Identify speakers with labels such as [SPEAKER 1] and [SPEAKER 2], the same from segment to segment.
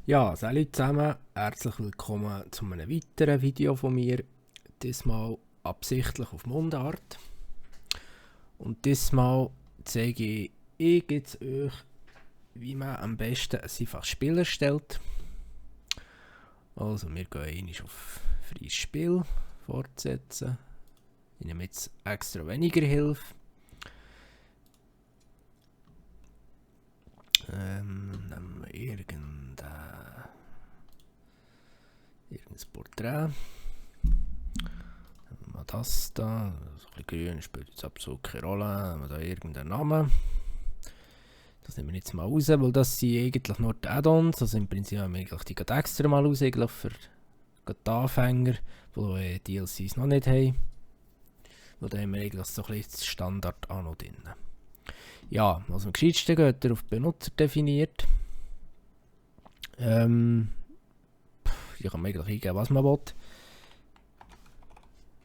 [SPEAKER 1] Ja, salut zusammen, herzlich willkommen zu einem weiteren Video von mir. Diesmal absichtlich auf Mundart. Und diesmal zeige ich jetzt euch, wie man am besten ein einfaches Spiel erstellt. Also wir gehen einmal auf freies Spiel, fortsetzen. Ich nehme jetzt extra weniger Hilfe. Nehmen wir irgendein Porträt. Nehmen wir das da, so ein bisschen grün, spielt jetzt absolut keine Rolle. Nehmen wir da irgendeinen Namen. Das nehmen wir jetzt mal raus, weil das sind eigentlich nur die Add-ons. Also im Prinzip haben wir eigentlich die extra mal raus, eigentlich für die Anfänger, die DLCs noch nicht haben. Und da haben wir eigentlich so ein bisschen das Standard auch noch drin. Ja, also am gescheitsten geht er auf Benutzer definiert. Hier kann man eigentlich eingeben, was man will.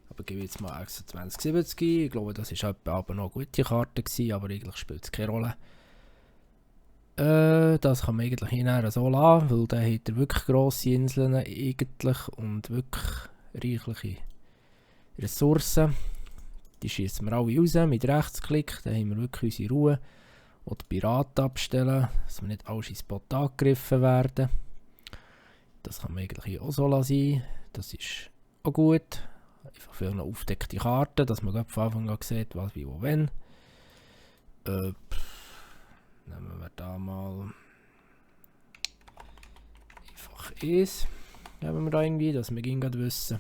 [SPEAKER 1] Aber gebe jetzt mal extra 2070. Ich glaube, das war aber noch eine gute Karte gewesen, aber eigentlich spielt es keine Rolle. Das kann man eigentlich hinterher so lassen, weil da hat er wirklich grosse Inseln eigentlich und wirklich reichliche Ressourcen. Die schießen wir alle raus mit Rechtsklick, dann haben wir wirklich unsere Ruhe. Oder Piraten abstellen, dass wir nicht alle ins Spot angegriffen werden. Das kann man eigentlich hier auch so lassen. Das ist auch gut. Einfach für eine aufdeckte Karte, dass man von Anfang an sieht, was, wie, wo, wenn. Nehmen wir da mal einfach eins. Nehmen wir da irgendwie, dass wir gerade wissen.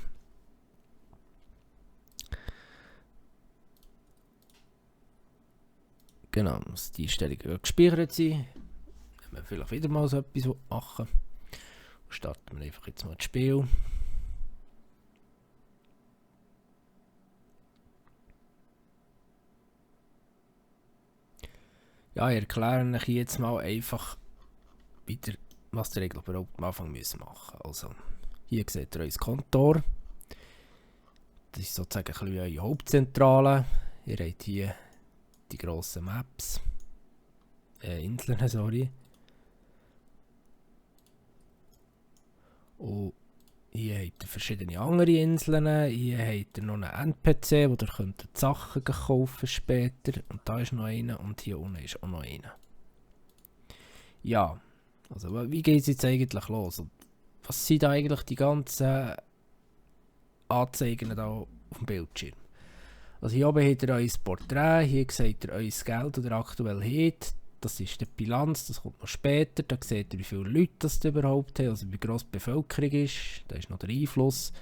[SPEAKER 1] Genau, muss die Einstellungen gespeichert sein. Wenn wir vielleicht wieder mal so etwas machen. Starten wir einfach jetzt mal das Spiel. Ja, ich erkläre euch jetzt mal einfach wieder, was ihr eigentlich überhaupt am Anfang machen müsst. Also, hier seht ihr euer Kontor. Das ist sozusagen ein bisschen eure Hauptzentrale. Ihr habt hier die grossen Maps. Inseln, sorry. Und hier habt ihr verschiedene andere Inseln. Hier habt ihr noch einen NPC, wo ihr könnt Sachen kaufen später. Und da ist noch einer und hier unten ist auch noch einer. Ja, also wie geht es jetzt eigentlich los? Und was sind da eigentlich die ganzen Anzeigen da auf dem Bildschirm? Also hier oben habt ihr euer Porträt, hier seht ihr euer Geld, das ihr aktuell habt. Das ist die Bilanz, das kommt noch später. Da seht ihr, wie viele Leute das überhaupt haben, also wie gross die Bevölkerung ist. Da ist noch der Einfluss.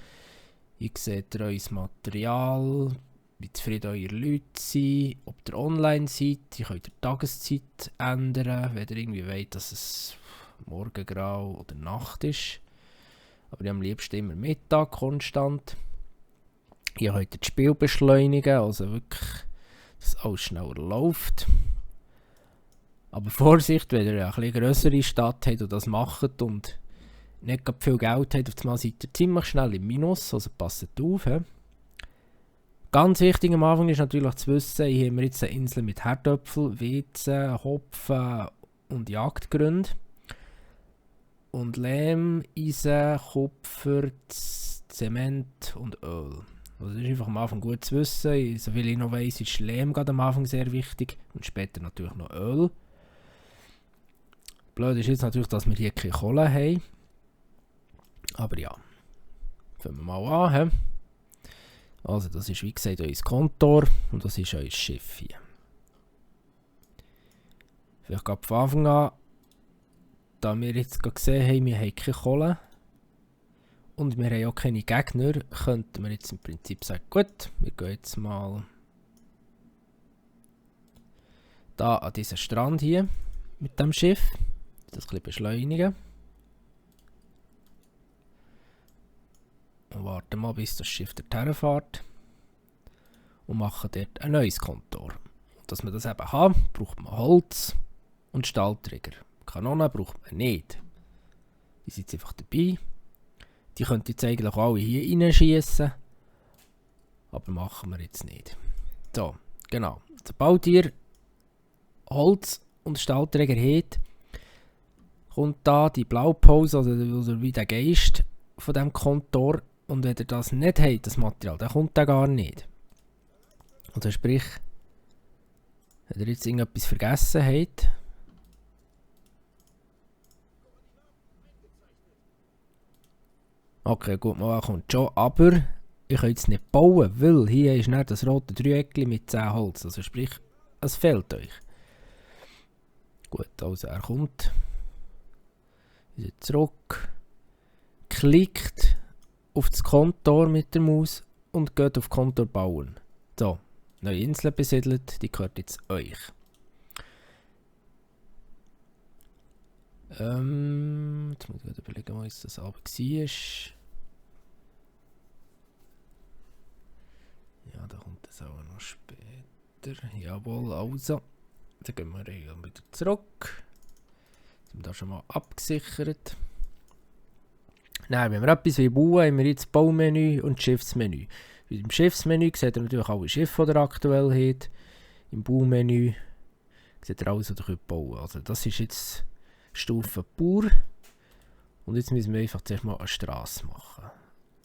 [SPEAKER 1] Hier seht ihr euer Material, wie zufrieden eure Leute sind, ob ihr online seid. Ihr könnt die Tageszeit ändern, wenn ihr irgendwie wollt, dass es Morgengrau oder Nacht ist. Aber ich am liebsten immer Mittag konstant. Hier könnt ihr das Spiel beschleunigen, also wirklich, dass alles schneller läuft. Aber Vorsicht, wenn ihr eine etwas grössere Stadt habt und das macht und nicht viel Geld habt, auf einmal seid ihr ziemlich schnell im Minus, also passt auf. He. Ganz wichtig am Anfang ist natürlich zu wissen, hier haben wir jetzt eine Insel mit Herdöpfel, Weizen, Hopfen und Jagdgründe. Und Lehm, Eisen, Kupfer, Zement und Öl. Also das ist einfach am Anfang gut zu wissen. Soviel ich noch weiss, ist Lehm gerade am Anfang sehr wichtig und später natürlich noch Öl. Blöd ist jetzt natürlich, dass wir hier keine Kohle haben. Aber ja, fangen wir mal an. He? Also das ist wie gesagt euer Kontor und das ist euer Schiff hier. Vielleicht gerade von Anfang an, da wir jetzt gerade gesehen haben, wir haben keine Kohle. Und wir haben auch keine Gegner, könnten wir jetzt im Prinzip sagen, gut, wir gehen jetzt mal da an diesen Strand hier mit dem Schiff. Das ein bisschen beschleunigen. Und warten mal, bis das Schiff dorthin fährt. Und machen dort ein neues Kontor. Und dass wir das eben haben, braucht man Holz und Stahlträger. Kanonen braucht man nicht. Die sind jetzt einfach dabei. Die könnt ihr jetzt eigentlich alle hier reinschießen. Aber machen wir jetzt nicht. So, genau. Sobald ihr Holz und Stahlträger habt, kommt da die Blaupause oder wie der Geist von diesem Kontor. Und wenn ihr das nicht habt, das Material, dann kommt der gar nicht. Also sprich, wenn ihr jetzt irgendetwas vergessen habt, okay, gut, mal kommt schon, aber ich kann jetzt nicht bauen, weil hier ist nicht das rote Dreieckchen mit 10 Holz. Also sprich, es fehlt euch. Gut, also er kommt wieder zurück, klickt auf das Kontor mit der Maus und geht auf Kontor bauen. So, neue Insel besiedelt, die gehört jetzt euch. Jetzt muss ich überlegen, was das aber war. Ja, da kommt das auch noch später. Jawohl, also. Dann gehen wir wieder zurück. Jetzt sind wir da schon mal abgesichert. Nein, wenn wir etwas bauen, haben wir jetzt das Baumenü und das Schiffsmenü. Im Schiffsmenü seht ihr natürlich alle Schiffe, die ihr aktuell habt. Im Baumenü seht ihr alles, was ihr bauen könnt. Also das ist jetzt Stufe pur. Und jetzt müssen wir einfach zuerst mal eine Straße machen.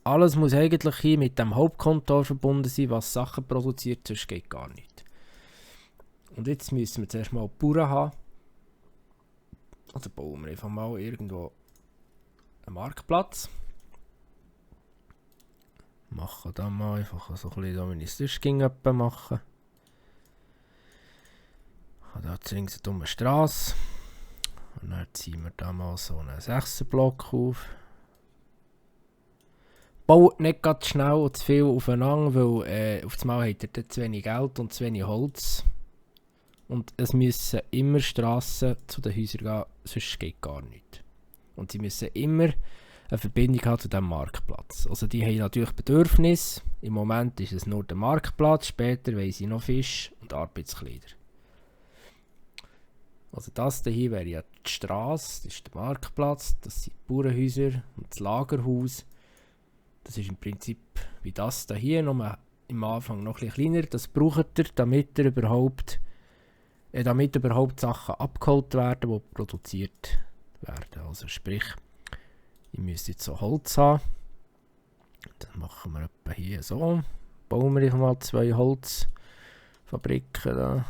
[SPEAKER 1] Alles muss eigentlich hier mit dem Hauptkontor verbunden sein, was Sachen produziert, sonst geht gar nicht. Und jetzt müssen wir zuerst mal Bauern haben. Also bauen wir einfach mal irgendwo einen Marktplatz. Machen dann mal einfach so ein bisschen, wie ich es sonst ging machen. Ich habe da jetzt eine Straße. Und dann ziehen wir da mal so einen 6er-Block auf. Baut nicht ganz schnell und zu viel aufeinander, weil auf einmal habt ihr zu wenig Geld und zu wenig Holz. Und es müssen immer Strassen zu den Häusern gehen, sonst geht gar nichts. Und sie müssen immer eine Verbindung haben zu diesem Marktplatz. Also die haben natürlich Bedürfnisse. Im Moment ist es nur der Marktplatz, später wollen sie noch Fisch und Arbeitskleider. Also das hier wäre ja die Straße, das ist der Marktplatz, das sind die Bauernhäuser und das Lagerhaus. Das ist im Prinzip wie das hier, nur am Anfang noch ein bisschen kleiner. Das braucht ihr, damit überhaupt Sachen abgeholt werden, die produziert werden. Also sprich, ihr müsst jetzt so Holz haben. Das machen wir etwa hier so. Bauen wir mal 2 Holzfabriken da.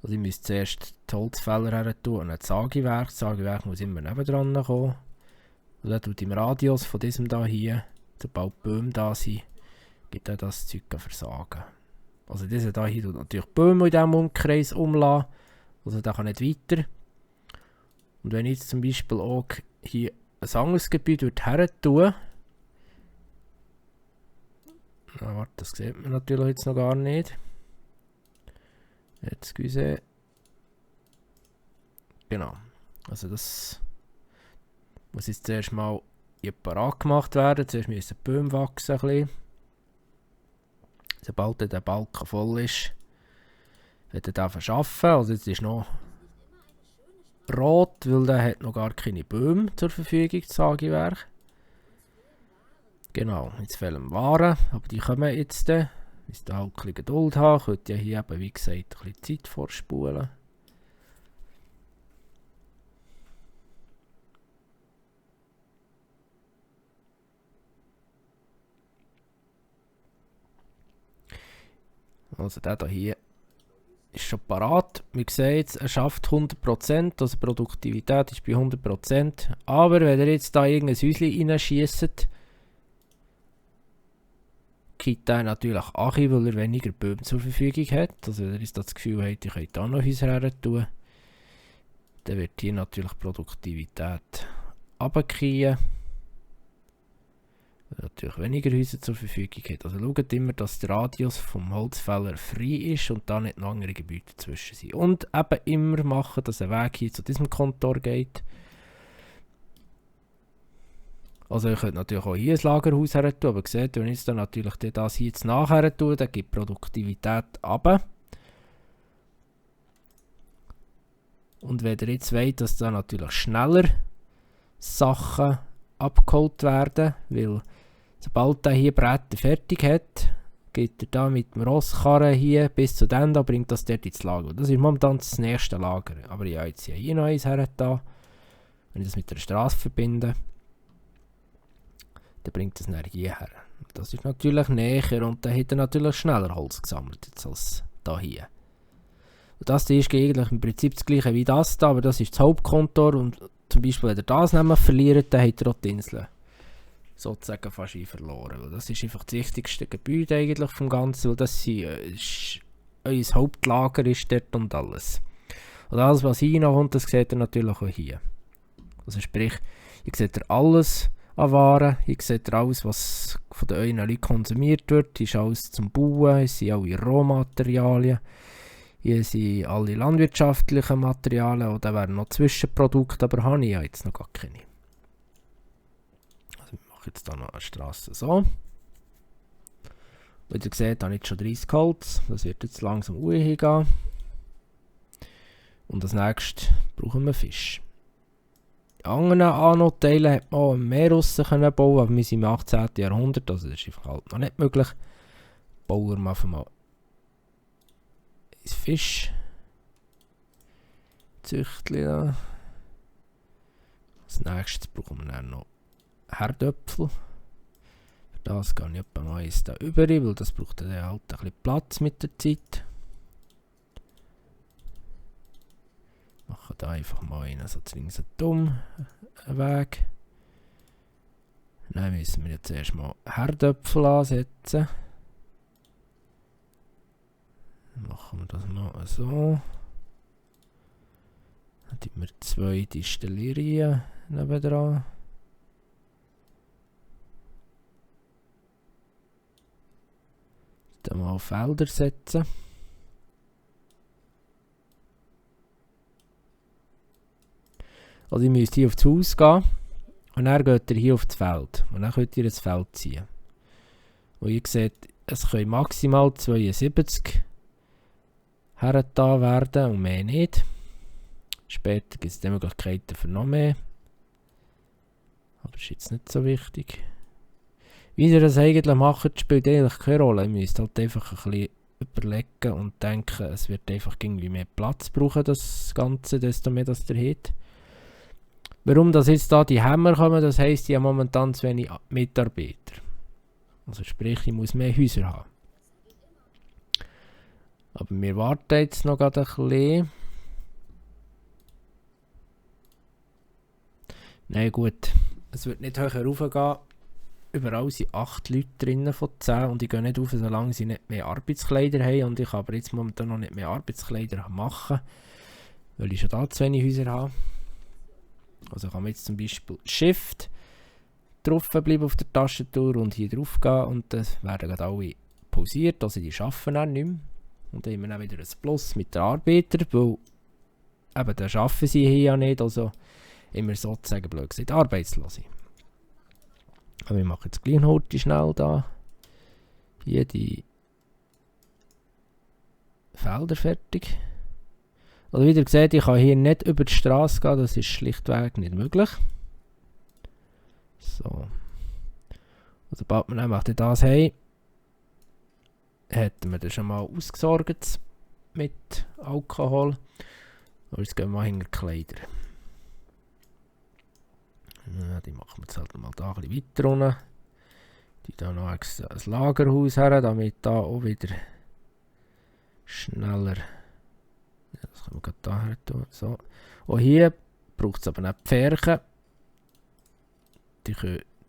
[SPEAKER 1] Also ich müsst zuerst die Holzfäller her tun und ein Sägewerk. Das Sägewerk muss immer nebendran kommen. Und dann tut im Radius von diesem da hier, sobald die Bäume da sind, gibt er das Zeug versagen. Also dieser da hier tut natürlich Bäume in diesem Umkreis umlassen. Also der kann nicht weiter. Und wenn ich jetzt zum Beispiel auch hier ein anderes Gebiet her tue, na warte, das sieht man natürlich jetzt noch gar nicht. Jetzt excuse. Genau. Also das muss jetzt zuerst mal parat gemacht werden. Zuerst müssen die Bäume wachsen. Ein bisschen. Sobald der Balken voll ist, wird er den verschaffen. Also jetzt ist noch rot, weil der hat noch gar keine Bäume zur Verfügung, das Sägewerk. Genau, jetzt fehlen Waren, aber die kommen jetzt. Müsst ihr halt ein bisschen Geduld haben. Könnt ihr hier eben, wie gesagt, ein bisschen Zeit vorspulen. Also der hier ist schon parat. Wie gesagt, er schafft 100%, also Produktivität ist bei 100%. Aber wenn ihr jetzt da irgendein Häuschen reinschiesst, gibt er natürlich Achi, weil er weniger Böden zur Verfügung hat. Also wenn ihr jetzt das Gefühl habt, ich könnte da noch Häuser her tun, dann wird hier natürlich Produktivität runtergehen. Natürlich weniger Häuser zur Verfügung hat. Also schaut immer, dass der Radius vom Holzfäller frei ist und da nicht noch andere Gebiete dazwischen sind. Und eben immer machen, dass ein Weg hier zu diesem Kontor geht. Also ihr könnt natürlich auch hier ein Lagerhaus her tun, aber seht, wenn ich jetzt dann natürlich das hier jetzt nachher tue, dann gibt die Produktivität runter. Und wenn ihr jetzt wollt, dass da natürlich schneller Sachen abgeholt werden, weil sobald der hier Bretter fertig hat, geht er da mit dem Rosskarren hier bis zu dem, da bringt das dort ins Lager. Das ist momentan das nächste Lager. Aber ja, jetzt hier noch eins her da. Wenn ich das mit der Straße verbinde, dann bringt das nachher hierher. Das ist natürlich näher und dann hat er natürlich schneller Holz gesammelt jetzt als da hier. Und das hier ist eigentlich im Prinzip das gleiche wie das da, aber das ist das Hauptkontor und zum Beispiel, wenn ihr das nicht mehr verliert, dann habt ihr auch die Insel sozusagen fast verloren. Weil das ist einfach das wichtigste Gebäude eigentlich vom Ganzen, weil das ist, euer Hauptlager ist dort und alles. Und alles, was hier noch kommt, das seht ihr natürlich auch hier. Also sprich, ihr seht alles an Waren, hier seht ihr alles, was von den euren Leuten konsumiert wird, hier ist alles zum Bauen, hier sind alle Rohmaterialien, hier sind alle landwirtschaftlichen Materialien und dann wären noch Zwischenprodukte, aber habe ich ja jetzt noch gar keine. Also ich mache jetzt hier noch eine Straße so. Wie ihr seht, habe ich jetzt schon 30 Holz, das wird jetzt langsam hingehen. Und als nächstes brauchen wir Fisch. Die anderen Anno-Teile hat man auch im Meer raus bauen, aber wir sind im 18. Jahrhundert, also das ist einfach halt noch nicht möglich. Bauen wir einfach mal ein Fisch. Züchtli da. Als nächstes brauchen wir dann noch Herdöpfel. Für das gehe ich etwa mal eins da über, weil das braucht dann halt ein bisschen Platz mit der Zeit. Machen da einfach mal einen so ringsherum Weg. Dann müssen wir jetzt erstmal Herdöpfel ansetzen. Dann machen wir das mal so. Dann tun wir 2 Distillerien nebendran. Dann mal Felder setzen. Also ihr müsst hier auf das Haus gehen und dann geht ihr hier auf das Feld und dann könnt ihr das Feld ziehen. Und ihr seht, es können maximal 72 hergetan werden und mehr nicht. Später gibt es die Möglichkeiten für noch mehr. Aber das ist jetzt nicht so wichtig. Wie ihr das eigentlich macht, spielt eigentlich keine Rolle. Ihr müsst halt einfach ein bisschen überlegen und denken, es wird einfach irgendwie mehr Platz brauchen, das Ganze, desto mehr das ihr habt. Warum das jetzt da die Hämmer kommen, das heisst, ich habe momentan zu wenig Mitarbeiter. Also sprich, ich muss mehr Häuser haben. Aber wir warten jetzt noch gerade ein bisschen. Nein gut, es wird nicht höher raufgehen. Überall sind 8 Leute drinnen von 10 und ich gehe nicht rauf, solange sie nicht mehr Arbeitskleider haben. Und ich kann aber jetzt momentan noch nicht mehr Arbeitskleider machen, weil ich schon da zu wenig Häuser habe. Also kann man jetzt zum Beispiel Shift drauf bleiben auf der Tastatur und hier drauf gehen und dann werden gerade alle pausiert, also die arbeiten dann nicht mehr. Und dann haben wir dann wieder ein Plus mit den Arbeitern, weil eben dann arbeiten sie hier ja nicht, also immer sozusagen blöd gesagt Arbeitslose. Aber wir machen jetzt gleich heute schnell da hier die Felder fertig. Also wie ihr seht, ich kann hier nicht über die Straße gehen, das ist schlichtweg nicht möglich. So. Und sobald wir nämlich das haben, hätten wir das schon mal ausgesorgt mit Alkohol. Und jetzt gehen wir mal hinter die Kleider. Ja, die machen wir jetzt halt mal da ein bisschen weiter runter. Die da noch ein Lagerhaus her, damit da auch wieder schneller. Ja, das können wir gerade da her tun. So. Und hier braucht es aber nicht Pferchen. Die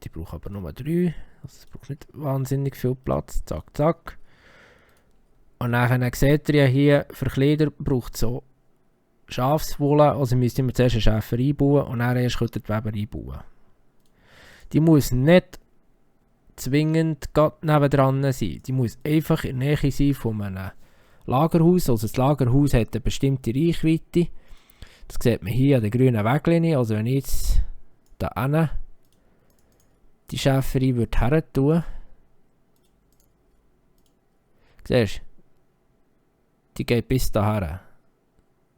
[SPEAKER 1] brauchen aber nur 3. Also es braucht nicht wahnsinnig viel Platz. Zack, zack. Und dann seht ihr ja hier, für Kleider braucht es so Schafswolle. Also müsst ihr zuerst einen Schäfer einbauen und dann erst könnt ihr die Weber einbauen. Die muss nicht zwingend nebendran sein. Die muss einfach in der Nähe sein von einem Lagerhaus. Also das Lagerhaus hat eine bestimmte Reichweite. Das sieht man hier an der grünen Weglinie. Also wenn ich jetzt da hinten die Schäferei würde her tun, siehst du, die geht bis dahin.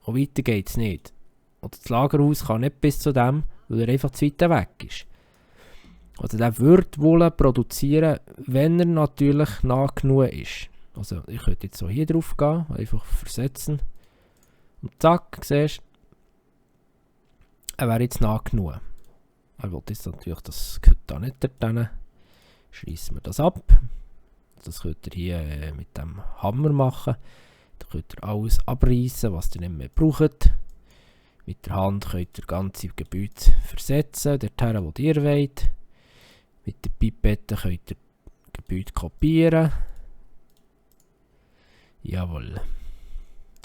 [SPEAKER 1] Und weiter geht es nicht. Und das Lagerhaus kann nicht bis zu dem, weil er einfach zu weit weg ist. Also der wird wohl produzieren, wenn er natürlich nah genug ist. Also ich könnte jetzt so hier drauf gehen, einfach versetzen. Und zack, siehst du, er wäre jetzt nah genug. Er will jetzt natürlich, das gehört da nicht dorthin. Schließen wir das ab. Das könnt ihr hier mit dem Hammer machen. Da könnt ihr alles abreißen, was ihr nicht mehr braucht. Mit der Hand könnt ihr ganze Gebäude versetzen, dorthin, wo ihr wollt. Mit der Pipette könnt ihr Gebäude kopieren. Jawohl.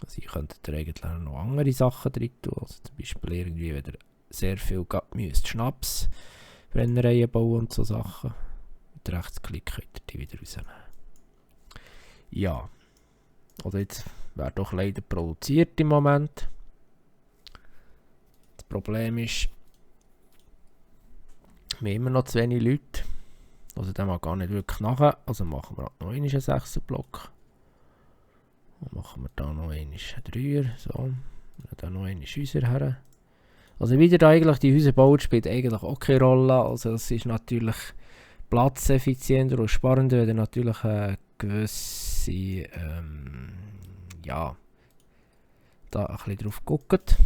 [SPEAKER 1] Also hier könntet ihr eigentlich noch andere Sachen drin tun. Also zum Beispiel irgendwie, wenn ihr sehr viel müsst, Schnapsbrennereien bauen und so Sachen. Mit Rechtsklick könnt ihr die wieder rausnehmen. Ja. Oder jetzt wird doch leider produziert im Moment. Das Problem ist, wir haben immer noch zu wenig Leute. Also der mag gar nicht wirklich nachher. Also machen wir noch einen 6er Block. Dann machen wir da noch einen 3er. So. Dann noch einen Häuser her. Also wie ihr eigentlich die Häuser baut, spielt eigentlich auch keine Rolle. Also es ist natürlich platzeffizienter und spannender, wenn ihr natürlich eine gewisse ja, da ein bisschen drauf guckt.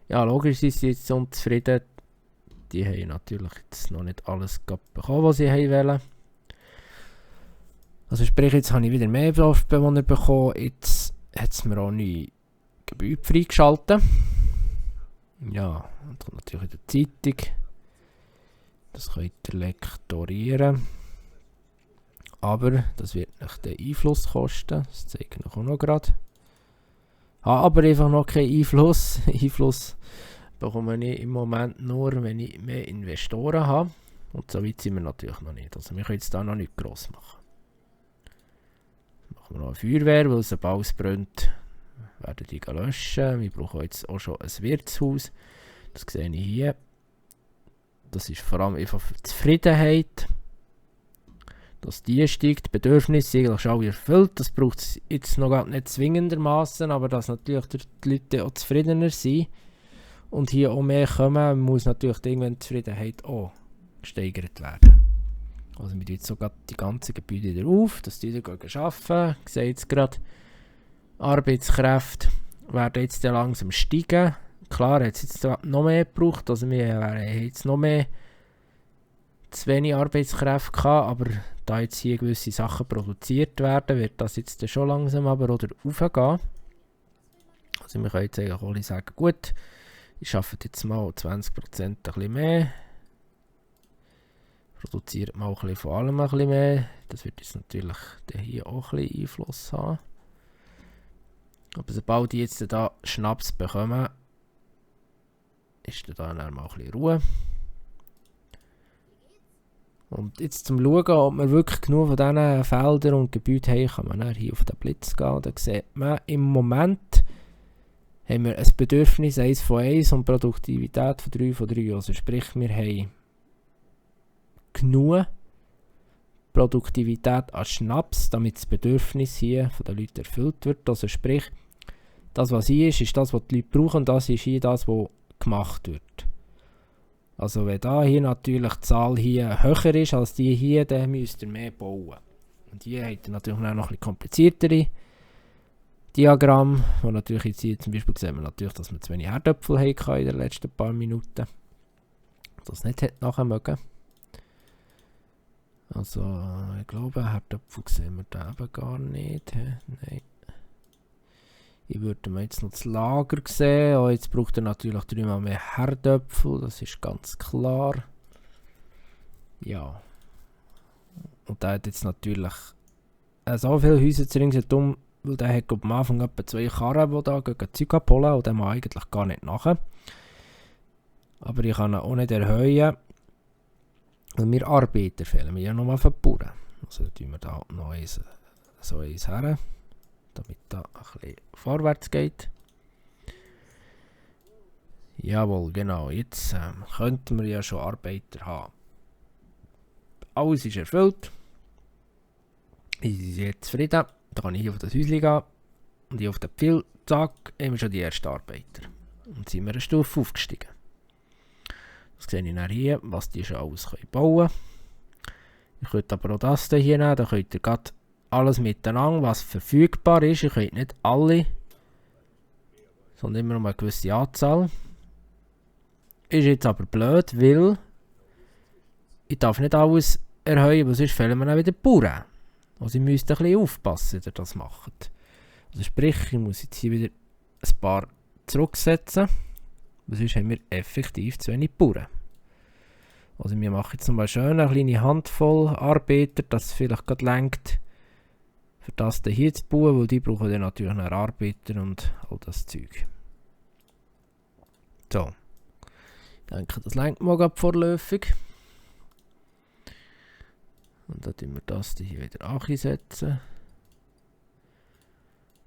[SPEAKER 1] Ja, logisch sind sie jetzt unzufrieden. Die haben natürlich jetzt noch nicht alles bekommen, was sie wollen. Also sprich, jetzt habe ich wieder mehr Dorfbewohner bekommen. Jetzt hat es mir auch neue Gebäude freigeschaltet. Ja, und dann natürlich in der Zeitung. Das könnt ihr lektorieren. Aber das wird nicht den Einfluss kosten. Das zeige ich euch auch noch gerade. Habe aber einfach noch keinen Einfluss. Einfluss bekomme ich im Moment nur, wenn ich mehr Investoren habe. Und so weit sind wir natürlich noch nicht. Also wir können jetzt da noch nicht gross machen. Jetzt machen wir noch eine Feuerwehr, weil sobald es brennt, werden die löschen. Wir brauchen jetzt auch schon ein Wirtshaus. Das sehe ich hier. Das ist vor allem einfach für die Zufriedenheit. Dass die steigt, die Bedürfnisse sind eigentlich schon alle erfüllt. Das braucht es jetzt noch gar nicht zwingendermaßen, aber dass natürlich die Leute auch zufriedener sind und hier auch mehr kommen, muss natürlich irgendwann die Zufriedenheit auch gesteigert werden. Also wir tun jetzt sogar die ganzen Gebäude wieder auf, dass die wieder arbeiten. Ich sehe jetzt gerade, Arbeitskräfte werden jetzt langsam steigen. Klar, hat es jetzt noch mehr gebraucht, also wir haben jetzt noch mehr zu wenig Arbeitskräfte gehabt, aber da jetzt hier gewisse Sachen produziert werden, wird das jetzt schon langsam aber oder aufgehen. Also wir können jetzt eigentlich alle sagen, gut, ich arbeite jetzt mal 20% ein bisschen mehr. Produziert mal ein bisschen von allem ein bisschen mehr. Das wird jetzt natürlich hier auch ein bisschen Einfluss haben. Aber sobald die jetzt da Schnaps bekommen, ist da dann mal ein bisschen Ruhe. Und jetzt zum Schauen, ob man wirklich genug von diesen Feldern und Gebäuden haben, kann man dann hier auf den Blitz gehen. Da sieht man, im Moment haben wir ein Bedürfnis 1 von 1 und Produktivität von 3 von 3. Also sprich, wir haben genug Produktivität an Schnaps, damit das Bedürfnis hier von den Leuten erfüllt wird. Also sprich, das was hier ist das, was die Leute brauchen, und das ist hier das, was gemacht wird. Also wenn da hier natürlich die Zahl hier höher ist als die hier, dann müsst ihr mehr bauen. Und hier habt ihr natürlich noch ein bisschen kompliziertere Diagramme, wo natürlich jetzt hier zum Beispiel sehen wir natürlich, dass wir zu wenig Herdöpfel hatten in den letzten paar Minuten. Das nicht hätte nachher mögen. Also ich glaube, Herdöpfel sehen wir da eben gar nicht. Nein. Hier würde man jetzt noch das Lager sehen. Oh, jetzt braucht er natürlich 3-mal mehr Herdöpfel, das ist ganz klar. Ja. Und der hat jetzt natürlich so viele Häuser zu ringsherum, weil der hat am Anfang etwa 2 Karren, die da Zeug abholen, und der mag eigentlich gar nicht nachher. Aber ich kann ihn auch nicht erhöhen, weil mir Arbeiter fehlen. Wir ja nochmal für die Bauern. Also tun wir da noch so eins her, damit da ein bisschen vorwärts geht. Jawohl, genau. Jetzt könnten wir ja schon Arbeiter haben. Alles ist erfüllt. Ich bin jetzt zufrieden. Da kann ich hier auf das Häuschen gehen und hier auf den Pfeil. Zack, haben wir schon die ersten Arbeiter. Und sind wir eine Stufe aufgestiegen. Das sehe ich dann hier, was die schon alles bauen können. Ihr könnt aber auch das hier nehmen, da könnt ihr gerade alles miteinander, was verfügbar ist. Ihr könnt nicht alle, sondern immer noch eine gewisse Anzahl. Ist jetzt aber blöd, weil ich darf nicht alles erhöhen, weil sonst fehlen mir dann wieder Bauern. Also ich müsste ein bisschen aufpassen, dass ihr das macht. Also sprich, ich muss jetzt hier wieder ein paar zurücksetzen, weil sonst haben wir effektiv zu wenig Bauern. Also wir machen jetzt mal schön eine kleine Handvoll Arbeiter, dass es vielleicht gerade reicht, für das hier zu bauen, weil die brauchen dann natürlich noch Arbeiter und all das Zeug. So. Ich denke, das reicht mal gerade vorläufig. Und dann tun wir das hier wieder ansetzen.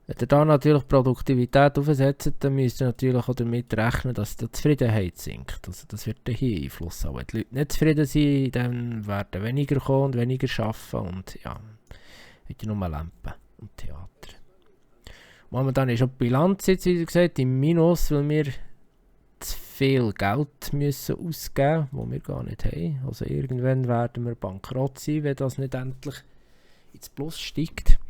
[SPEAKER 1] Wenn ihr da natürlich Produktivität aufsetzt, dann müsst ihr natürlich auch damit rechnen, dass die Zufriedenheit sinkt. Also das wird dann hier Einfluss haben. Wenn die Leute nicht zufrieden sind, dann werden weniger kommen und weniger arbeiten und ja, wird nur Lampen und Theater. Momentan ist auch die Bilanz jetzt, wie gesagt, im Minus, weil wir zu viel Geld müssen ausgeben, das wir gar nicht haben. Also irgendwann werden wir bankrott sein, wenn das nicht endlich ins Plus steigt.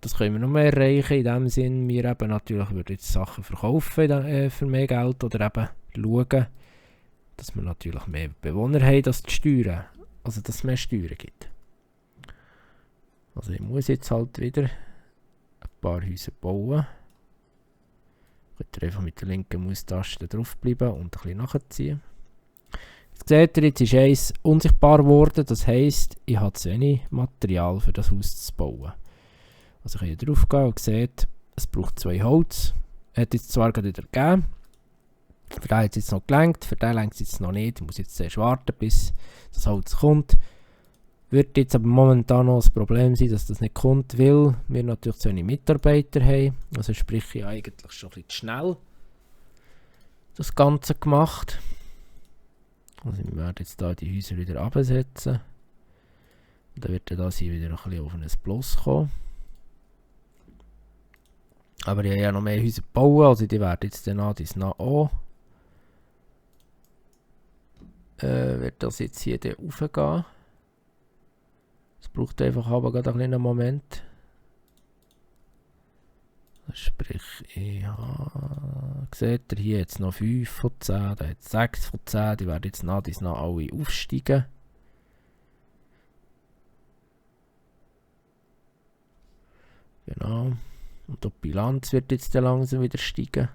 [SPEAKER 1] Das können wir noch mehr erreichen, in dem Sinn, wir eben natürlich würden jetzt Sachen verkaufen für mehr Geld oder eben schauen, dass wir natürlich mehr Bewohner haben, dass die Steuern, also dass es mehr Steuern gibt. Also ich muss jetzt halt wieder ein paar Häuser bauen. Könnt ihr einfach mit der linken Maustaste draufbleiben und ein bisschen nachziehen. Jetzt seht ihr, jetzt ist eins unsichtbar geworden, das heisst, ich habe zu wenig Material für das Haus zu bauen. Also ich kann hier drauf gehen und seht, es braucht 2 Holz. Hat jetzt zwar gerade wieder gegeben. Für den hat es jetzt noch gelangt, für den längt es jetzt noch nicht. Ich muss jetzt zuerst warten, bis das Holz kommt. Wird jetzt aber momentan noch das Problem sein, dass das nicht kommt, weil wir natürlich zu wenig Mitarbeiter haben. Also sprich, ich habe eigentlich schon ein bisschen zu schnell das Ganze gemacht. Also wir werden jetzt hier die Häuser wieder absetzen. Und dann wird das hier wieder ein bisschen auf ein Plus kommen. Aber ich habe ja noch mehr Häuser bauen, also die werden jetzt dann an dies nach auch. Wird das jetzt hier raufgehen. Es braucht einfach aber gerade einen kleinen Moment. Sprich, ich habe, seht ihr hier jetzt noch 5 von 10, da hat 6 von 10, die werden jetzt nach dies nach alle aufsteigen. Genau. Und die Bilanz wird jetzt langsam wieder steigen.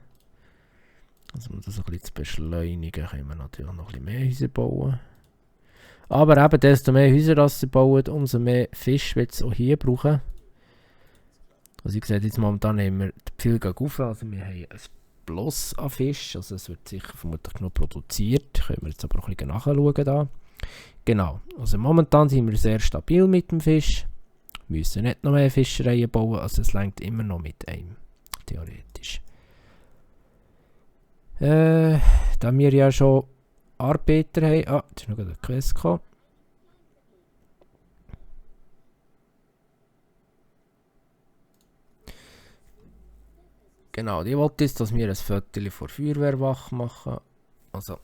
[SPEAKER 1] Also um das ein bisschen zu beschleunigen, können wir natürlich noch ein bisschen mehr Häuser bauen. Aber eben, desto mehr Häuser sie bauen, umso mehr Fisch wird es auch hier brauchen. Also ich sehe jetzt momentan haben wir viel auf, also wir haben ein Plus an Fisch, also es wird sicher vermutlich genug produziert. Können wir jetzt aber auch ein bisschen nachschauen da. Genau, also momentan sind wir sehr stabil mit dem Fisch. Wir müssen nicht noch mehr Fischereien bauen, also es reicht immer noch mit einem, theoretisch. Da wir ja schon Arbeiter haben, jetzt ist noch eine Quest gekommen. Genau, die wollte jetzt, dass wir ein Foto vor Feuerwehrwache machen. Also,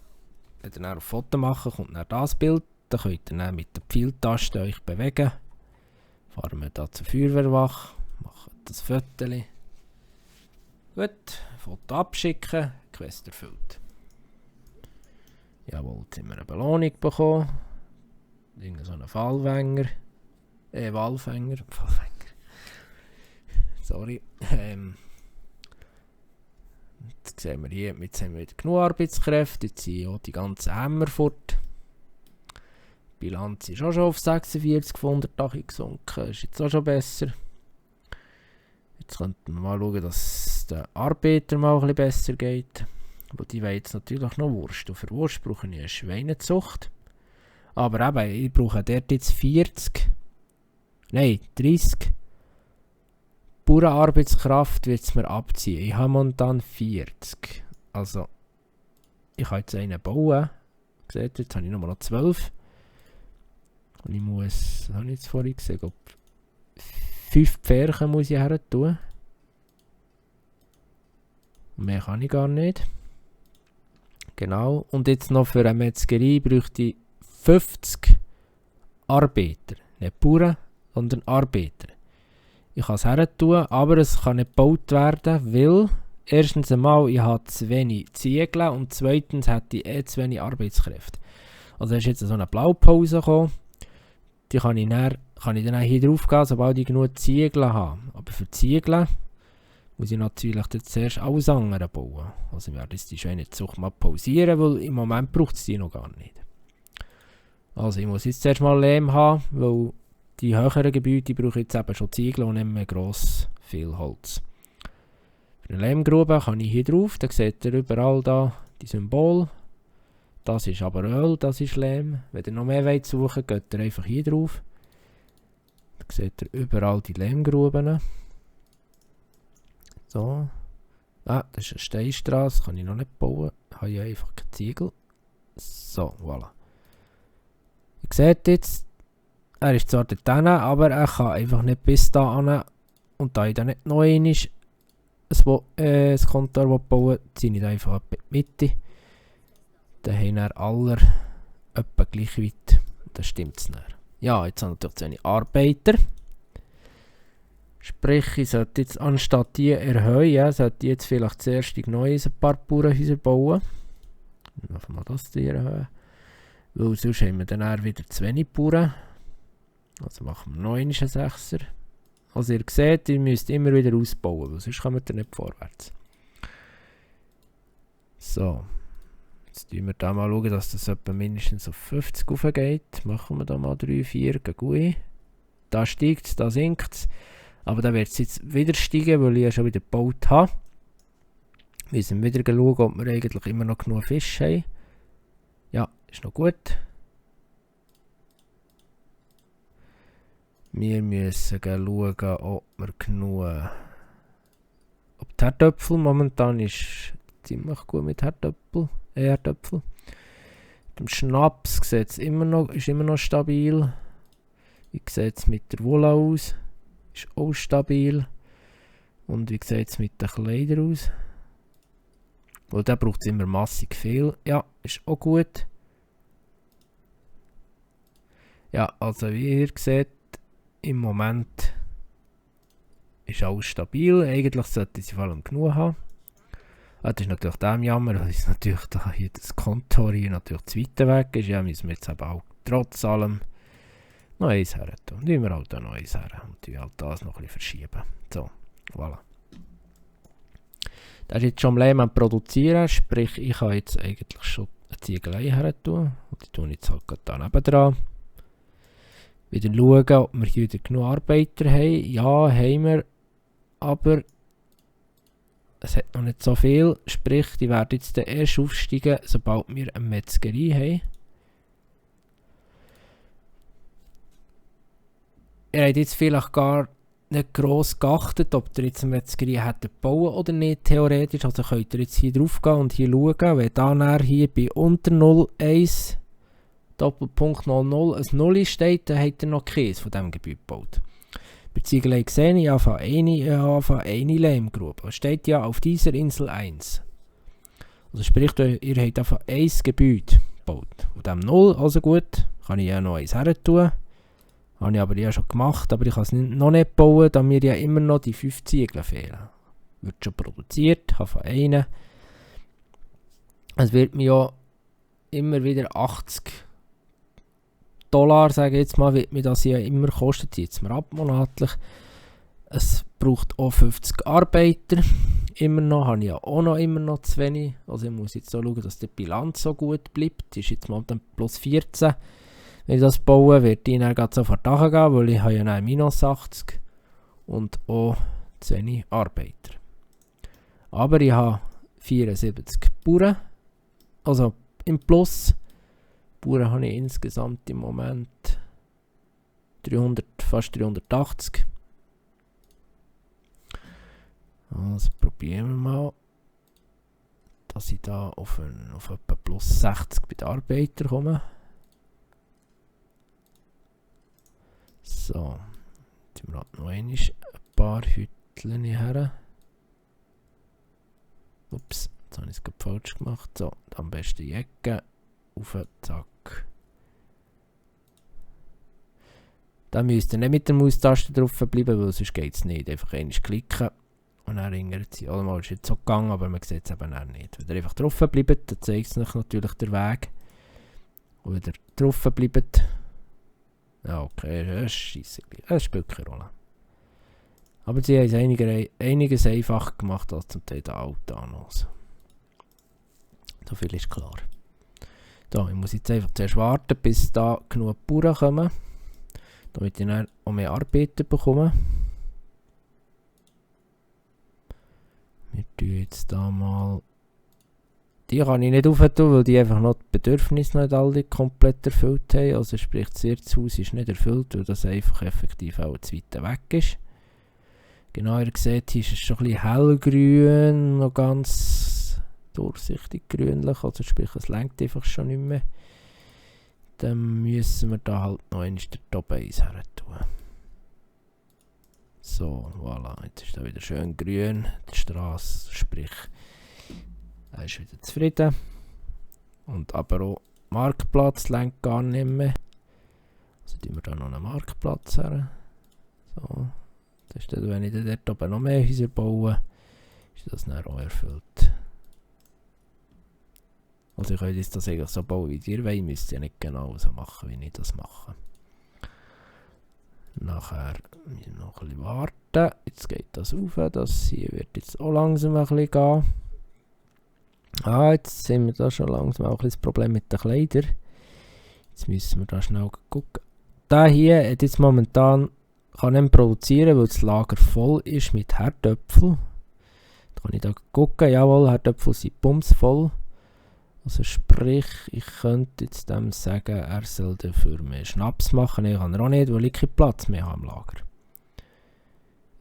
[SPEAKER 1] wenn ihr dann ein Foto machen, kommt dann das Bild. Dann könnt ihr dann mit der Pfeiltaste euch bewegen. Fahren wir da zur Feuerwehrwache, machen das Foto. Gut, Foto abschicken, Quest erfüllt. Jawohl, jetzt haben wir eine Belohnung bekommen. Irgend so einen Walfänger. Sorry. Jetzt sehen wir hier, jetzt haben wir wieder genug Arbeitskräfte. Jetzt sind auch die ganzen Hämmer fort. Die Bilanz ist auch schon auf 46 von 100 Tage gesunken. Ist jetzt auch schon besser. Jetzt könnten wir mal schauen, dass es den Arbeitern mal ein bisschen besser geht. Aber die wollen jetzt natürlich noch Wurst. Und für Wurst brauche ich eine Schweinezucht. Aber eben, ich brauche dort jetzt 30 Bauernarbeitskraft wird es mir abziehen. Ich habe momentan 40. Also, ich kann jetzt einen bauen. Seht ihr, jetzt habe ich nur noch 12. Und ich muss, das habe ich jetzt vorhin gesagt, 5 Pferchen muss ich her tun. Mehr kann ich gar nicht. Genau. Und jetzt noch für eine Metzgerei bräuchte ich 50 Arbeiter. Nicht Bauern, sondern Arbeiter. Ich kann es her tun, aber es kann nicht gebaut werden, weil erstens einmal, ich habe zu wenig Ziegel und zweitens hätte ich zu wenig Arbeitskräfte. Also ist jetzt so eine Blaupause gekommen, die kann ich dann hier drauf gehen, sobald ich genug Ziegel habe. Aber für Ziegel muss ich natürlich zuerst alles andere bauen. Also ich werde jetzt die Schweinezucht mal pausieren, weil im Moment braucht es die noch gar nicht. Also ich muss jetzt zuerst mal Lehm haben, weil die höheren Gebäude brauchen jetzt eben schon Ziegel und nicht mehr gross viel Holz. Für eine Lehmgrube kann ich hier drauf, da seht ihr überall da die Symbole. Das ist aber Öl, das ist Lehm. Wenn ihr noch mehr wollt suchen, geht ihr einfach hier drauf. Da seht ihr überall die Lehmgruben. So. Ah, das ist eine Steinstrasse, kann ich noch nicht bauen. Da habe ich einfach keine Ziegel. So, voilà. Ihr seht jetzt, er ist zwar dort hin, aber er kann einfach nicht bis da hin. Und da ich dann nicht noch einmal ein Kontor bauen, ziehe ich einfach etwa in die Mitte. Dann haben wir alle etwa gleich weit. Das stimmt es nicht. Ja, jetzt haben wir natürlich zu wenig Arbeiter. Sprich, ich sollte jetzt anstatt die erhöhen, sollte ich jetzt vielleicht zuerst ein paar Bauernhäuser bauen. Einfach mal das hier erhöhen. Weil sonst haben wir dann eher wieder zu wenig Bauern. Also machen wir noch einen Sechser. Also ihr seht, ihr müsst immer wieder ausbauen, weil sonst kommt ihr nicht vorwärts. So. Jetzt schauen wir da mal, dass das etwa mindestens auf 50 raufgeht. Machen wir da mal 3, 4, gut. Da steigt es, da sinkt es. Aber da wird es jetzt wieder steigen, weil ich ja schon wieder gebaut habe. Wir müssen wieder schauen, ob wir eigentlich immer noch genug Fisch haben. Ja, ist noch gut. Wir müssen schauen, ob wir genug... Ob die Herdöpfel momentan ist ziemlich gut mit Herdöpfel. Mit dem Schnaps sieht es immer noch stabil. Wie sieht es mit der Wolle aus? Ist auch stabil. Und wie sieht es mit den Kleidern aus? Weil da braucht es immer massig viel. Ja, ist auch gut. Ja, also wie ihr seht, im Moment ist alles stabil. Eigentlich sollte sie vor allem genug haben. Das ist natürlich dem Jammer, weil es natürlich da hier das Kontor hier natürlich zu weit weg ist. Ja, müssen wir jetzt aber auch trotz allem noch eins her tun. Nehmen wir halt da noch eins her und die halt das noch ein bisschen verschieben. So, voilà. Das ist jetzt schon am Lehm am Produzieren, sprich ich kann jetzt eigentlich schon eine Ziegelei her tun. Und die tun jetzt halt gerade da nebendran. Wieder schauen, ob wir hier wieder genug Arbeiter haben. Ja, haben wir, aber es hat noch nicht so viel. Sprich, die werden jetzt erst aufsteigen, sobald wir eine Metzgerei haben. Ihr habt jetzt vielleicht gar nicht gross geachtet, ob ihr jetzt eine Metzgerei hättet bauen oder nicht, theoretisch. Also könnt ihr jetzt hier drauf gehen und hier schauen. Wenn dann hier bei unter 0,1 Doppelpunkt 00 ein 0 steht, dann habt ihr noch Käse von diesem Gebäude gebaut. Bei Ziegelei gesehen, ich habe eine Lehmgrube. Es steht ja auf dieser Insel 1. Also sprich, ihr habt einfach ein Gebäude gebaut. Von dem 0, also gut, kann ich ja noch eins her tun. Habe ich aber ja schon gemacht, aber ich kann es noch nicht bauen, da mir ja immer noch die 5 Ziegel fehlen. Wird schon produziert, habe von einen. Es wird mir ja immer wieder 80 $, sage ich jetzt mal, wird mir das ja immer kostet, jetzt mal ab monatlich. Es braucht auch 50 Arbeiter. Immer noch, habe ich ja auch noch immer noch zu wenig. Also ich muss jetzt so schauen, dass die Bilanz so gut bleibt. Die ist jetzt mal dann plus 14. Wenn ich das baue, wird die dann gerade sofort nachgehen, weil ich habe ja dann minus 80 und auch zu wenig Arbeiter. Aber ich habe 74 Bauern, also im Plus. Bauern habe ich insgesamt im Moment 300, fast 380. Also probieren wir mal, dass ich da auf etwa plus 60 bei den Arbeitern komme. So, jetzt haben wir halt noch ein paar Hütteln her. Ups, Jetzt habe ich es gerade falsch gemacht. So, am besten die Ecke. Auf, zack. Da müsst ihr nicht mit der Maustaste drauf bleiben, weil sonst geht es nicht. Einfach einmal klicken und dann ringert sie. Allemal ist jetzt so gegangen, aber man sieht es eben auch nicht. Wenn ihr einfach drauf bleibt, dann zeigt es euch natürlich den Weg. Und wenn ihr drauf bleibt, ja okay, das ist scheisse. Das spielt keine Rolle. Aber sie haben es einiges einfacher gemacht als zum Teil der Autonos. So viel ist klar. So, ich muss jetzt einfach zuerst warten, bis da genug Bauern kommen, damit ich dann auch mehr Arbeiter bekomme. Wir tun jetzt da mal... Die kann ich nicht aufhören, weil die einfach noch die Bedürfnisse nicht alle komplett erfüllt haben. Also sprich, das Wirtshaus ist nicht erfüllt, weil das einfach effektiv auch zu weit weg ist. Genau, ihr seht, hier ist es schon ein bisschen hellgrün, noch ganz durchsichtig grünlich, also sprich, es reicht einfach schon nicht mehr. Dann müssen wir da halt noch einmal den Top 1 her tun. So, voilà, jetzt ist da wieder schön grün, die Straße, sprich, er ist wieder zufrieden. Und aber auch Marktplatz lenkt gar nicht mehr. Also tun wir da noch einen Marktplatz her. So. Das ist dann, wenn ich dort oben noch mehr Häuser baue, ist das dann auch erfüllt. Also ich könnte jetzt das eigentlich so bauen, wie ihr wollt, müsst ihr nicht genau so machen, wie ich das mache. Nachher müssen wir noch ein bisschen warten. Jetzt geht das rauf, das hier wird jetzt auch langsam ein bisschen gehen. Ah, jetzt sind wir da schon langsam auch ein bisschen das Problem mit den Kleidern. Jetzt müssen wir da schnell gucken. Der hier hat jetzt momentan... kann nicht produzieren, weil das Lager voll ist mit Herdöpfel. Da kann ich da gucken, jawohl, Herdöpfel sind bumsvoll. Also sprich, ich könnte jetzt dem sagen, er soll dafür mehr Schnaps machen. Ich kann er auch nicht, weil ich keinen Platz mehr habe im Lager.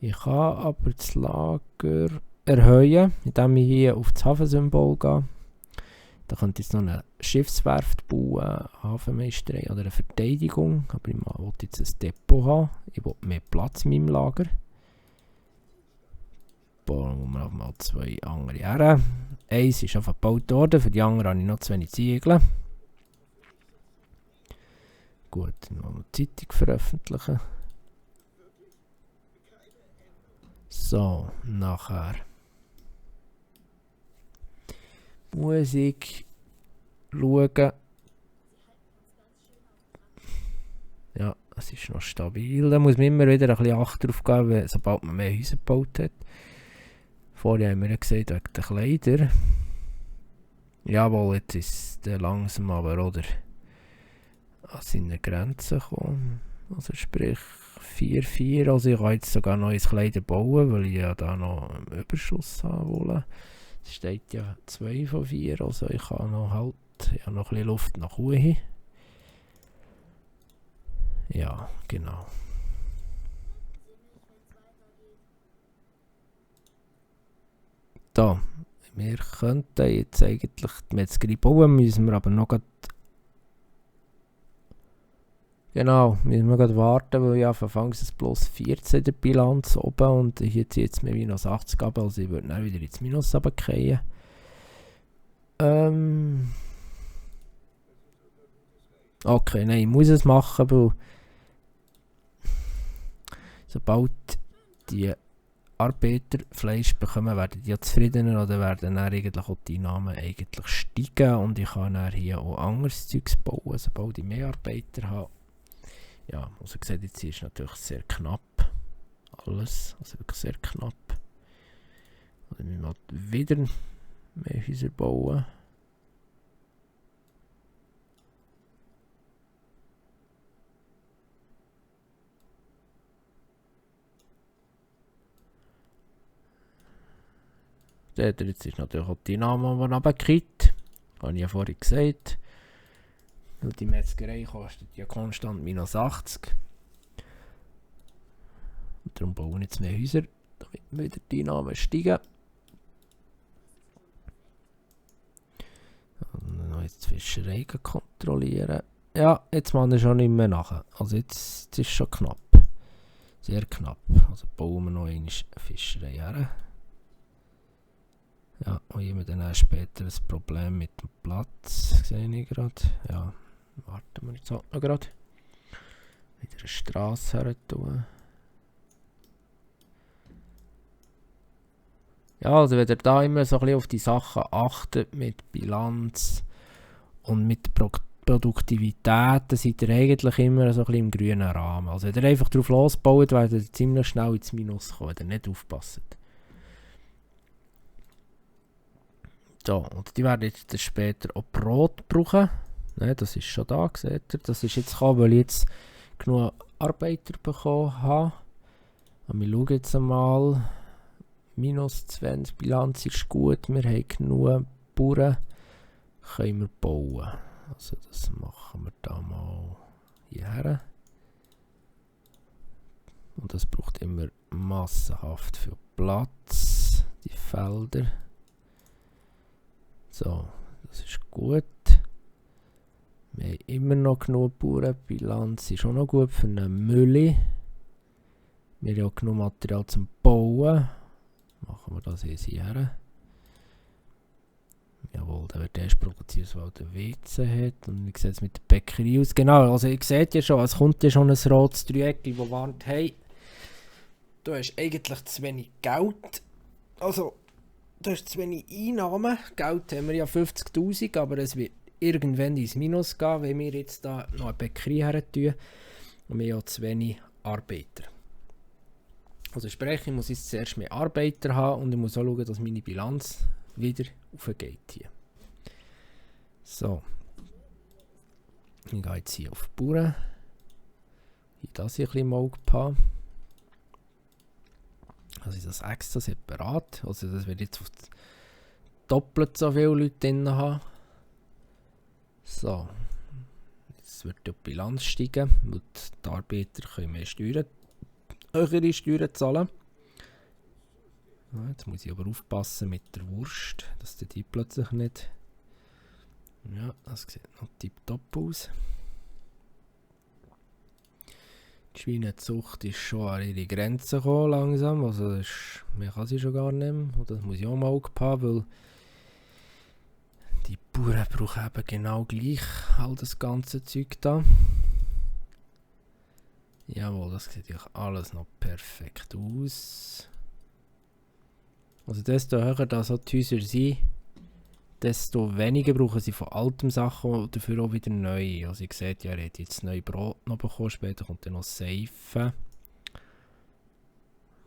[SPEAKER 1] Ich kann aber das Lager erhöhen, indem ich hier auf das Hafensymbol gehe. Da könnte ich jetzt noch eine Schiffswerft bauen, Hafenmeisterei oder eine Verteidigung. Aber ich will jetzt ein Depot haben. Ich will mehr Platz in meinem Lager. Bauen wir mal 2 andere her. Eins ist einfach gebaut worden, für die anderen habe ich noch zu wenig Ziegel. Gut, dann wollen wir die Zeitung veröffentlichen. So, nachher. Musik schauen. Ja, es ist noch stabil. Da muss man immer wieder ein bisschen Acht drauf geben, sobald man mehr Häuser gebaut hat. Vorher haben wir ja gesagt, wegen den Kleidern. Jawohl, jetzt ist der langsam aber oder an seine Grenzen gekommen. Also sprich 4,4. Also ich kann jetzt sogar neues Kleider bauen, weil ich ja da noch einen Überschuss haben will. Es steht ja 2 von 4, also ich kann noch halt, ja, noch ein bisschen Luft nach oben. Ja, genau. Da, wir könnten jetzt eigentlich die Metzgerei bauen, müssen wir aber noch genau, müssen wir gerade warten, weil ja verfangs es bloß 14 in der Bilanz oben und hier zieht es mir minus 80 ab, also ich würde dann wieder ins Minus runterfallen. Okay, nein, ich muss es machen, weil sobald die Arbeiter Fleisch bekommen, werden die ja zufriedener oder werden dann eigentlich auch die Einnahmen eigentlich steigen und ich kann dann hier auch anderes Zeugs bauen, sobald ich mehr Arbeiter habe. Ja, also gesagt, jetzt hier ist natürlich sehr knapp alles, also wirklich sehr knapp. Also wir müssen wieder mehr Häuser bauen. Jetzt ist natürlich auch die Einnahme, die runtergeht. Habe ich ja vorhin gesagt. Weil die Metzgerei kostet ja konstant minus 80. Und darum bauen wir jetzt mehr Häuser, damit wieder die Einnahmen steigen. Und noch jetzt die Fischerei kontrollieren. Ja, jetzt machen wir schon nicht mehr nach. Also jetzt ist es schon knapp. Sehr knapp. Also bauen wir noch eine Fischerei her. Ja, und haben wir dann auch später ein Problem mit dem Platz, sehe ich gerade. Ja, warten wir jetzt auch noch gerade. Wieder eine Strasse her tun. Ja, also wenn ihr da immer so ein bisschen auf die Sachen achtet mit Bilanz und mit der Produktivität, dann seid ihr eigentlich immer so ein bisschen im grünen Rahmen. Also wenn ihr einfach drauf losbaut, werdet ihr ziemlich schnell ins Minus kommen, wenn ihr nicht aufpasst. So, und die werden jetzt später auch Brot brauchen. Ne, das ist schon da, seht ihr. Das ist jetzt gekommen, weil ich jetzt genug Arbeiter bekommen habe. Und wir schauen jetzt einmal. Minus 20 Bilanz ist gut. Wir haben genug Bauern. Können wir bauen. Also das machen wir da mal hierher. Und das braucht immer massenhaft viel Platz. Die Felder. So, das ist gut. Wir haben immer noch genug Bauernbilanz. Ist auch noch gut für eine Mühle. Wir haben auch genug Material zum Bauen. Machen wir das jetzt hierher. Jawohl, da wird erst produziert, weil der WC hat. Und wie sieht es mit der Bäckerei aus? Genau, also ihr seht ja schon, es kommt ja schon ein rotes Dreieck, das warnt, hey, du hast eigentlich zu wenig Geld. Also, du hast zu wenig Einnahmen. Geld haben wir ja 50'000, aber es wird irgendwann ins Minus gehen, wenn wir jetzt da noch eine Bäckerei her tun. Und wir haben ja zu wenig Arbeiter. Also sprich, ich muss jetzt zuerst mehr Arbeiter haben und ich muss auch schauen, dass meine Bilanz wieder aufgeht hier. So. Ich gehe jetzt hier auf die Bauern. Hier das hier ein bisschen im Auge haben. Also ist das extra separat. Also das wird jetzt auf doppelt so viele Leute drin haben. So. Jetzt wird die Bilanz steigen, weil die Arbeiter können mehr Steuern, höhere Steuern zahlen. Ja, jetzt muss ich aber aufpassen mit der Wurst, dass die plötzlich nicht... Ja, das sieht noch tipptopp aus. Die Schweinezucht ist schon an ihre Grenzen gekommen, langsam. Also mehr kann sie schon gar nicht mehr. Und das muss ich auch mal haben, weil die Bauern brauchen eben genau gleich all das ganze Zeug da. Jawohl, das sieht ja alles noch perfekt aus. Also desto höher da so die Häuser sind, desto weniger brauchen sie von alten Sachen und dafür auch wieder neue. Also ihr seht ja, er hat jetzt neue Brot noch bekommen, später kommt dann noch Seife.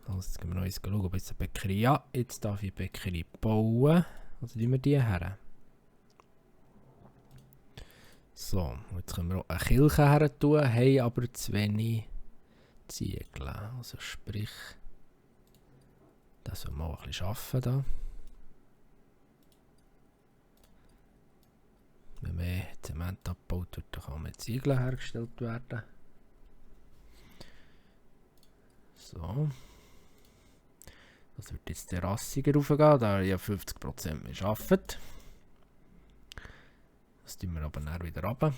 [SPEAKER 1] Also jetzt gehen wir noch schauen, ob jetzt eine Bäckerei... Ja, jetzt darf ich eine Bäckerei bauen. Also nehmen wir die her. So, jetzt können wir auch eine Kirche her tun, haben aber zu wenig Ziegel. Also sprich, das soll mal ein bisschen arbeiten da. Wenn mehr Zement abgebaut wird, dann kann mehr Ziegel hergestellt werden. So. Das wird jetzt terrassiger raufgehen, da ja 50% mehr arbeiten. Das tun wir aber dann wieder runter.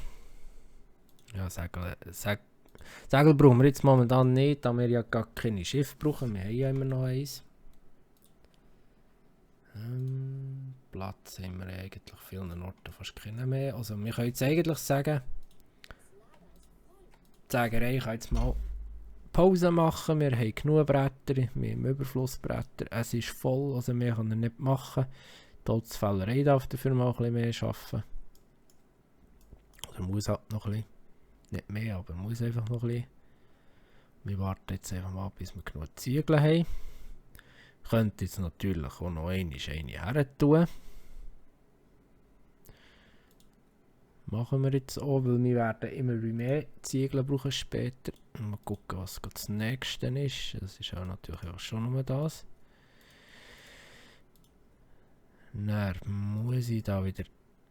[SPEAKER 1] Ja, Segel brauchen wir jetzt momentan nicht, da wir ja gar keine Schiffe brauchen. Wir haben ja immer noch eins. Platz haben wir eigentlich vielen Orten fast keinen mehr. Also wir können jetzt eigentlich sagen, die Sägerei kann jetzt mal Pause machen. Wir haben genug Bretter, wir haben Überflussbretter. Es ist voll, also mehr können wir nicht machen. Die Holzfällerei darf dafür mal ein bisschen mehr arbeiten. Oder muss halt noch ein bisschen. Nicht mehr, aber muss einfach noch ein bisschen. Wir warten jetzt einfach mal, bis wir genug Ziegel haben. Ich könnte jetzt natürlich auch noch eine her tun. Machen wir jetzt auch, weil wir werden immer mehr Ziegel brauchen später. Mal gucken, was das nächste ist. Das ist auch natürlich auch schon nur das. Dann muss ich da wieder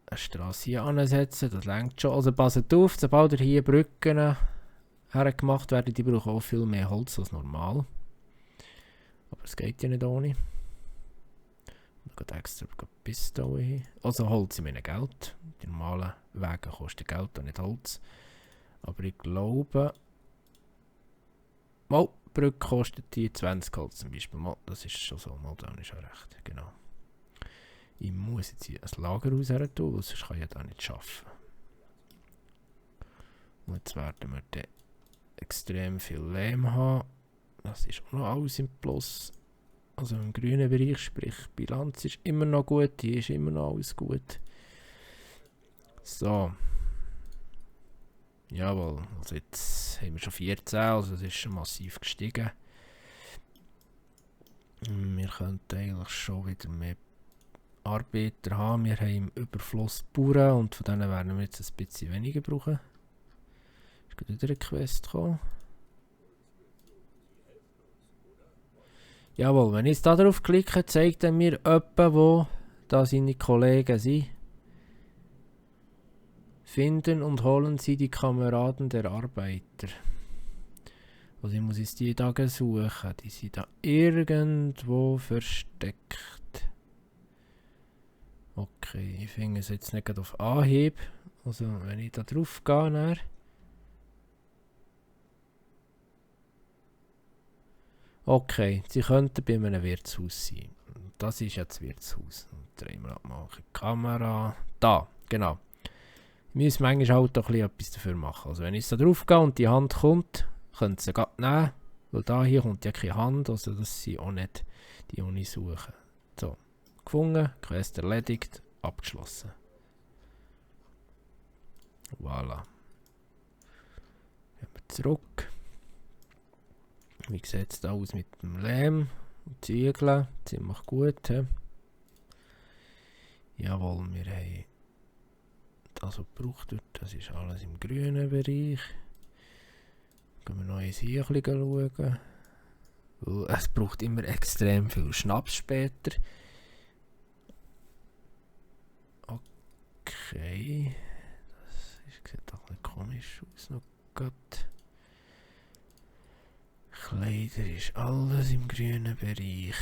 [SPEAKER 1] eine Strasse hier ansetzen, das reicht schon. Also passt auf, sobald ihr hier Brücken hergemacht werden, die brauchen auch viel mehr Holz als normal. Aber es geht ja nicht ohne. Ich gehe extra bis da hin. Also Holz in meinem Geld. Die normalen Wege kosten Geld und nicht Holz. Aber ich glaube... Mal, die Brücke kostet die 20 Holz zum Beispiel. Mal, das ist schon so, mal dann ist schon recht, genau. Ich muss jetzt hier ein Lagerhaus her tun, sonst kann ich ja da nicht arbeiten. Und jetzt werden wir dann extrem viel Lehm haben. Das ist auch noch alles im Plus. Also im grünen Bereich, sprich die Bilanz ist immer noch gut, hier ist immer noch alles gut. So. Jawohl, also jetzt haben wir schon 14, also es ist schon massiv gestiegen. Wir könnten eigentlich schon wieder mehr Arbeiter haben. Wir haben im Überfluss Bauern und von denen werden wir jetzt ein bisschen weniger brauchen. Ist gerade wieder eine Quest gekommen. Jawohl, wenn ich jetzt da drauf klicke, zeigt er mir etwa, wo da seine Kollegen sind. Finden und holen Sie die Kameraden der Arbeiter. Also ich muss jetzt die da suchen. Die sind da irgendwo versteckt. Okay, ich finde es jetzt nicht auf Anhieb. Also wenn ich da drauf gehe, dann okay, sie könnten bei einem Wirtshaus sein. Das ist jetzt das Wirtshaus. Drehen wir mal die Kamera. Da, genau. Wir müssen manchmal halt auch etwas dafür machen. Also wenn ich da drauf gehe und die Hand kommt, könnt ihr sie gerade nehmen. Weil da hier kommt ja keine Hand, also das sind auch nicht die, die ich suche. So, gefunden, Quest erledigt, abgeschlossen. Voilà. Gehen wir zurück. Wie sieht es da aus mit dem Lehm und Ziegeln? Ziemlich gut. He? Jawohl, wir haben das, was gebraucht wird. Das ist alles im grünen Bereich. Gehen wir noch hier ein bisschen schauen. Weil es braucht immer extrem viel Schnaps später. Okay. Das sieht doch ein bisschen komisch aus. Noch grad. Kleider ist alles im grünen Bereich.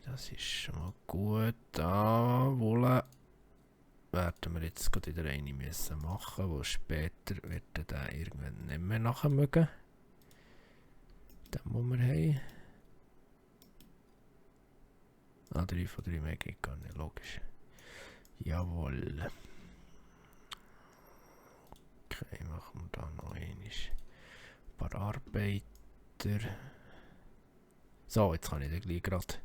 [SPEAKER 1] Das ist schon mal gut. Da Wolle werden wir jetzt gerade wieder eine müssen machen, wo später wird der irgendwann nicht mehr nachher mögen. Den muss wir haben. 3 von 3 mehr geht gar nicht, logisch. Jawohl. Okay, machen wir da noch ein paar Arbeiter. So, jetzt kann ich dann gleich gerade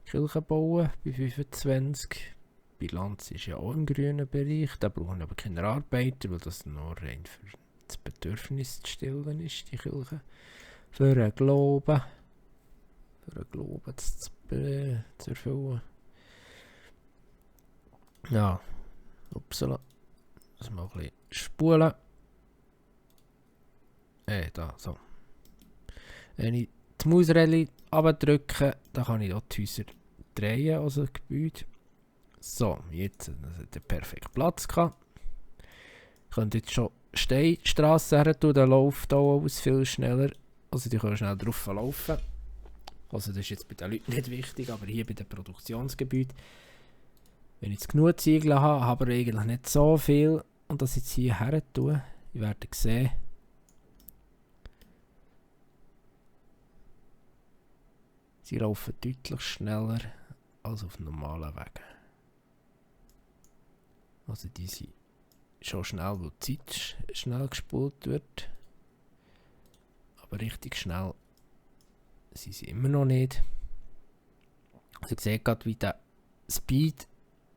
[SPEAKER 1] Kirche bauen bei 25. Die Bilanz ist ja auch im grünen Bereich. Da brauchen wir aber keine Arbeiter, weil das nur rein für das Bedürfnis zu stillen ist, die Kirche. Für einen Glauben. Für einen Glauben zu erfüllen. Ja, upsala. Das mal ein bisschen spulen. Da, so. Wenn ich die Mausrädchen runterdrücke, dann kann ich auch die Häuser drehen, also das Gebäude. So, jetzt hat er perfekt Platz gehabt. Ich könnte jetzt schon Steinstrassen her tun, dann läuft auch alles viel schneller. Also die können schnell drauf laufen. Also das ist jetzt bei den Leuten nicht wichtig, aber hier bei den Produktionsgebieten. Wenn ich jetzt genug Ziegel habe, aber eigentlich nicht so viel und das jetzt hier her tue, ich werde sehen, sie laufen deutlich schneller als auf normalen Wegen. Also die sind schon schnell, wo die Zeit schnell gespult wird. Aber richtig schnell sind sie immer noch nicht. Also ihr seht gerade, wie der Speed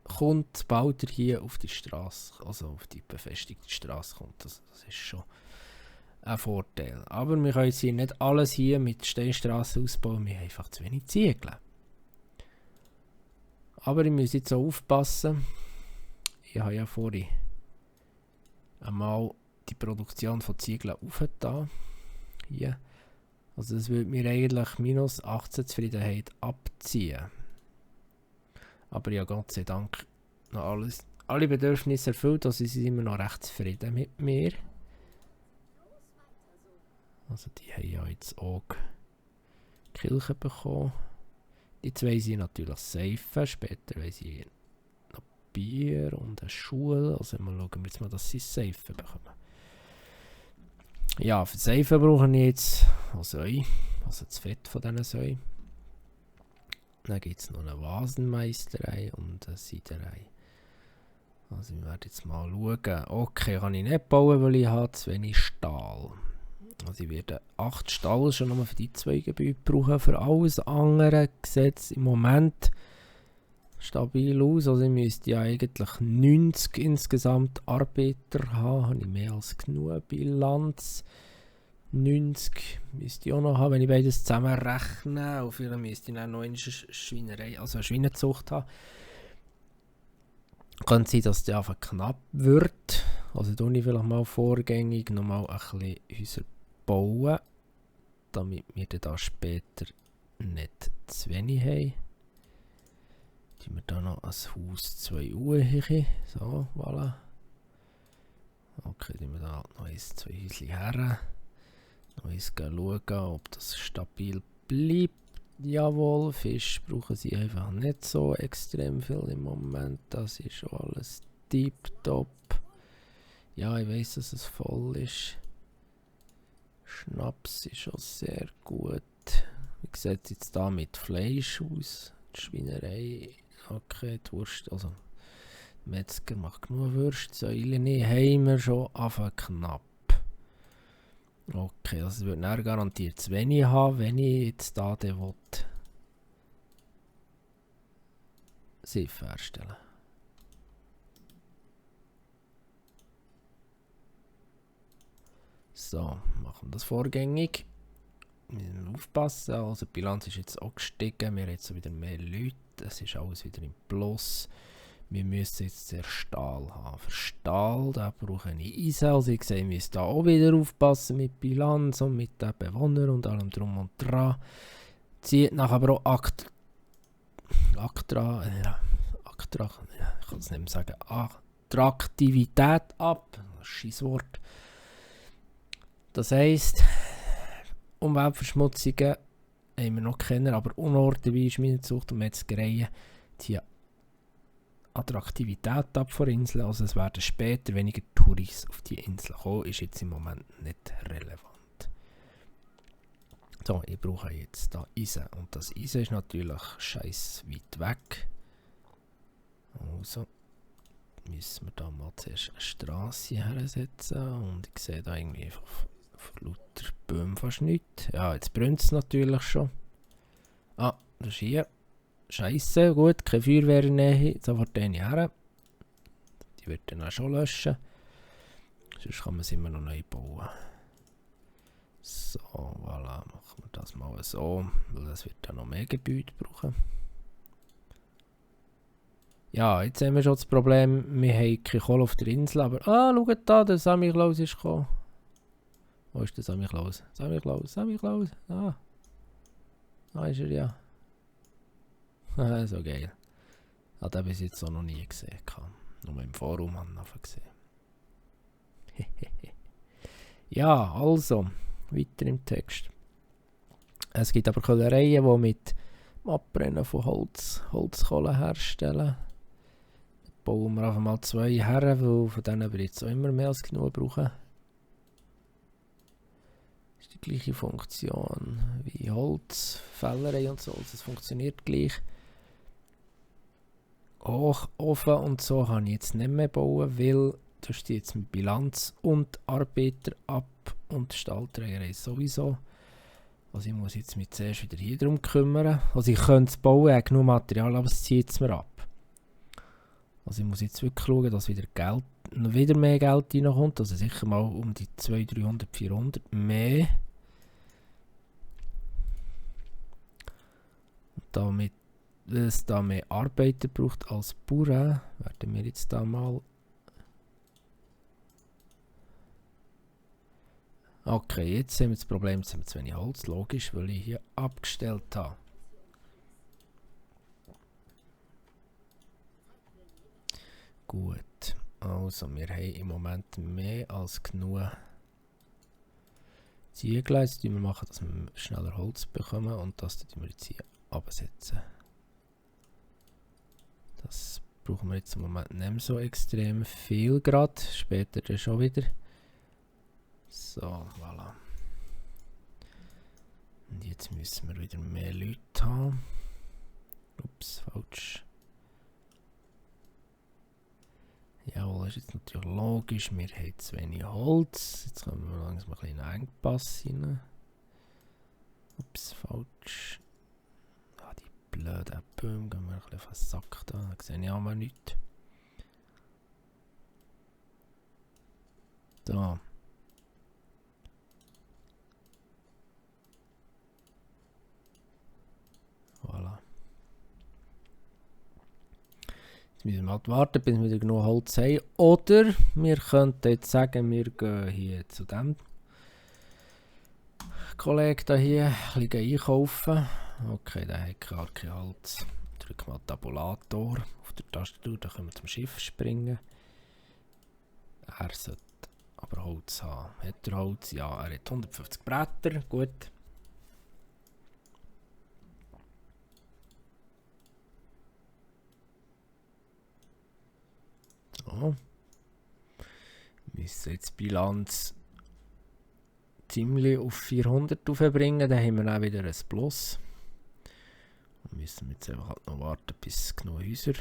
[SPEAKER 1] kommt, sobald er hier auf die Straße, also auf die befestigte Straße kommt. Das ist schon ein Vorteil. Aber wir können jetzt hier nicht alles hier mit Steinstraßen ausbauen, wir haben einfach zu wenig Ziegel. Aber ich muss jetzt auch aufpassen. Ich habe ja vorhin einmal die Produktion von Ziegeln aufgetan. Hier. Also das würde mir eigentlich minus 18 Zufriedenheit abziehen. Aber ja, Gott sei Dank noch alle Bedürfnisse erfüllt, also sie sind immer noch recht zufrieden mit mir. Also die haben ja jetzt auch die Kirche bekommen. Die zwei sind natürlich safe, später wollen sie noch Bier und eine Schule. Also mal schauen wir jetzt mal, dass sie safe bekommen. Ja, für Safe brauche ich jetzt Säue, also das Fett von diesen Säuen. Dann gibt es noch eine Vasenmeisterei und eine Seiderei. Also wir werden jetzt mal schauen. Okay, kann ich nicht bauen, weil ich habe zu wenig Stahl. Also ich werde 8 Stahl schon nur für die 2 Gebäude brauchen. Für alles andere sieht es im Moment stabil aus. Also ich müsste ja eigentlich 90 insgesamt Arbeiter haben. Habe ich mehr als genug Bilanz. 90 müsste ich auch noch haben, wenn ich beides zusammenrechne. Und vielleicht müsste ich dann noch eine Schweinerei, also eine Schweinezucht haben. Könnte sein, dass der einfach knapp wird. Also tue ich vielleicht mal vorgängig noch mal ein bisschen Häuser bauen, damit wir dann später nicht zu wenig haben. Tun wir da noch ein Haus 2 Uhr hin. So, voilà. Okay, tun wir da noch 2 Häuschen her. Noch schauen, ob das stabil bleibt. Jawohl, Fisch brauchen sie einfach nicht so extrem viel im Moment. Das ist schon alles tiptop. Ja, ich weiß, dass es voll ist. Schnaps ist schon sehr gut. Wie sieht es jetzt da mit Fleisch aus? Die Schweinerei. Okay, die Wurst. Also, der Metzger macht genug Würste. Säulen haben wir schon einfach knapp. Okay, das wird dann garantiert zu wenig haben, wenn ich jetzt da den Siff herstellen. So, machen wir das vorgängig. Wir müssen aufpassen, also die Bilanz ist jetzt auch gestiegen, wir haben jetzt wieder mehr Leute, es ist alles wieder im Plus. Wir müssen jetzt den Stahl haben. Für Stahl, da brauche ich Eisen. Also ich sehe, wir müssen da auch wieder aufpassen mit Bilanz und mit den Bewohnern und allem drum und dran. Zieht nachher aber auch ich kann es nicht mehr sagen, Attraktivität ab. Scheiß Wort. Das heisst, Umweltverschmutzungen haben wir noch kennen, aber Unorte wie Schweinezucht und Metzgereien ziehen Attraktivität ab von Inseln, also es werden später weniger Touris auf die Insel kommen, ist jetzt im Moment nicht relevant. So, ich brauche jetzt da Eisen und das Eisen ist natürlich scheiß weit weg. Also müssen wir da mal zuerst eine Strasse hersetzen und ich sehe da irgendwie einfach von lauter Bäumen fast nichts. Ja, jetzt brennt es natürlich schon. Ah, das ist hier. Scheiße, gut, keine Feuerwehr in der Nähe, sofort den her. Die wird dann auch schon löschen. Sonst kann man es immer noch neu bauen. So, voilà, machen wir das mal so, weil das wird dann noch mehr Gebäude brauchen. Ja, jetzt haben wir schon das Problem, wir haben keine Kohle auf der Insel, aber schaut da, der Sammy Klaus ist gekommen. Wo ist der Sammy Klaus? Sammy Klaus, da ist er ja. So geil. Hat er bis jetzt auch noch nie gesehen. Nur im Forum haben wir gesehen. Ja, also, weiter im Text. Es gibt aber Kohlereien, die mit dem Abbrennen von Holzkohle herstellen. Da bauen wir einfach mal 2 her, weil von denen wir jetzt auch immer mehr als genug brauchen. Das ist die gleiche Funktion wie Holzfällerei und so. Also es funktioniert gleich. Hochofen und so kann ich jetzt nicht mehr bauen, weil da steht jetzt mit Bilanz und Arbeiter ab und Stahlträgerei sowieso. Also ich muss jetzt mich zuerst wieder hier drum kümmern. Also ich könnte es bauen, ich habe genug Material, aber es zieht es mir ab. Also ich muss jetzt wirklich schauen, dass wieder mehr Geld reinkommt. Also sicher mal um die 200, 300, 400 mehr. Und damit, weil es da mehr Arbeiter braucht als Bauern, werden wir jetzt da mal... Okay, jetzt haben wir das Problem, jetzt haben wir zu wenig Holz, logisch, weil ich hier abgestellt habe. Gut, also wir haben im Moment mehr als genug Ziegel. Jetzt machen wir, dass wir schneller Holz bekommen und das tun wir jetzt hier absetzen. Das brauchen wir jetzt im Moment nicht mehr so extrem viel gerade, später dann schon wieder. So, voilà. Und jetzt müssen wir wieder mehr Leute haben. Ups, falsch. Jawohl, das ist jetzt natürlich logisch. Wir haben zu wenig Holz. Jetzt kommen wir langsam ein bisschen in einen Engpass rein. Ups, falsch. Ah, die blöden Bäume gehen wir ein bisschen auf den Sack da. Da sehe ich auch mal nichts. So. Voilà. Jetzt müssen wir halt warten, bis wir wieder genug Holz haben. Oder wir könnten jetzt sagen, wir gehen hier zu dem Kollegen da hier ein bisschen einkaufen. Okay, der hat gar kein Holz. Drück mal Tabulator auf der Tastatur, dann können wir zum Schiff springen. Er sollte aber Holz haben. Hat er Holz? Ja, er hat 150 Bretter, gut. So. Wir müssen jetzt die Bilanz ziemlich auf 400 aufbringen, dann haben wir auch wieder ein Plus. Dann müssen wir jetzt einfach halt noch warten, bis genug Häuser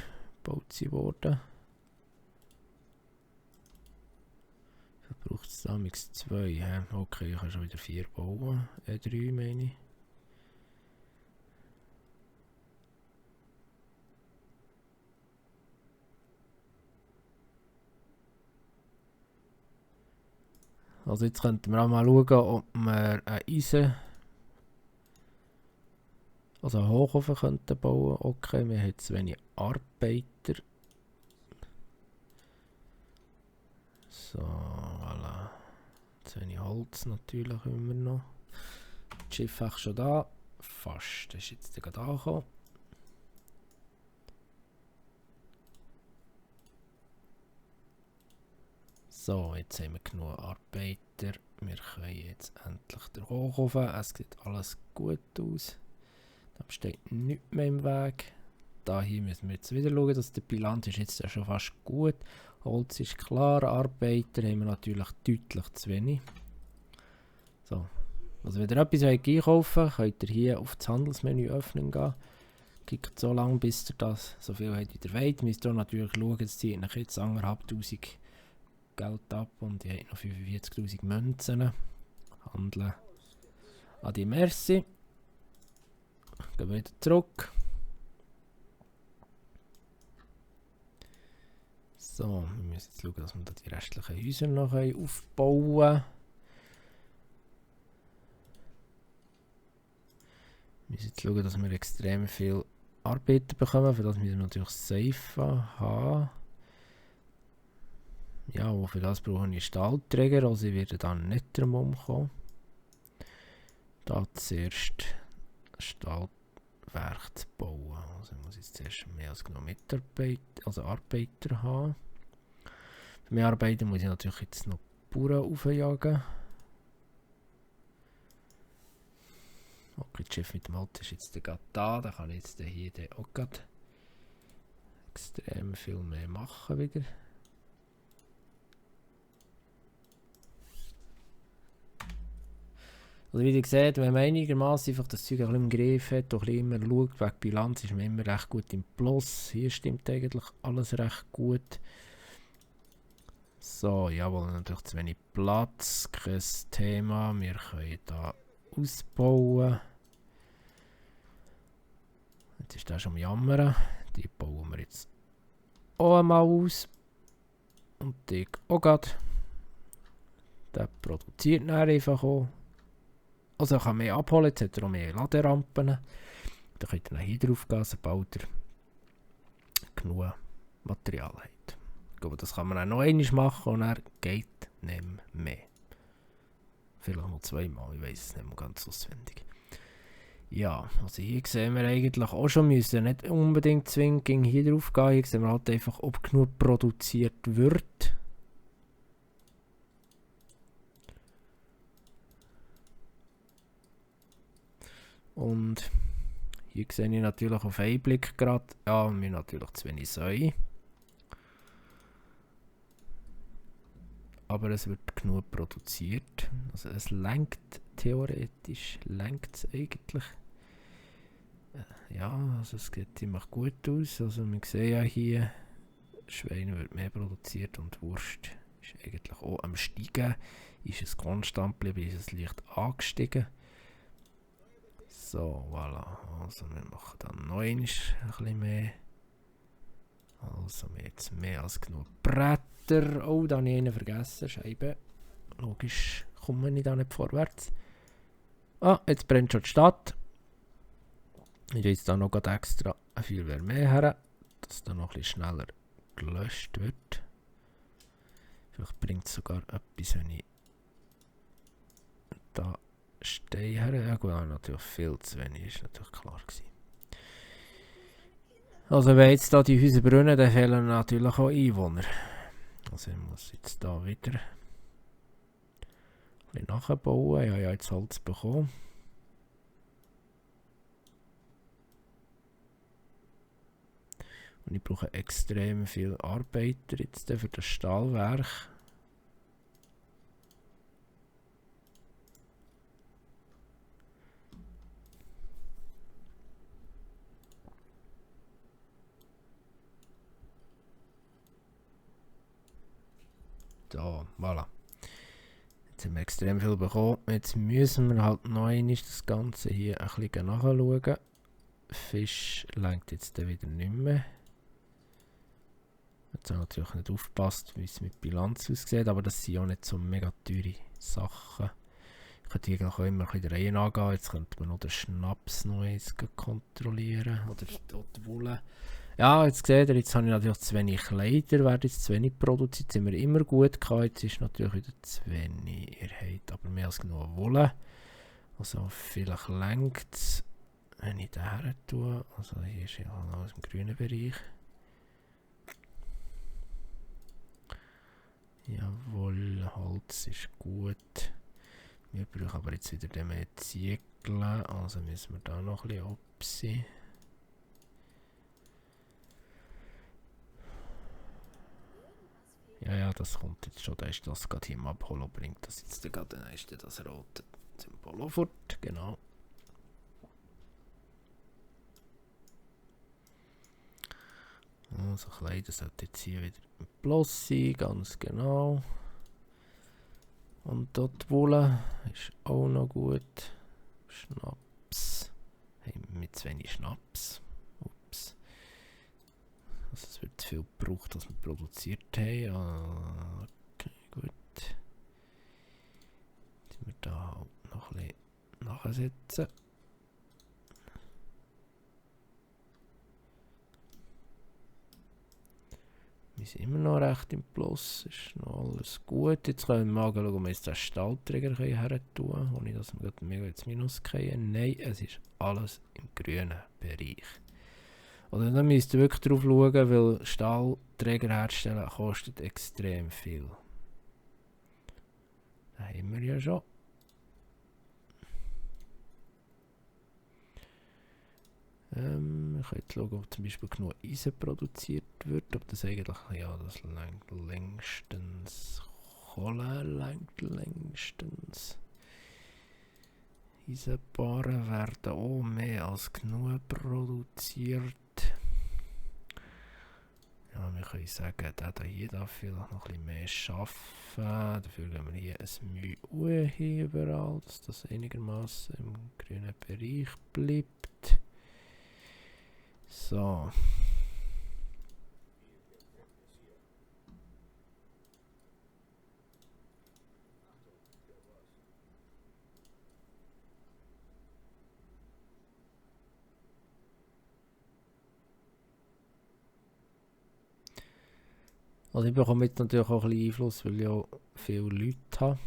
[SPEAKER 1] gebaut wurden. Da braucht es damals 2. Okay, ich kann schon wieder 4 bauen. 3 meine ich. Also jetzt könnten wir auch mal schauen, ob wir ein Eisen, also einen Hochofen könnten bauen. Okay, wir haben zu wenig Arbeiter. So, voilà. Zu wenig Holz natürlich immer noch. Das Schiff ist schon da. Fast, das ist jetzt gerade angekommen. So, jetzt haben wir genug Arbeiter. Wir können jetzt endlich den Hochofen. Es sieht alles gut aus. Da steht nichts mehr im Weg. Da hier müssen wir jetzt wieder schauen, dass die Bilanz ist jetzt schon fast gut. Holz ist klar, Arbeiter haben wir natürlich deutlich zu wenig. So, also wenn ihr etwas einkaufen wollt, könnt ihr hier auf das Handelsmenü öffnen gehen. Klickt so lange, bis ihr das so viel habt, wie ihr wollt. Müsst ihr natürlich schauen, dass ihr jetzt 1'500 Geld ab und ihr habt noch 45'000 Münzen. Handeln. Adi merci. Gehen wir wieder zurück. So, wir müssen jetzt schauen, dass wir da die restlichen Häuser noch aufbauen können. Wir müssen jetzt schauen, dass wir extrem viel Arbeiter bekommen. Für das müssen wir natürlich Safe haben. Ja, und für das brauche ich Stahlträger, also ich werde dann nicht drum umkommen. Da zuerst Stahlwerk zu bauen. Also ich muss jetzt zuerst mehr als genug Mitarbeiter, also Arbeiter haben. Für mehr Arbeiter muss ich natürlich jetzt noch Bauern aufjagen. Okay, das Schiff mit dem Holz ist jetzt gerade da. Da kann ich jetzt hier auch gerade extrem viel mehr machen wieder. Also wie ihr seht, wenn man einigermaßen einfach das Zeug ein bisschen im Griff hat, doch immer schaut, wegen Bilanz ist man immer recht gut im Plus. Hier stimmt eigentlich alles recht gut. So, jawohl, natürlich zu wenig Platz, kein Thema. Wir können hier ausbauen. Jetzt ist das schon am Jammern. Die bauen wir jetzt auch einmal aus. Und die auch gerade. Der produziert dann einfach auch. Also er kann mehr abholen, jetzt hat er auch mehr Laderampen. Da könnt ihr hier drauf gehen, sobald ihr genug Material habt. Ich glaube, das kann man auch noch einmal machen und er geht nicht mehr. Vielleicht noch 2-mal, ich weiß es nicht mehr ganz auswendig. Ja, also hier sehen wir eigentlich auch schon, müssen nicht unbedingt zwingend hier drauf gehen. Hier sehen wir halt einfach, ob genug produziert wird. Und hier sehe ich natürlich auf einen Blick gerade, ja, wir natürlich zu wenig Säue. Aber es wird genug produziert. Also es lenkt theoretisch, lenkt es eigentlich. Ja, also es sieht ziemlich gut aus. Also wir sehen ja hier, Schweine wird mehr produziert und Wurst ist eigentlich auch am Steigen. Ist es konstant geblieben, ist es leicht angestiegen. So, voilà. Also wir machen dann noch ein bisschen mehr. Also wir jetzt mehr als genug Bretter. Oh, da habe ich einen vergessen. Scheibe. Logisch komme ich da nicht vorwärts. Ah, jetzt brennt schon die Stadt. Ich tue jetzt da noch extra viel mehr her, dass da noch ein bisschen schneller gelöscht wird. Vielleicht bringt es sogar etwas, wenn ich da stehe her. Ja gut, natürlich viel zu wenig, ist natürlich klar gewesen. Also wenn jetzt da die Häuser brennen, dann fehlen natürlich auch Einwohner. Also ich muss jetzt da wieder ein bisschen nachbauen. Ich habe ja jetzt Holz bekommen. Und ich brauche extrem viele Arbeiter jetzt für das Stahlwerk. So, voilà. Jetzt haben wir extrem viel bekommen. Jetzt müssen wir halt noch einmal das Ganze hier ein bisschen nachschauen. Fisch lenkt jetzt wieder nicht mehr. Jetzt habe ich natürlich nicht aufgepasst, wie es mit Bilanz aussieht, aber das sind auch nicht so mega teure Sachen. Ich könnte hier auch immer ein bisschen der Reihe angehen. Jetzt könnte man noch den Schnaps noch eins kontrollieren. Oder die Wolle. Ja, jetzt seht ihr, jetzt habe ich natürlich zu wenig Kleider, werden jetzt zu wenig produziert. Jetzt sind wir immer gut gehabt. Jetzt ist natürlich wieder zu wenig. Ihr habt aber mehr als genug Wolle. Also vielleicht lenkt es, wenn ich da her tue. Also hier ist ja noch aus dem grünen Bereich. Jawohl, Holz ist gut. Wir brauchen aber jetzt wieder mehr Ziegel. Also müssen wir da noch ein bisschen absehen. Ja, das kommt jetzt schon. Da ist das gerade hier im Abholen, bringt das jetzt gerade. Dann ist das rote Symbol fort. Genau. Also Kleider sollte jetzt hier wieder im Plus sein, ganz genau. Und dort Wolle ist auch noch gut. Schnaps. Haben wir mit zu wenig Schnaps. Ups. Also es wird zu viel gebraucht, was wir produziert haben. Okay, gut. Jetzt wir da halt noch ein bisschen nachsetzen. Wir sind immer noch recht im Plus, ist noch alles gut. Jetzt können wir mal schauen, ob wir jetzt den Stahlträger her tun, ohne dass wir mega ins Minus gehen. Nein, es ist alles im grünen Bereich. Oder dann müsst ihr wirklich drauf schauen, weil Stahlträger herstellen kostet extrem viel. Das haben wir ja schon. Wir können jetzt schauen, ob zum Beispiel genug Eisen produziert wird. Ob das eigentlich, ja, das lenkt längstens. Kohle lenkt längstens. Eisenbahnen werden auch mehr als genug produziert. Ja, wir können sagen, der hier darf vielleicht noch ein bisschen mehr arbeiten. Dafür gehen wir hier ein Mühe hin überall, dass das einigermaßen im grünen Bereich bleibt. So. Also ich bekomme jetzt natürlich auch ein bisschen Einfluss, weil ich auch viele Leute habe.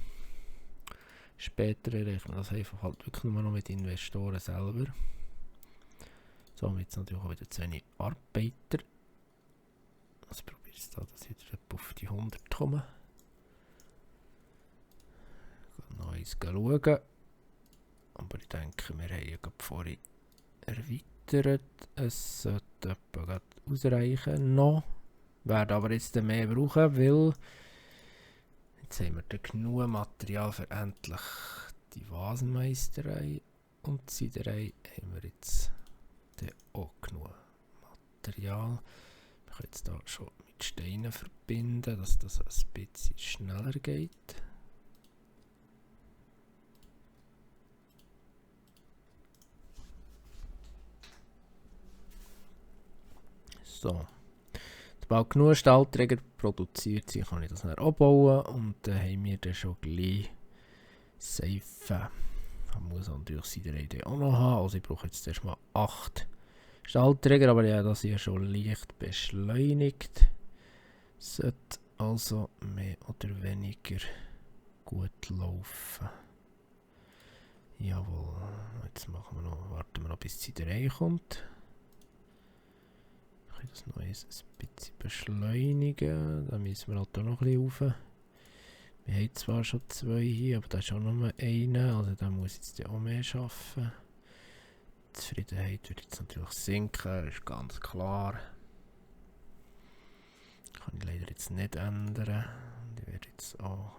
[SPEAKER 1] Später erreicht man das einfach halt wirklich nur noch mit Investoren selber. So, jetzt natürlich auch wieder zu wenig Arbeiter. Also probiere ich da, dass ich wieder auf die 100 komme. Noch eins schauen. Aber ich denke, wir haben ja gerade vorhin erweitert. Es sollte etwa gerade ausreichen noch. Werden aber jetzt mehr brauchen, weil jetzt haben wir da genug Material für endlich die Vasenmeisterei und die Siederei haben wir jetzt dann auch genug Material. Ich kann jetzt hier schon mit Steinen verbinden, dass das ein bisschen schneller geht. So. Sobald genug Stahlträger produziert sind, kann ich das dann abbauen und dann haben wir dann schon gleich Seifen. Man muss natürlich Siederei auch noch haben, also ich brauche jetzt erstmal 8 Stahlträger, aber ja, das hier schon leicht beschleunigt. Sollte also mehr oder weniger gut laufen. Jawohl, jetzt machen wir noch, warten wir noch bis die Siederei kommt. Ich kann das noch ein bisschen beschleunigen, dann müssen wir halt auch noch ein bisschen rauf. Wir haben zwar schon 2 hier, aber da ist auch nur einer, also da muss ich jetzt auch mehr arbeiten. Die Zufriedenheit wird jetzt natürlich sinken, ist ganz klar. Kann ich leider jetzt nicht ändern. Ich werde jetzt auch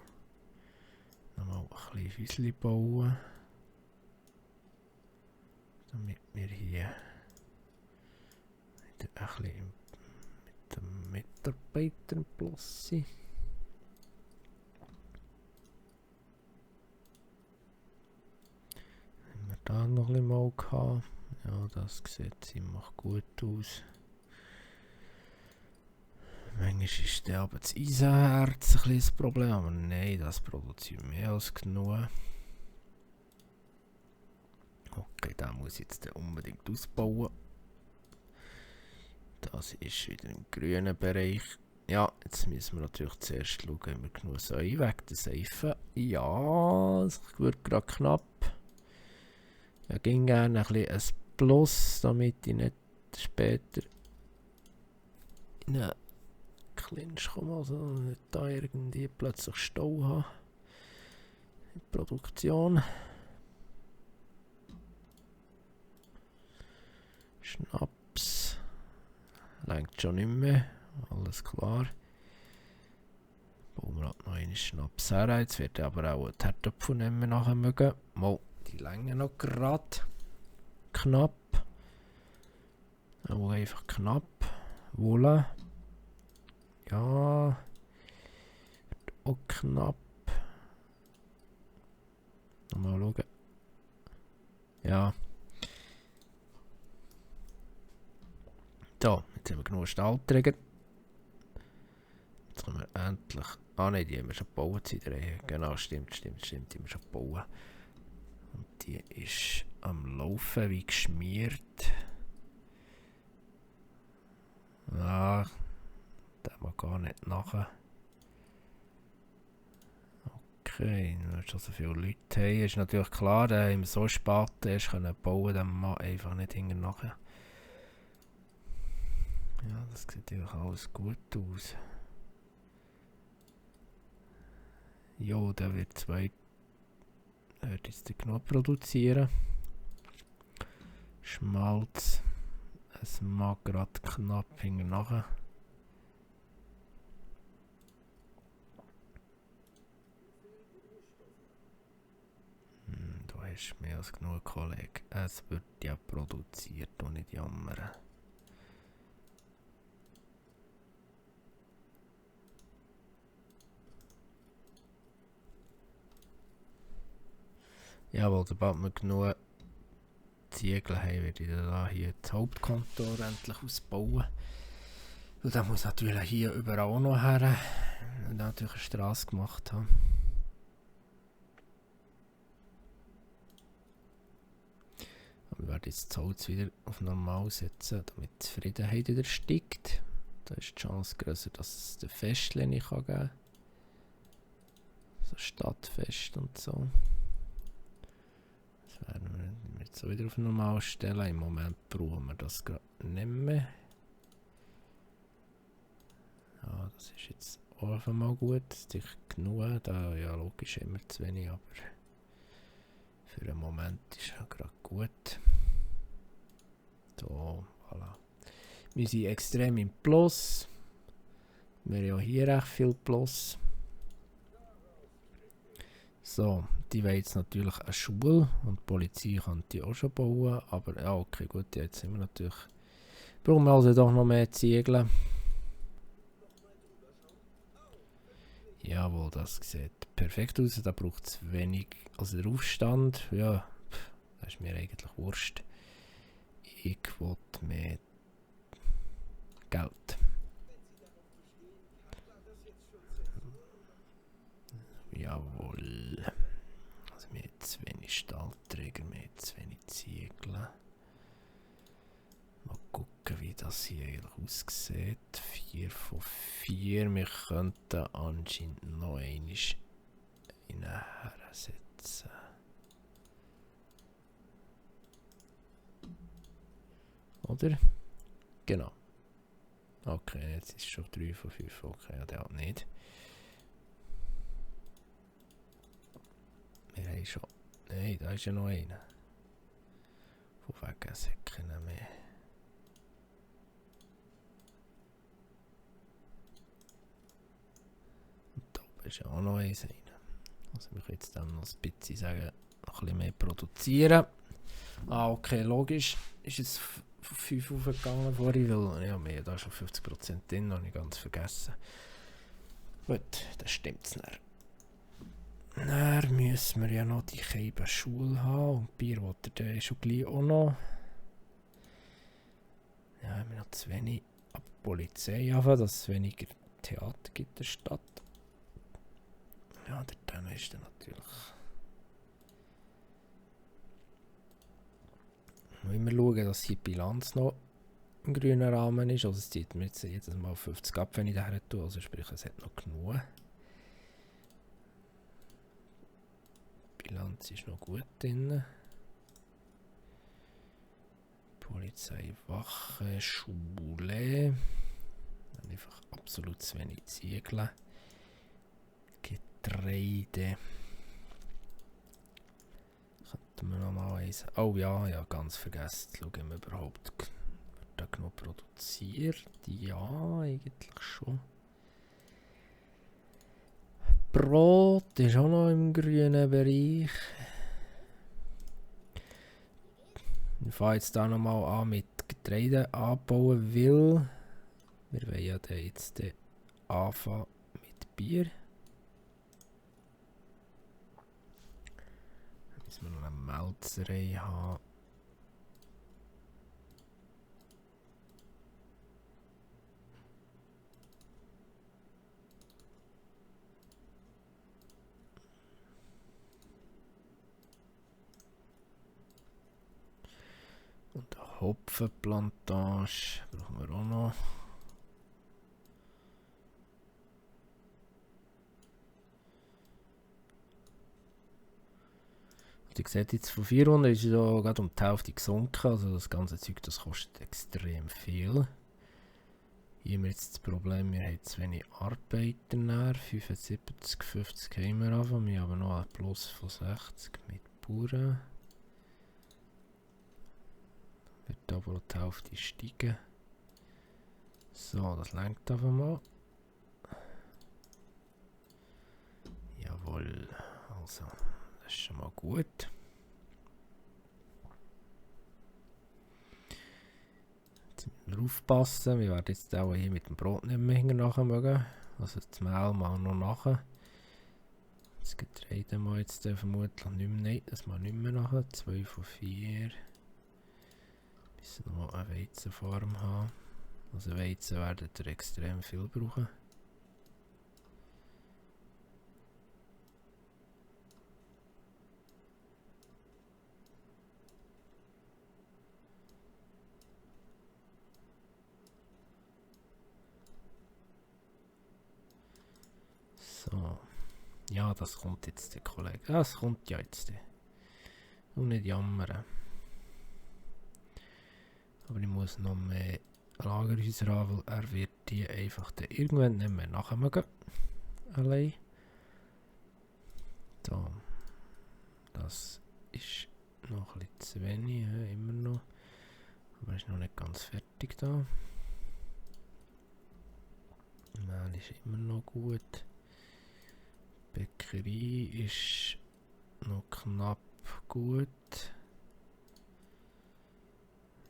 [SPEAKER 1] nochmal ein bisschen Häuschen bauen. Damit wir hier wieder ein bisschen mit den Mitarbeitern plus sind. Haben wir da noch ein bisschen mal gehabt. Ja, das sieht ziemlich gut aus. Manchmal ist der aber das Eisenherz ein bisschen das Problem, aber nein, das produziert mehr als genug. Okay, den muss ich jetzt unbedingt ausbauen. Das ist wieder im grünen Bereich. Ja, jetzt müssen wir natürlich zuerst schauen, ob wir genug Säue weg der Seife. Ja, es wird gerade knapp. Ich ging gerne ein bisschen ein Plus, damit ich nicht später in einen Clinch komme, also nicht da irgendwie plötzlich Stau habe. In der Produktion. Schnaps. Lenkt schon nicht mehr. Alles klar. Bauen wir halt noch einen Schnaps her. Jetzt wird aber auch die Herdöpfel nicht mehr nachher mögen. Mal die Länge noch gerade. Knapp. Auch einfach knapp. Wolle. Ja. Auch knapp. Nochmal schauen. Ja. So, jetzt haben wir genug Stahlträger. Jetzt können wir endlich... Ah nein, die haben wir schon gebaut. Genau, stimmt, die haben wir schon gebaut. Und die ist am Laufen wie geschmiert. Ah, der mag gar nicht nachher. Okay, wenn wir schon so viele Leute haben, ist natürlich klar, da haben wir so spät erst bauen können, dann man einfach nicht hinten nachher. Ja, das sieht eigentlich alles gut aus. Jo, der wird jetzt genug produzieren. Schmalz. Es mag gerade knapp hinten nachher. Du hast mehr als genug, Kollege. Es wird ja produziert und nicht jammern. Jawohl, sobald wir genug Ziegel haben, werde ich da hier das Hauptkontor endlich ausbauen. Und dann muss natürlich hier überall auch noch her, und natürlich eine Straße gemacht haben. Aber wir werden jetzt das Holz wieder auf normal setzen, damit die Zufriedenheit wieder steigt. Da ist die Chance größer, dass es den Festchen nicht geben kann. So Stadtfest und so. Das werden wir jetzt wieder auf normal stellen. Im Moment brauchen wir das gerade nicht mehr. Ja, das ist jetzt auch einfach mal gut. Das ist sicher genug. Da, ja, logisch immer zu wenig, aber für den Moment ist es gerade gut. So, voilà. Wir sind extrem im Plus. Wir haben ja hier recht viel Plus. So, die wollen jetzt natürlich eine Schule und die Polizei kann die auch schon bauen, aber ja, okay, gut, jetzt sind wir natürlich... Brauchen wir also doch noch mehr Ziegel. Jawohl, das sieht perfekt aus, da braucht es wenig... Also der Aufstand, ja, das ist mir eigentlich wurscht. Ich will mehr Geld. Jawohl. Also wir haben zu wenig Stahlträger, wir haben zu wenig Ziegel. Mal gucken, wie das hier eigentlich aussieht. 4 von 4. Wir könnten anscheinend noch einmal hinsetzen. Oder? Genau. Okay, jetzt ist es schon 3 von 5. Okay, ja, der hat nicht. Wir haben schon... Nein, da ist ja noch einer. Von wegen Säcken mehr. Und da oben ist ja auch noch eins rein. Also wir können jetzt dann noch ein bisschen sagen, noch ein bisschen mehr produzieren. Ah, okay, logisch. Ist es von 5 aufgegangen vorhin, weil ja, wir haben da schon 50% drin, habe ich ganz vergessen. Gut, das stimmt's nicht. Dann müssen wir ja noch die Scheibe Schule haben und Bier wollte der schon gleich auch noch. Ja, haben wir noch zu wenig ab Polizei haben, dass es weniger Theater gibt in der Stadt. Ja, dann ist dann natürlich... Wir müssen schauen, dass die Bilanz noch im grünen Rahmen ist. Also es zieht mir jetzt jedes Mal 50 ab, wenn ich da her tue. Also sprich, es hat noch genug. Die Bilanz ist noch gut drin. Polizei, Wache, Schule. Dann einfach absolut zu wenig Ziegel. Getreide. Könnten wir noch mal eins. Oh ja, ja, ganz vergessen. Schauen wir überhaupt, wird da genug produziert? Ja, eigentlich schon. Brot ist auch noch im grünen Bereich. Ich fange jetzt da nochmal an mit Getreide anbauen, weil wir wollen ja jetzt anfangen mit Bier. Dann müssen wir noch eine Melzerei haben. Und eine Hopfenplantage brauchen wir auch noch. Und ihr seht jetzt von 400 ist ja gerade um die Hälfte gesunken. Also das ganze Zeug, das kostet extrem viel. Hier haben wir jetzt das Problem, wir haben zu wenig Arbeiter näher. 75, 50 haben wir anfangen. Wir haben noch ein Plus von 60 mit Bauern. Wird aber auch die Hälfte steigen. So, das lenkt einfach mal. Jawohl. Also, das ist schon mal gut. Jetzt müssen wir aufpassen. Wir werden jetzt auch hier mit dem Brot nicht mehr nachher mögen. Also das Mehl mal noch nachher. Das Getreide mal jetzt vermutlich nicht mehr. Nein, das mal nicht mehr nachher. 2 von 4. Müssen noch mal eine Weizenfarm haben. Also Weizen werden ihr extrem viel brauchen. So. Ja, das kommt jetzt, der Kollege. Das kommt ja jetzt. Und nicht jammern. Aber ich muss noch mehr Lagerhäuser haben, weil er wird die einfach dann irgendwann nicht mehr nachmachen. Allein. So. Das ist noch ein bisschen zu wenig, ja, immer noch. Aber ist noch nicht ganz fertig da. Mehl ist immer noch gut. Bäckerei ist noch knapp gut.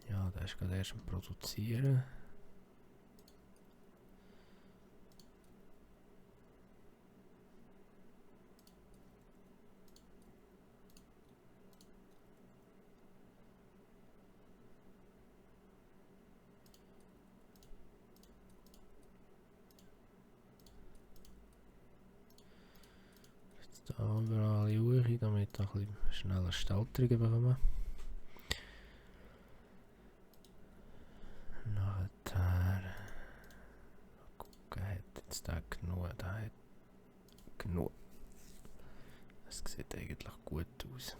[SPEAKER 1] Ja, der ist gerade erst am Produzieren. Jetzt da überall Jury, damit wir ein bisschen schneller Stalterungen bekommen. Nachher gucken, hat jetzt der genug, der hat genug. Es sieht eigentlich gut aus.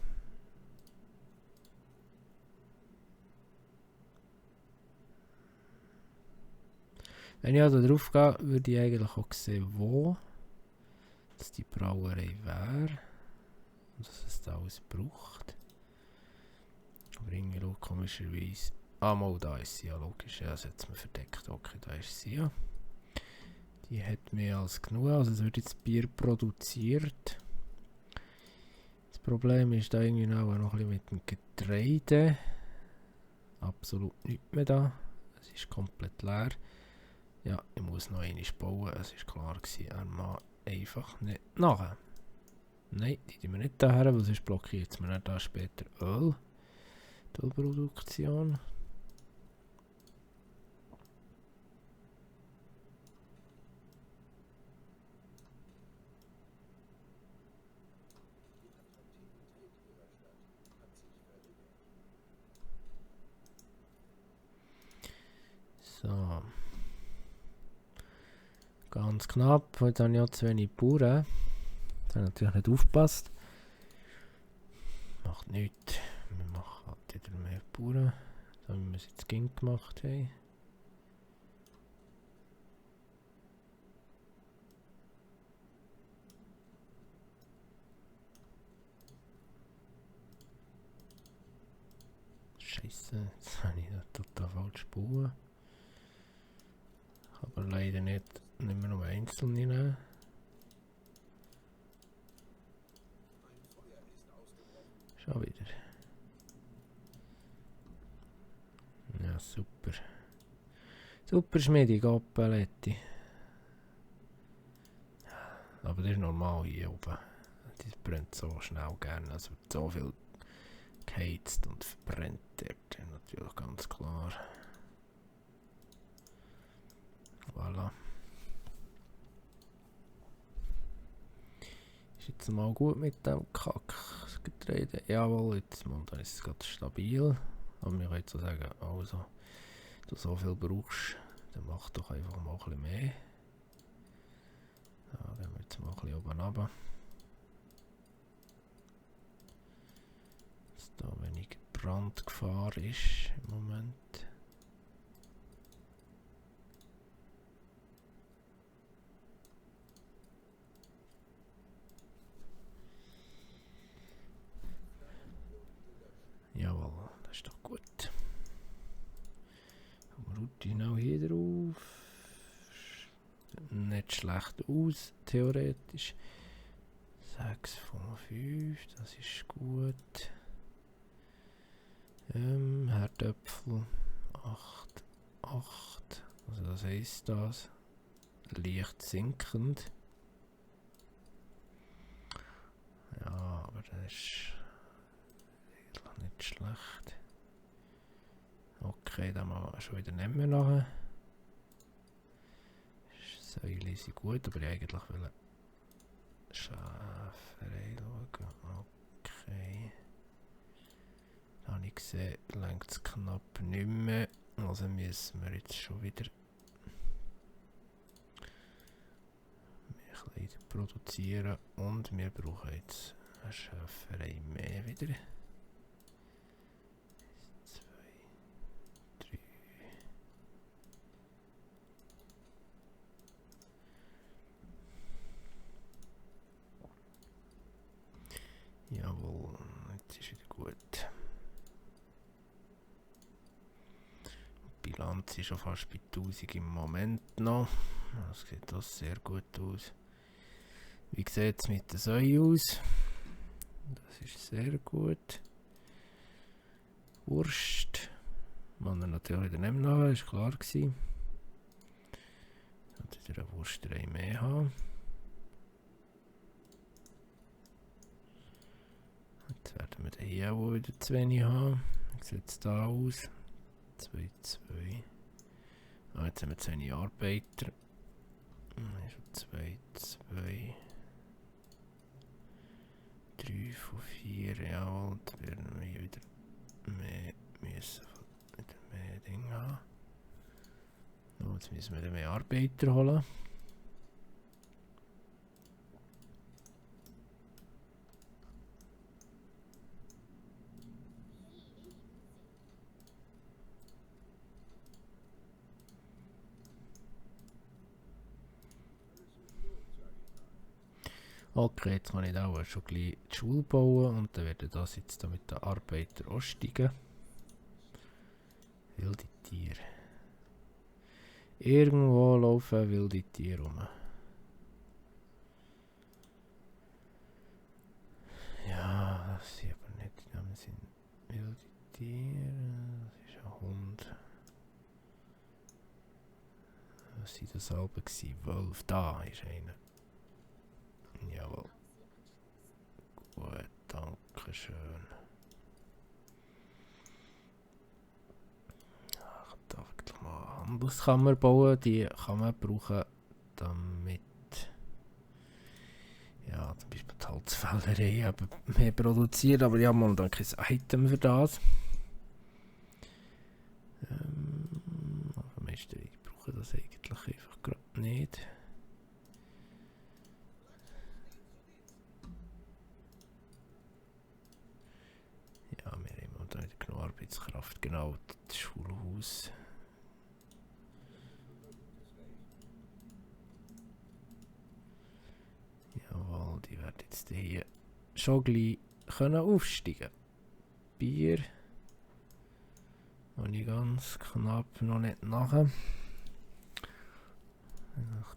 [SPEAKER 1] Wenn ich also drauf gehe, würde ich eigentlich auch sehen, wo dass die Brauerei wäre und dass es da alles braucht. Aber irgendwie schaut komischerweise. Ah, mal da ist sie ja, logisch. Ja, das hat man verdeckt. Okay, da ist sie ja. Die hat mehr als genug. Also es wird jetzt Bier produziert. Das Problem ist da irgendwie auch noch ein bisschen mit dem Getreide. Absolut nichts mehr da. Es ist komplett leer. Ja, ich muss noch einmal bauen. Es war klar gewesen, er mag einfach nicht nachher. Nein, die tun wir nicht daher, weil sonst blockiert es mir nicht da später Öl. Die Ölproduktion. So. Ganz knapp, heute habe ich auch zu wenig Bauern. Das habe ich natürlich nicht aufgepasst. Macht nichts. Wir machen halt wieder mehr Bauern. So wie wir es jetzt gemacht haben. Scheiße, jetzt habe ich da total falsch gebaut. Aber leider nicht mehr nur einzeln nehmen. Schon wieder. Ja, super. Super schmiedig, Paletti. Aber das ist normal hier oben. Das brennt so schnell gerne. Also wird so viel geheizt und verbrennt dort. Natürlich ganz klar. Voilà. Ist jetzt mal gut mit dem Kackgetreide. Jawohl, jetzt momentan ist es gerade stabil. Aber wir können jetzt so sagen, also, du so viel brauchst, dann mach doch einfach mal ein bisschen mehr. Da gehen wir jetzt mal ein bisschen oben runter. Dass da wenig Brandgefahr ist im Moment. Jawohl, das ist doch gut. Route auch hier drauf. Nicht schlecht aus, theoretisch. 6 von 5, das ist gut. Herdöpfel 8, 8. Also das heisst das. Leicht sinkend. Ja, aber das ist eigentlich nicht schlecht. Okay, dann machen wir schon wieder nicht mehr nachher. Säule sind gut, aber ich eigentlich will Schäferei schauen. Okay. Da habe ich gesehen, längt es knapp nicht mehr. Also müssen wir jetzt schon wieder mehr Kleider produzieren und wir brauchen jetzt eine Schäferei mehr wieder. 2, 3. Jawohl, jetzt ist wieder gut. Die Bilanz ist schon fast bei 1000 im Moment noch. Das sieht das sehr gut aus. Wie sieht es mit der Säue aus? Das ist sehr gut. Wurst. Man hat natürlich wieder nicht mehr, ist klar gewesen. Ich wieder eine Wursterei mehr haben. Jetzt werden wir hier auch wieder zu wenig haben. Wie sieht es da aus? 2, 2. Ah, jetzt haben wir zu wenig Arbeiter. 2, 2. 3 von 4, jawohl. Dann werden wir wieder mehr müssen. Wieder mehr Dinge haben. Oh, jetzt müssen wir mehr Arbeiter holen. Okay, jetzt kann ich auch schon gleich die Schule bauen und dann wird das jetzt mit den Arbeitern auch steigen. Wilde Tiere. Irgendwo laufen wilde Tiere rum. Ja, das sind aber nicht in dem Sinn wilde Tiere. Das ist ein Hund. Was waren das alle gewesen? Wolf, da ist einer. Jawohl. Gut, danke schön. Ich darf wirklich mal eine Handelskammer bauen. Die kann man brauchen, damit ja, zum Beispiel die Holzfällerei mehr produziert. Aber ja, man dann kein Item für das. Meister, ich brauche das eigentlich einfach gerade nicht. Ja, wir haben da nicht genug Arbeitskraft. Genau, das Schulhaus. Jawohl, die werden jetzt hier schon gleich aufsteigen. Bier. Und ich ganz knapp noch nicht nachher.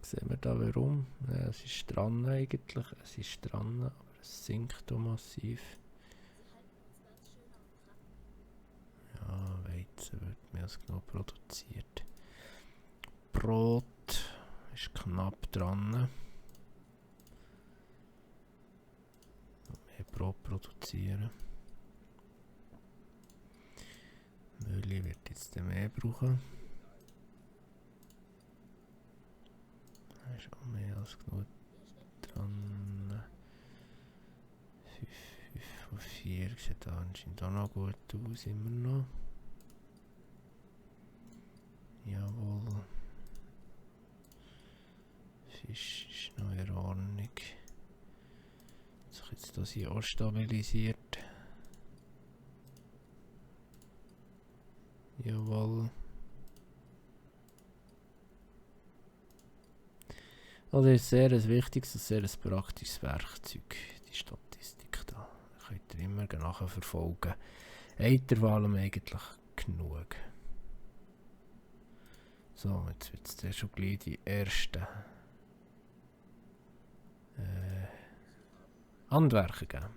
[SPEAKER 1] Sehen wir da warum. Ja, es ist dran eigentlich. Es ist dran, aber es sinkt auch massiv. Ja, Weizen wird mehr als genug produziert. Brot ist knapp dran. Mehr Brot produzieren. Mühle wird jetzt mehr brauchen. Da ist auch mehr als genug dran. 5 von 4 sieht anscheinend auch noch gut aus, immer noch. Jawohl. Fisch ist noch in Ordnung. Hat sich jetzt das hier auch stabilisiert. Jawohl. Also das ist sehr ein wichtiges und sehr ein praktisches Werkzeug, die Statistik da. Da könnt ihr immer nachverfolgen. Habt ihr vor allem eigentlich genug. So, jetzt wird es schon gleich die ersten Handwerker geben.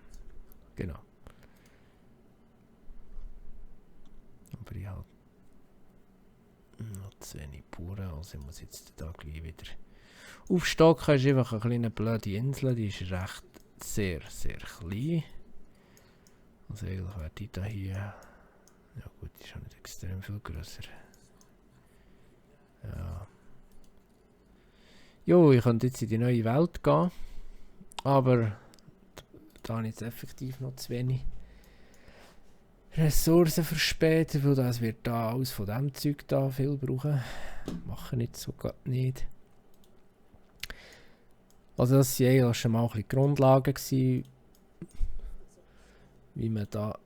[SPEAKER 1] Genau. Aber ich habe noch zu wenig Bauern, also ich muss jetzt da gleich wieder aufstocken. Ist einfach eine kleine blöde Insel, die ist recht sehr, sehr klein. Also eigentlich wäre die da hier, ja gut, die ist auch nicht extrem viel grösser. Ja. Jo, ich könnte jetzt in die neue Welt gehen, aber da habe ich jetzt effektiv noch zu wenig Ressourcen für später, weil das wird da alles von dem Zeug da viel brauchen. Machen jetzt sogar nicht. Also das waren eigentlich schon mal ein bisschen die Grundlagen gewesen, wie man da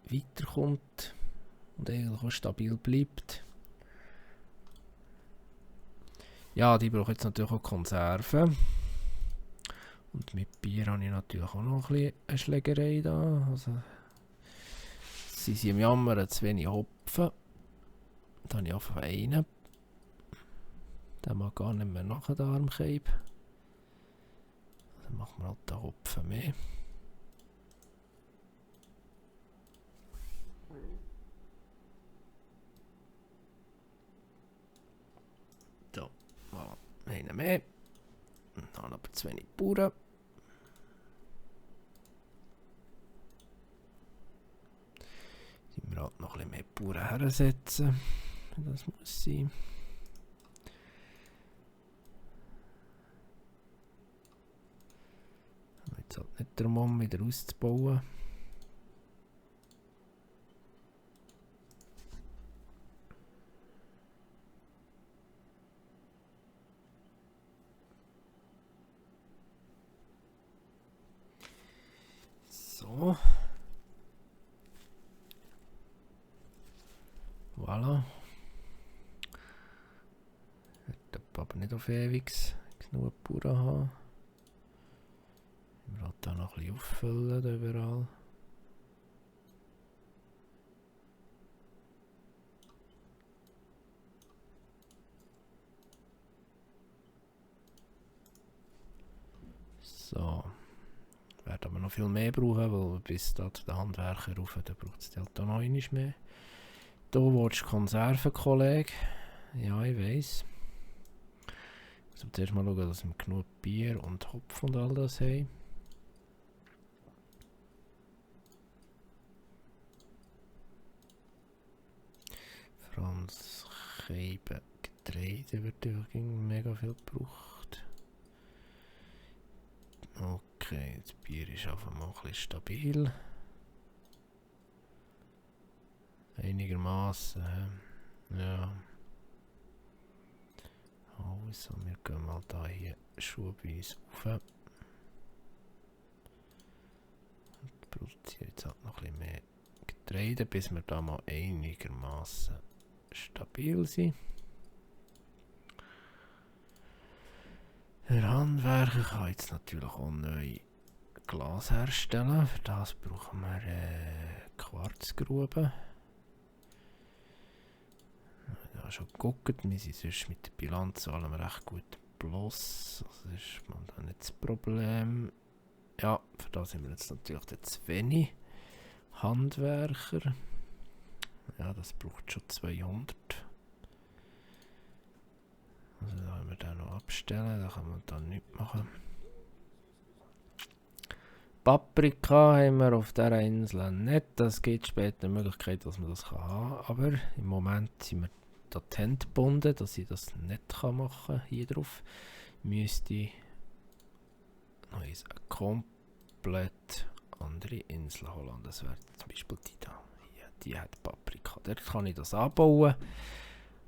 [SPEAKER 1] weiterkommt und eigentlich auch stabil bleibt. Ja, die brauchen jetzt natürlich auch Konserven. Und mit Bier habe ich natürlich auch noch ein bisschen eine Schlägerei da. Also, sie sind im Jammern zu wenig Hopfen. Da habe ich auf einen. Der mag gar nicht mehr nach dem Armkeib. Dann machen wir halt den Hopfen mehr. So, voilà. Einen mehr. Und dann aber zu wenig Bauern. Wir halt noch ein bisschen mehr Bauern hersetzen. Das muss sein. Jetzt halt nicht der Mann wieder auszubauen. So. Voilà. Ich werde aber nicht auf ewig genug Bauern haben. Wir werden da noch ein bisschen auffüllen überall. So. Werden wir noch viel mehr brauchen, weil bis da zu den Handwerkern rauf, da braucht es halt da noch einmal mehr. Da willst du Konserven, Kollege. Ja, ich weiss. Ich muss zuerst mal schauen, dass wir genug Bier und Hopf und all das haben. Franz, Scheiben, Getreide wird ja mega viel gebraucht. Okay, das Bier ist einfach mal ein bisschen stabil. Einigermaßen. Ja. Also, wir gehen mal da hier schubweise rauf. Und produzieren jetzt halt noch ein bisschen mehr Getreide, bis wir da mal einigermaßen stabil sind. Der Handwerker kann jetzt natürlich auch neu Glas herstellen. Für das brauchen wir Quarzgruben. Ja, schon geguckt, wir sind sonst mit der Bilanz allem recht gut plus. Das ist momentan nicht das Problem. Ja, für das sind wir jetzt natürlich zu wenig Handwerker. Ja, das braucht schon 200. Also da können wir den noch abstellen, da kann man dann nichts machen. Paprika haben wir auf dieser Insel nicht. Das gibt später die Möglichkeit, dass man das haben kann. Aber im Moment sind wir da die Hände gebunden, dass ich das nicht machen kann. Hier drauf müsste ich noch eine komplett andere Insel holen. Das wäre zum Beispiel die da. Hier, die hat Paprika. Dort kann ich das anbauen.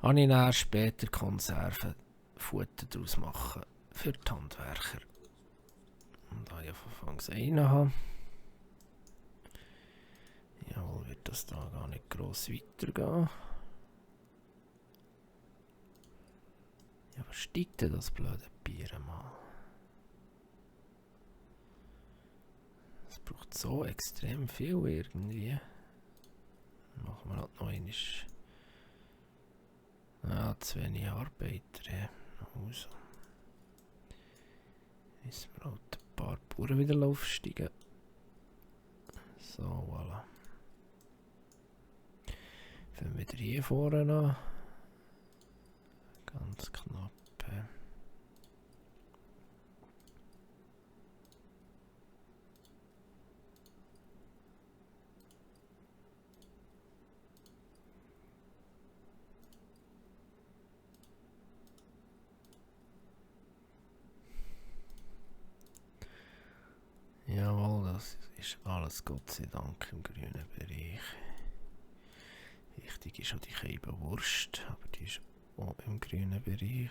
[SPEAKER 1] Habe ich dann später Konservenfutter daraus machen für die Handwerker. Und da ich von Anfang einen habe, jawohl, wird das da gar nicht gross weitergehen. Ja, aber steigt denn das blöde Bier mal? Es braucht so extrem viel irgendwie. Dann machen wir halt noch einmal. Ja, zu wenig Arbeiter. Ja. Also. Müssen wir halt ein paar Bauern wieder aufsteigen. So, voilà. Fangen wir wieder hier vorne an. Ganz knapp. Jawohl, das ist alles Gott sei Dank im grünen Bereich. Wichtig ist auch die Scheibenwurst, aber die ist auch im grünen Bereich.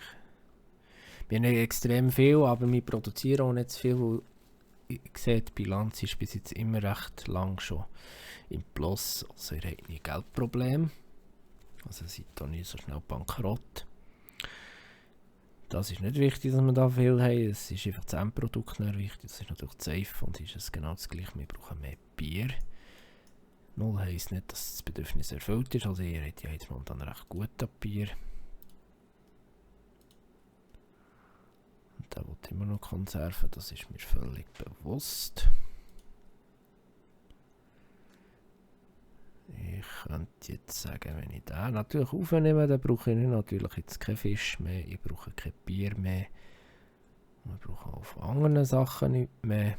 [SPEAKER 1] Wir haben nicht extrem viel, aber wir produzieren auch nicht zu viel, weil ich sehe, die Bilanz ist bis jetzt immer recht lang schon im Plus. Also ihr habt nie Geldprobleme. Also seid da nicht so schnell bankrott. Das ist nicht wichtig, dass wir da viel haben. Es ist einfach das Endprodukt wichtig. Das ist natürlich safe und ist es genau das gleiche. Wir brauchen mehr Bier. Null heisst nicht, dass das Bedürfnis erfüllt ist. Also ihr habt ja jetzt momentan recht gut an Bier. Und da will immer noch Konserven, das ist mir völlig bewusst. Ich Ich könnte jetzt sagen, wenn ich den natürlich aufnehme, dann brauche ich natürlich jetzt keinen Fisch mehr, ich brauche kein Bier mehr. Wir brauchen auf anderen Sachen nicht mehr.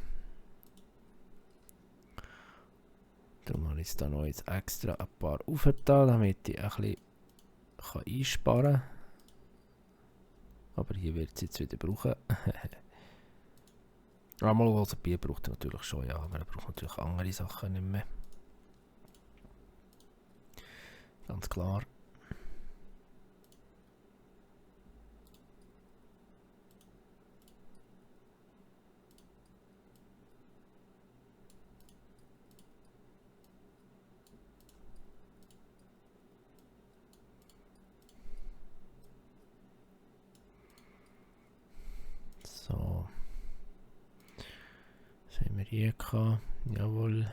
[SPEAKER 1] Darum habe ich jetzt da noch jetzt extra ein paar aufgetan, damit ich ein bisschen einsparen kann. Aber hier wird es jetzt wieder brauchen. Einmal also Bier braucht er natürlich schon, ja, aber er braucht natürlich andere Sachen nicht mehr. Ganz klar. So. Was haben wir hier gehabt? Jawohl.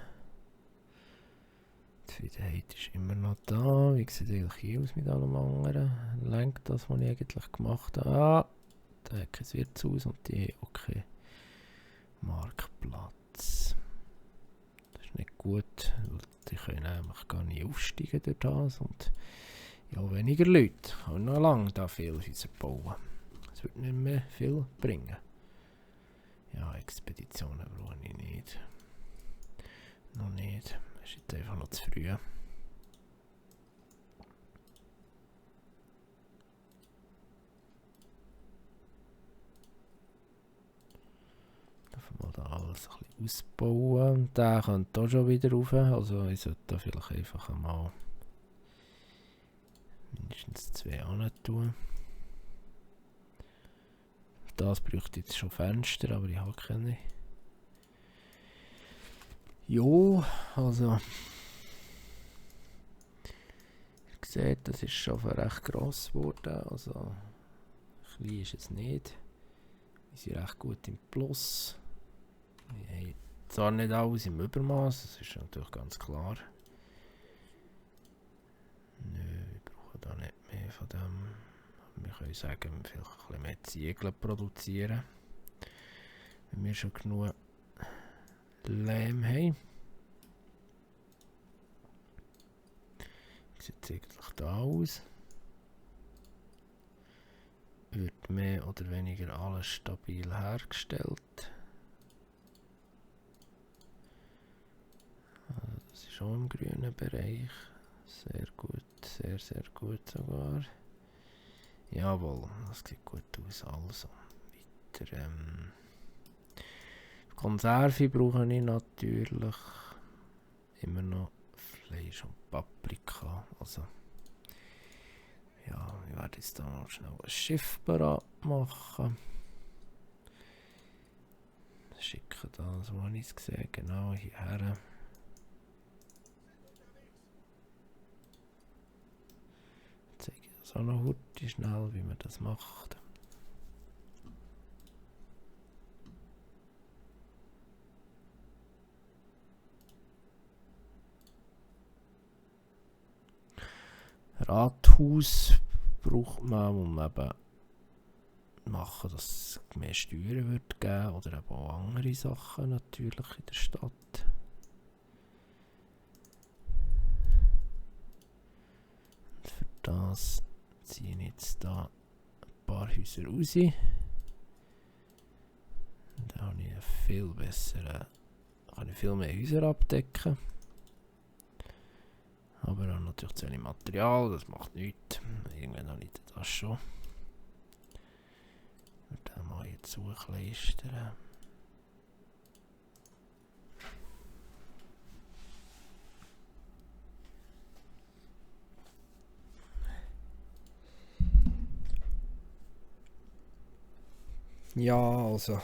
[SPEAKER 1] Die Zufriedenheit ist immer noch da. Wie sieht es eigentlich hier aus mit allem anderen? Lenkt das, was ich eigentlich gemacht habe? Ah, da hat kein Wirtshaus und die haben auch keinen Marktplatz. Das ist nicht gut, weil die können nämlich gar nicht aufsteigen durch das und ja, weniger Leute können noch lange da viel Häuser bauen. Es wird nicht mehr viel bringen. Ja, Expeditionen brauche ich nicht. Noch nicht. Das ist jetzt einfach noch zu früh. Darf mal da alles ein bisschen ausbauen. Und der könnte auch schon wieder rauf. Also ich sollte da vielleicht einfach einmal mindestens 2 an tun. Das bräuchte jetzt schon Fenster, aber ich habe keine. Jo, also ihr seht, das ist schon recht gross geworden, also klein ist es nicht. Wir sind recht gut im Plus. Wir haben zwar nicht alles im Übermaß, das ist natürlich ganz klar. Nö, wir brauchen da nicht mehr von dem. Wir können sagen, wir vielleicht ein bisschen mehr Ziegel produzieren, wenn wir schon genug Lehm haben. Wie sieht es eigentlich da aus? Wird mehr oder weniger alles stabil hergestellt. Also das ist schon im grünen Bereich. Sehr gut, sehr, sehr gut sogar. Jawohl, das sieht gut aus. Also, weiter. Konserve brauche ich natürlich immer noch Fleisch und Paprika. Also, ja, ich werde jetzt da noch schnell ein Schiff parat machen. Schicke das, wo ich es gesehen, genau hierher. Zeige ich das auch noch heute schnell, wie man das macht. Rathaus braucht man, um eben machen, dass es mehr Steuern wird geben oder eben auch andere Sachen natürlich in der Stadt. Und für das ziehe ich jetzt da ein paar Häuser raus. Und dann habe ich einen viel besseren, kann ich viel mehr Häuser abdecken. Aber auch natürlich zu wenig Material, das macht nichts. Irgendwann habe ich das schon. Ich würde den mal jetzt zukleistern. Ja, also.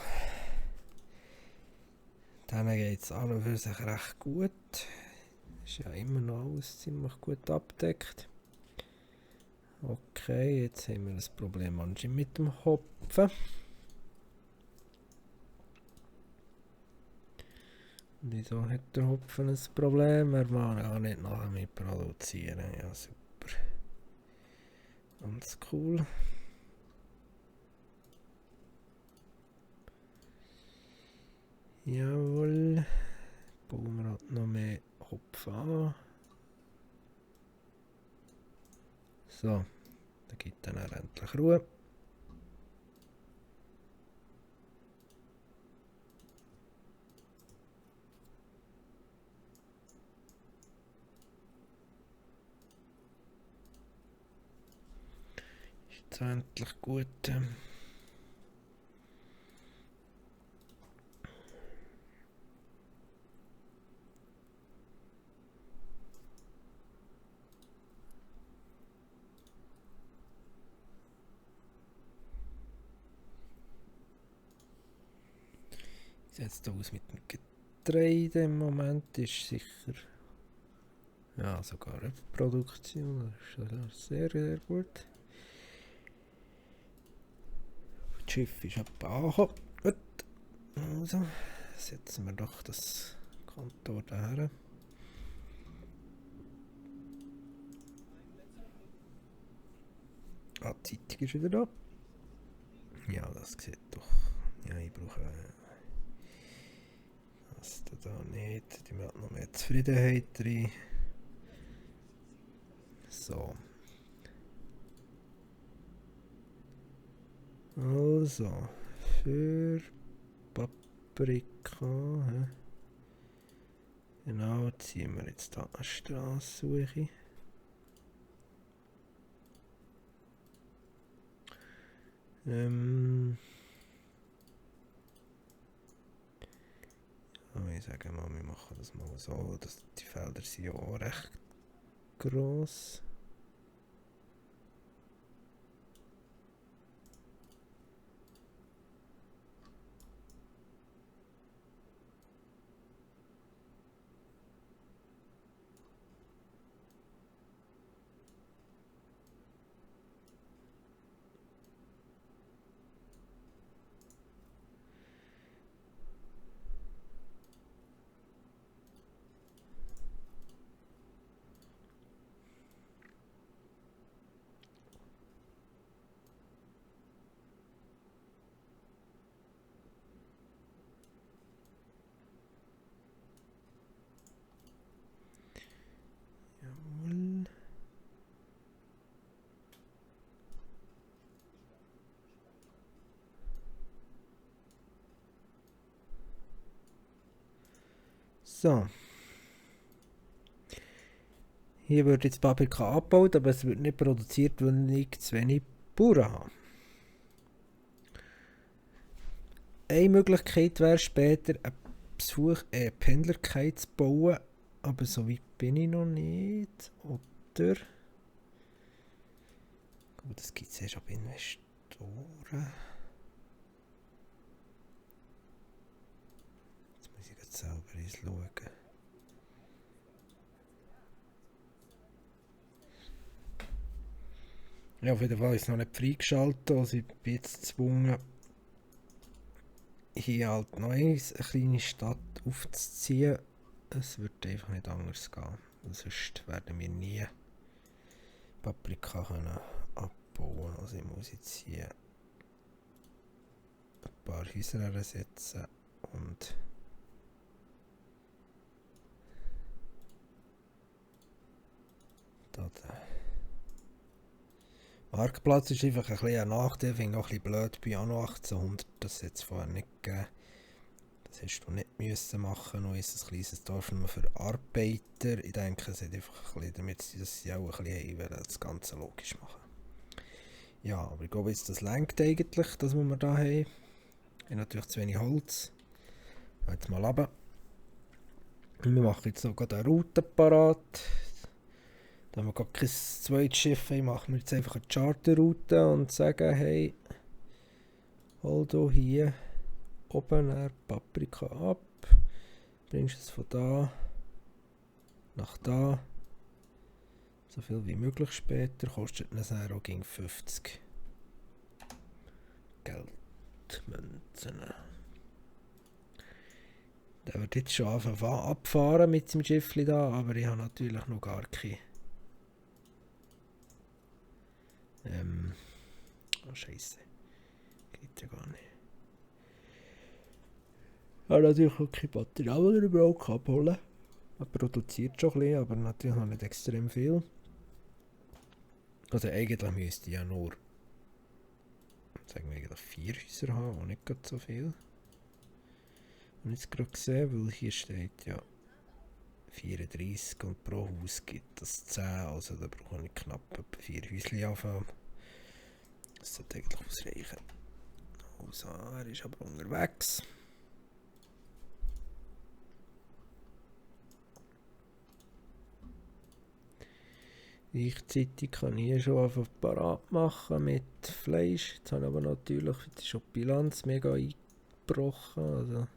[SPEAKER 1] Denen geht es an und für sich recht gut. Ist ja immer noch alles ziemlich gut abgedeckt. Okay, jetzt haben wir ein Problem anscheinend mit dem Hopfen. Wieso hat der Hopfen ein Problem? Er mag auch nicht nachher mit produzieren. Ja, super. Ganz cool. Jawohl. Bauen wir halt noch mehr Hopfen an. So, da gibt dann auch endlich Ruhe. Ist jetzt endlich gut. Wie sieht es da aus mit dem Getreide im Moment? Ist sicher. Ja, sogar eine Produktion. Das ist sehr, sehr gut. Das Schiff ist etwa angekommen. Gut. Also, setzen wir doch das Konto daher. Ah, die Zeitung ist wieder da. Ja, das sieht doch. Ja, ich brauche das da nicht. Die macht noch mehr Zufriedenheit rein. So. Also, für Paprika. Genau, ziehen wir jetzt da eine Straßensuche. Ich sage mal, wir machen das mal so, dass die Felder sind ja auch recht gross. Jawohl. So. Hier wird jetzt Paprika abgebaut, aber es wird nicht produziert, weil ich zu wenig Bauern habe. Eine Möglichkeit wäre später, eine Pendlerkette zu bauen, aber so weit bin ich noch nicht. Oder? Gut, das gibt es erst ab Investoren. Jetzt muss ich jetzt selber schauen. Ja, auf jeden Fall ist es noch nicht freigeschaltet, also ich bin jetzt gezwungen, hier halt noch eine kleine Stadt aufzuziehen. Es wird einfach nicht anders gehen. Sonst werden wir nie Paprika können abbauen. Also ich muss jetzt hier ein paar Häuser ersetzen und da. Marktplatz ist einfach ein bisschen ein Nachteil, finde ich auch ein bisschen blöd bei Anno 1800, das jetzt vorher nicht gegeben. Das hast du nicht müssen machen, noch ist ein kleines Dorf nur für Arbeiter. Ich denke, es hat einfach ein bisschen, damit sie das auch ein bisschen haben, das Ganze logisch machen. Ja, aber ich glaube jetzt, das lenkt eigentlich, das was wir da haben. Ich habe natürlich zu wenig Holz. Jetzt mal runter. Wir machen jetzt noch eine Route parat. Da wir gar kein zweites Schiff haben, machen wir jetzt einfach eine Charterroute und sagen, hey, hol hier oben eine Paprika ab, bringst es von da nach da, so viel wie möglich später, kostet es dann auch gegen 50 Geldmünzen. Der wird jetzt schon anfangen abfahren mit dem Schiffli da, aber ich habe natürlich noch gar keine. Oh Scheiße. Geht ja gar nicht. Ich habe natürlich auch keine Material, die ich überhaupt abholen kann. Er produziert schon ein bisschen, aber natürlich noch nicht extrem viel. Also eigentlich müsste ich ja nur, sagen wir eigentlich 4 Häuser haben, auch nicht gerade so viel. Und jetzt gerade gesehen, weil hier steht ja 34 und pro Haus gibt es 10, also da brauche ich knapp etwa 4 Häuschen anfangen. Das sollte eigentlich ausreichen. Also, er ist aber unterwegs. Gleichzeitig kann ich schon einfach parat machen mit Fleisch. Jetzt habe ich aber natürlich schon die Bilanz mega eingebrochen. Also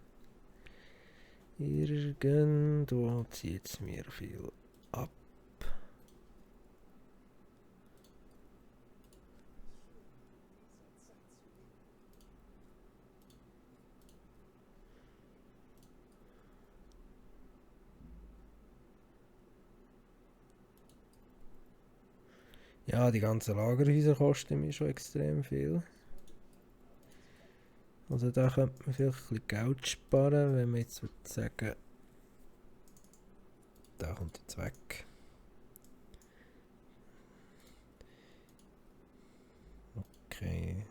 [SPEAKER 1] irgendwo zieht es mir viel ab. Ja, die ganzen Lagerhäuser kosten mir schon extrem viel. Also da könnte man vielleicht ein bisschen Geld sparen, wenn man jetzt sagen, da kommt jetzt weg. Okay.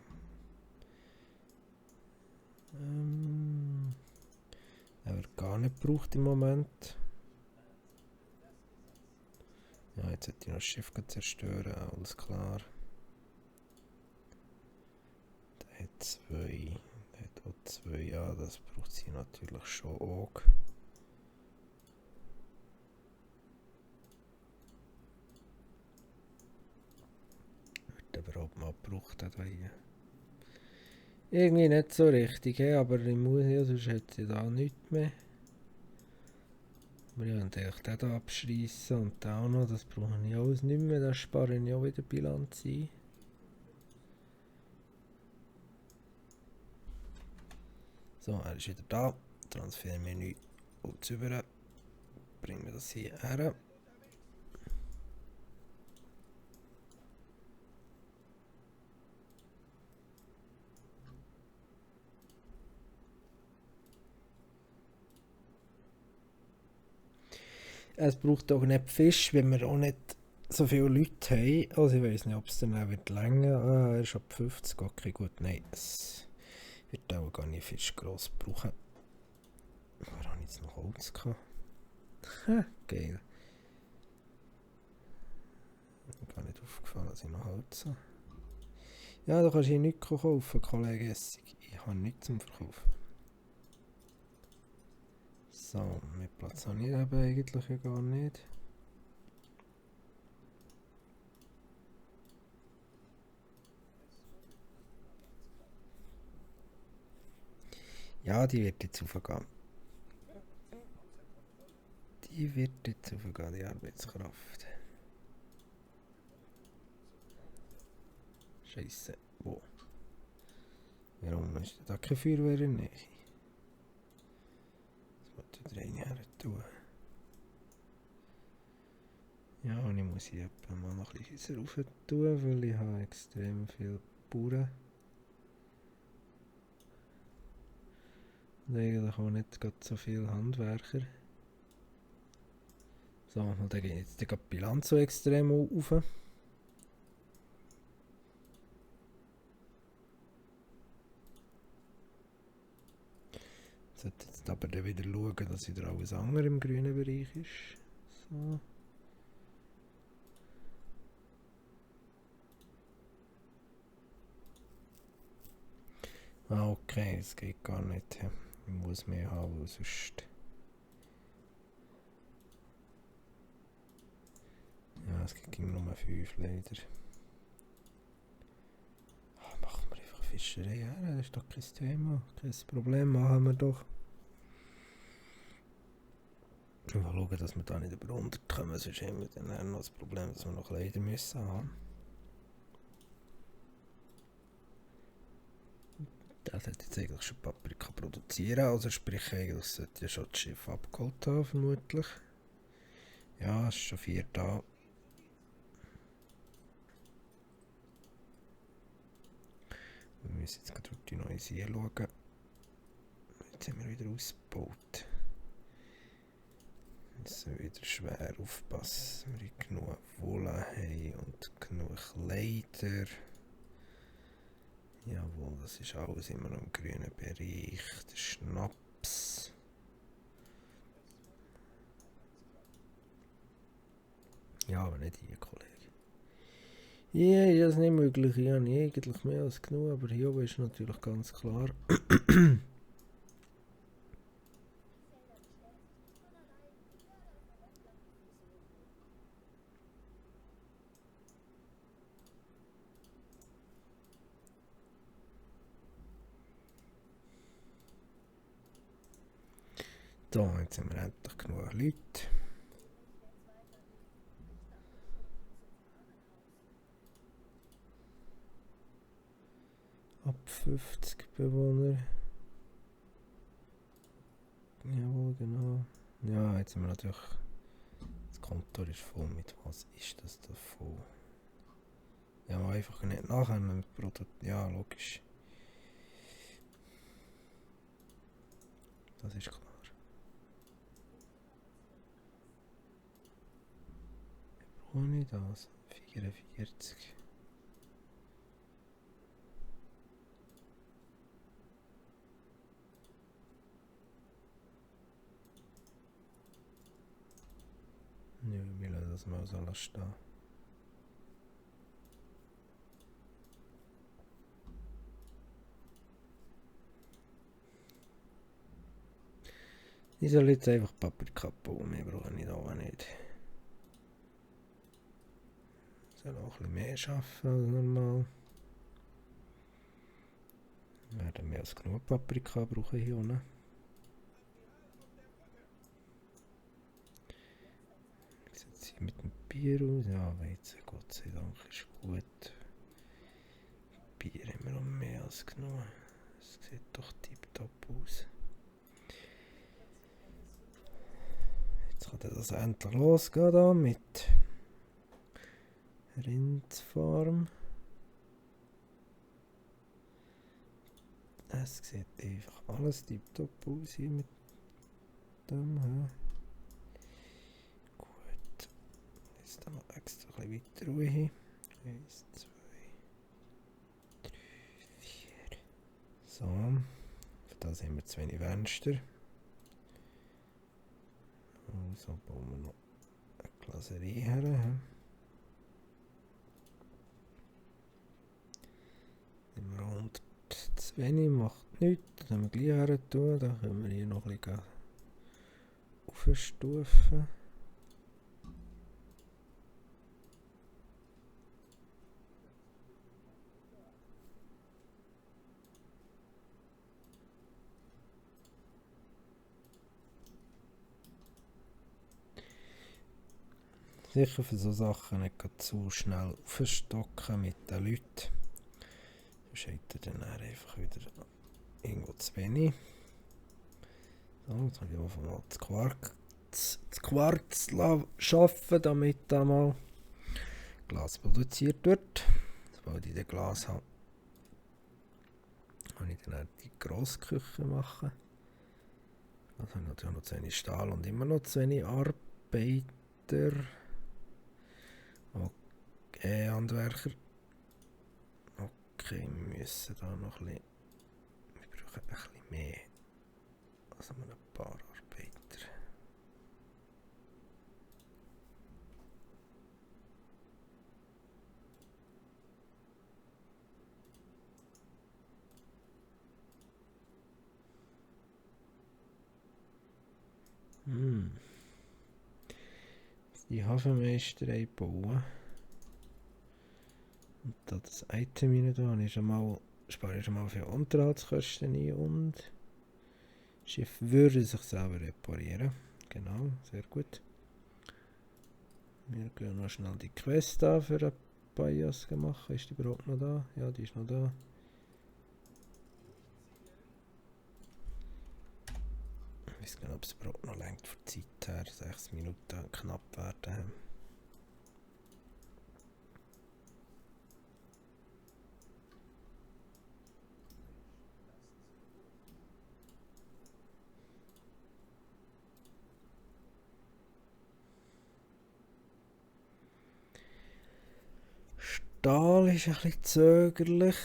[SPEAKER 1] Er wird gar nicht gebraucht im Moment. Ja, jetzt sollte ich noch das Schiff zerstören, alles klar. Der hat 2. Der hat auch 2, ja, das braucht sie natürlich schon auch. Wird überhaupt mal gebraucht hier. Irgendwie nicht so richtig, hey, aber ich muss ja, sonst hat sie da nichts mehr. Wir können eigentlich den hier abschreissen und den auch noch, das brauche ich alles nicht mehr, da spare ich auch wieder Bilanz ein. So, er ist wieder da. Transfermenü kurz über. Bringen wir das hier her. Es braucht auch nicht Fisch, wenn wir auch nicht so viele Leute haben. Also ich weiß nicht, ob es dann auch wird länger. Ah, er ist ab 50, okay gut, nein. Es wird auch gar nicht Fisch gross brauchen. Wo habe ich jetzt noch Holz gehabt? Ha, geil. Mir ist gar nicht aufgefallen, dass ich noch Holz habe. Ja, da kannst du hier nichts kaufen, Kollege Essig. Ich habe nichts zum Verkaufen. So, mehr Platz habe ich eben eigentlich ja gar nicht. Ja, die wird jetzt aufgehen. Die wird jetzt aufgehen, die Arbeitskraft. Scheiße, wo? Warum ist da keine Feuerwehr in der Nähe? Das muss wieder eine her tun. Ja, und ich muss hier mal noch ein bisschen rauf tun, weil ich habe extrem viele Bauern. Und eigentlich auch nicht gerade so viele Handwerker. So, und dann geht jetzt die Bilanz so extrem auf. Ich sollte jetzt aber dann wieder schauen, dass wieder alles andere im grünen Bereich ist. So. Ah, okay, es geht gar nicht. Ich muss mehr haben, weil sonst... Ja, es gibt nur 5 leider. Machen wir einfach Fischerei, ja, das ist doch kein Thema. Kein Problem, machen wir doch. Mal schauen, dass wir da nicht über 100 kommen, sonst haben wir dann noch das Problem, dass wir noch Kleider müssen haben. Das sollte jetzt eigentlich schon Paprika produzieren, also sprich eigentlich sollte ja schon das Schiff abgeholt haben, vermutlich. Ja, es ist schon 4 da. Wir müssen jetzt gerade die neue See schauen. Jetzt haben wir wieder ausgebaut. jetzt wieder schwer aufpassen, wir genug Wolle haben und genug Kleider. Jawohl, das ist alles immer noch im grünen Bereich. Der Schnaps. Ja, aber nicht hier, Kollege. Hier ist das nicht möglich. Ich habe eigentlich mehr als genug, aber hier oben ist natürlich ganz klar. Da, jetzt haben wir endlich genug Leute. Ab 50 Bewohner. Jawohl, genau. Ja, jetzt haben wir natürlich... Das Konto ist voll. Mit was ist das da voll? Ja, aber einfach nicht nachher mit Produkt. Ja, logisch. Das ist klar. Ohne das. 44. Ja, wir lassen das mal so stehen. Ich soll jetzt einfach Paprika bauen, wir brauchen nicht auch nicht. Ich soll auch ein bisschen mehr arbeiten als normal. Wir werden mehr als genug Paprika brauchen hier unten. Wie sieht es hier mit dem Bier aus? Ja, Weizen, Gott sei Dank, ist gut. Bier haben wir noch mehr als genug. Es sieht doch tipptopp aus. Jetzt kann das endlich losgehen da mit Rindfarm. Es sieht einfach alles tipptopp aus hier mit dem. Ja. Gut. Jetzt noch extra ein bisschen weiter Ruhe hin. 1, 2, 3, 4. So. Für das haben wir zu wenig Fenster. Also bauen wir noch eine Glaserie her. Rund zu wenig macht nichts. Das können wir gleich her tun. Dann können wir hier noch ein bisschen aufstufen. Sicher für so Sachen nicht zu schnell aufstocken mit den Leuten. Sonst hat er dann einfach wieder irgendwo zu wenig. So, jetzt habe ich einfach mal das Quarz arbeiten, damit da mal Glas produziert wird. Sobald ich das Glas habe, kann ich dann die Grossküche machen. Also habe ich natürlich noch zu wenig Stahl und immer noch zu wenig Arbeiter. Okay, Handwerker. Okay, wir müssen da noch ein bisschen... Wir brauchen ein bisschen mehr. Also ein paar Arbeiter. Die Hafenmeisterei bauen. Und da das Item rein da, spare ich schon mal für Unterhaltskosten ein und das Schiff würde sich selber reparieren. Genau, sehr gut. Wir gehen noch schnell die Quest da für ein Bias machen. Ist die überhaupt noch da? Ja, die ist noch da. Ich weiß gar nicht, ob es überhaupt noch lenkt für die Zeit her. 6 Minuten knapp werden. Portal ist ein bisschen zögerlich.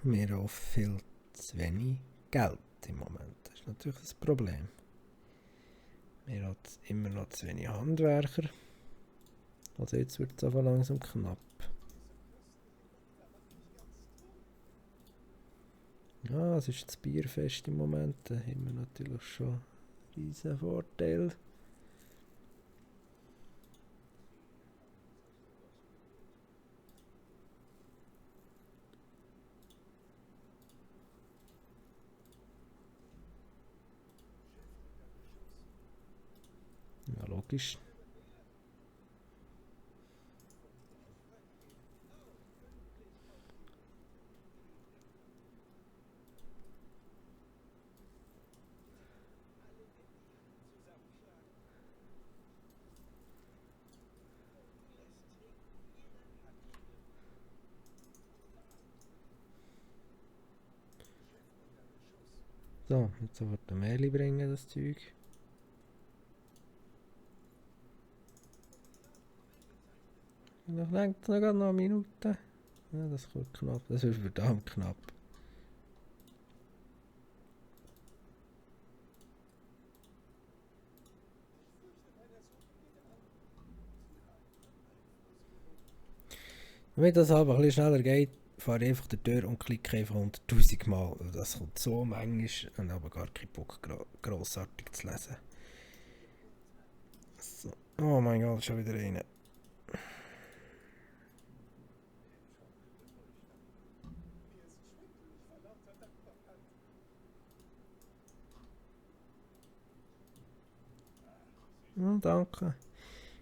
[SPEAKER 1] Wir haben auch viel zu wenig Geld im Moment. Das ist natürlich das Problem. Wir haben immer noch zu wenig Handwerker. Also jetzt wird es aber langsam knapp. Ja, es ist das Bierfest im Moment. Da haben wir natürlich schon einen riesen Vorteil. Ja, logisch. So, jetzt sofort eine Mail bringen, das Zeug. Noch lenkt noch eine Minute. Ja, das kommt knapp. Das ist verdammt knapp. Damit das aber ein bisschen schneller geht, fahre ich einfach die Tür und klicke einfach 100'000 Mal. Das kommt so manchmal und habe gar keinen Bock, grossartig zu lesen. So. Oh mein Gott, schon wieder rein. Ja, danke.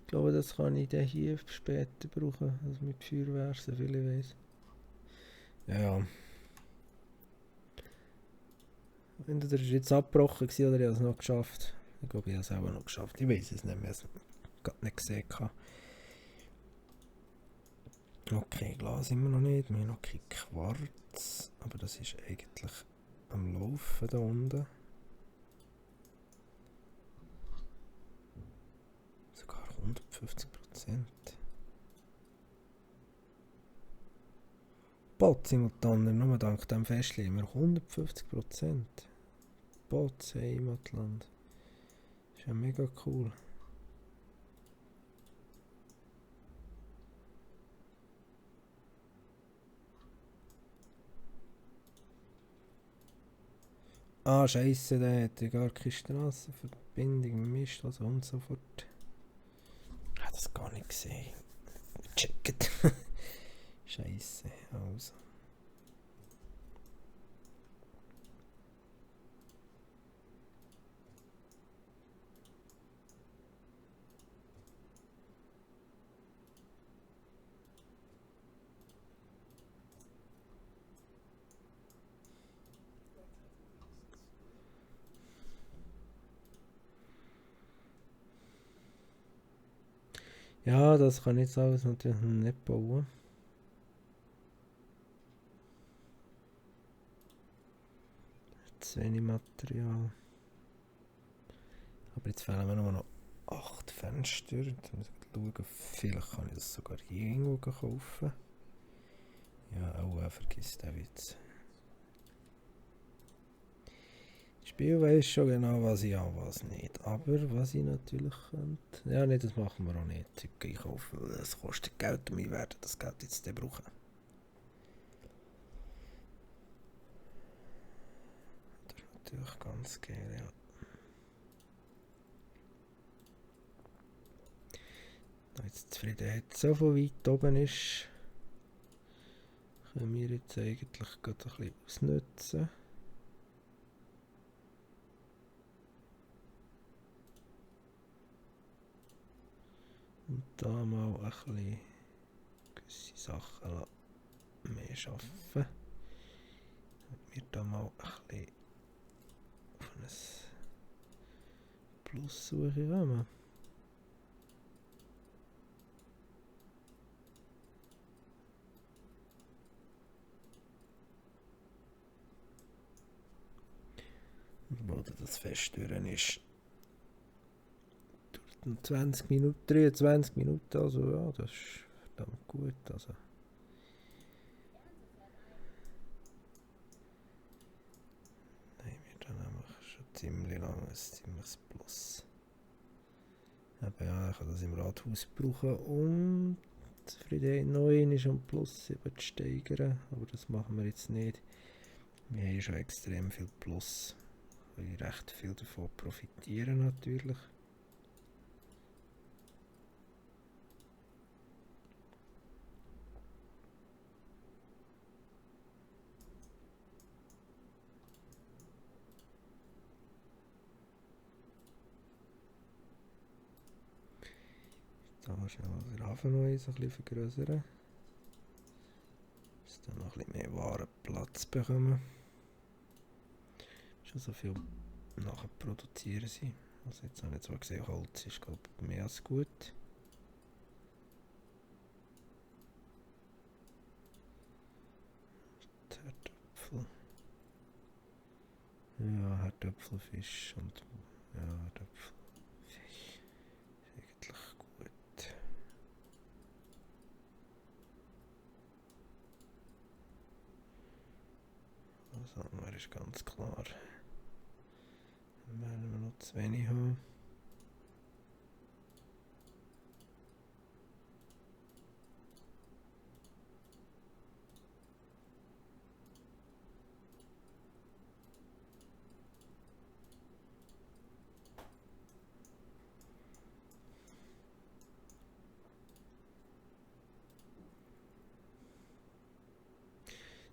[SPEAKER 1] Ich glaube, das kann ich dann hier später brauchen, also mit Feuerwehr, so viel ich weiß. Ja. Entweder ist jetzt abgebrochen gewesen, oder ich habe es noch geschafft. Ich glaube, ich habe es auch noch geschafft. Ich weiß es nicht mehr. Ich habe es gerade nicht gesehen. Okay, Glas immer noch nicht. Wir haben noch kein Quarz. Aber das ist eigentlich am Laufen da unten. Sogar 150%. Bot simultan, nur dank dem Festli immer 150%. Bot Heimatland. Ist ja mega cool. Ah, Scheiße, der hat ja gar keine Strassenverbindung, Mist, also und so fort. Ich habe das gar nicht gesehen. Checkt. Scheiße, also. Ja, das kann ich jetzt alles natürlich nicht bauen. Zu wenig Material. Aber jetzt fehlen mir nur noch 8 Fenster. Jetzt muss ich schauen, vielleicht kann ich das sogar hier irgendwo kaufen. Ja, auch vergiss den Witz. Das Spiel weiss schon genau, was ich habe, was nicht. Aber was ich natürlich könnte. Ja, nee, das machen wir auch nicht. Zeug einkaufen, weil das kostet Geld und wir werden das Geld jetzt dann brauchen. Das ist natürlich ganz geil, ja. Da jetzt die Zufriedenheit so von weit oben ist, können wir jetzt eigentlich gerade ein bisschen ausnutzen. Und da mal ein bisschen gewisse Sachen mehr arbeiten. Und wir da mal ein bisschen auf ein Plus suchen wollen. Wo das fest durch ist. 20 Minuten, 23 Minuten, also ja, das ist verdammt gut. Also. ziemlich langes, ziemliches Plus. Aber ja, ich kann das im Rathaus brauchen, um die Zufriedenheit noch einmal um plus 7 zu steigern. Aber das machen wir jetzt nicht. Wir haben schon extrem viel Plus. Wir können recht viel davon profitieren natürlich. Da schnell den Hafen noch ein bisschen vergrößern. Dass dann noch ein bisschen mehr Warenplatz bekommen. Schon so viel nachher produzieren sie. Also jetzt habe ich zwar gesehen, Holz ist glaube ich mehr als gut. Herdöpfel. Ja, Herdöpfelfisch und ja, Herdöpfelfisch ist eigentlich gut. Also andere ist ganz klar. Dann werden wir noch zu wenig haben.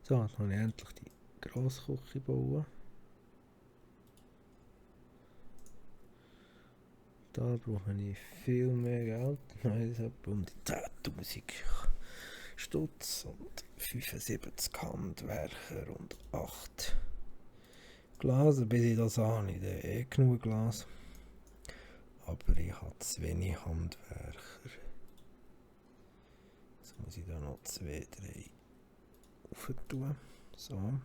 [SPEAKER 1] So, dann kann ich endlich die Grossküche bauen. Da brauche ich viel mehr Geld. Nein, das ist etwa um die 10.000 Stutz und 75 Handwerker und 8 Glas. Bis ich das habe, ich dann eh genug Glas. Aber ich habe zu wenig Handwerker. Jetzt muss ich da noch 2, 3 aufentun. So.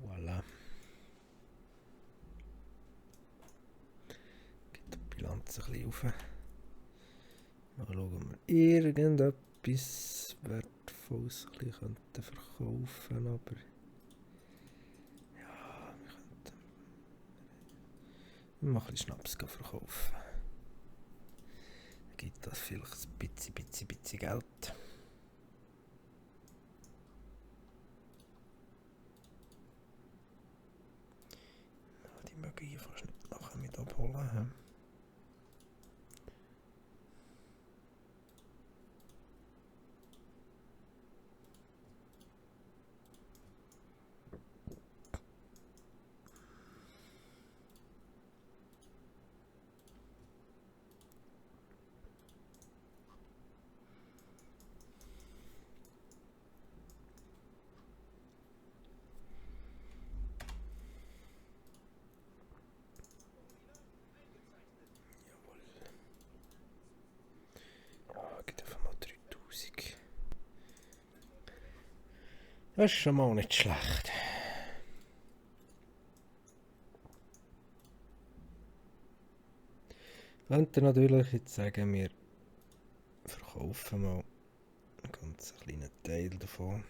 [SPEAKER 1] Voilà. Geht die Bilanz ein bisschen rauf. Mal schauen, ob wir irgendetwas Wertvolles ein bisschen verkaufen könnten, aber ja, wir könnten mal ein bisschen Schnaps verkaufen. Dann gibt das vielleicht ein bisschen Geld. Ja, die mögen hier fast nicht nachher mit abholen. Geht einfach mal 3000. Das ist schon mal nicht schlecht. Könnte natürlich jetzt sagen, wir verkaufen mal einen ganz kleinen Teil davon.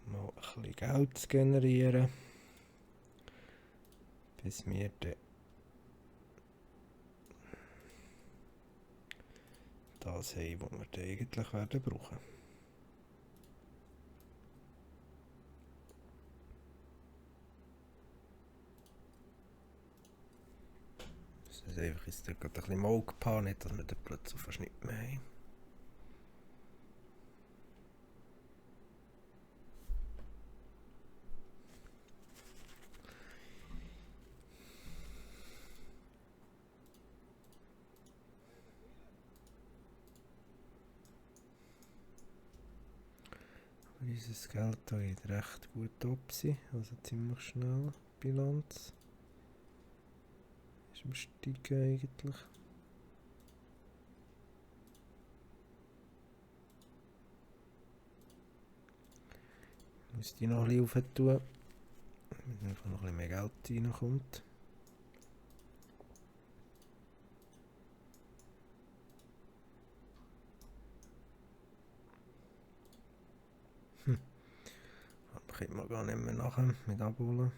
[SPEAKER 1] Mal ein bisschen Geld zu generieren, bis wir dann das haben, was wir dann eigentlich werden brauchen. Das ist einfach jetzt gerade ein bisschen im Auge behalten, nicht, dass wir dann plötzlich fast nichts mehr haben. Unser Geld da geht recht gut ab, also ziemlich schnell. Bilanz ist am Steigen eigentlich. muss die noch ein bisschen rauf tun, damit einfach noch ein bisschen mehr Geld reinkommt. Aber kommt man gar nicht mehr nachher mit abholen.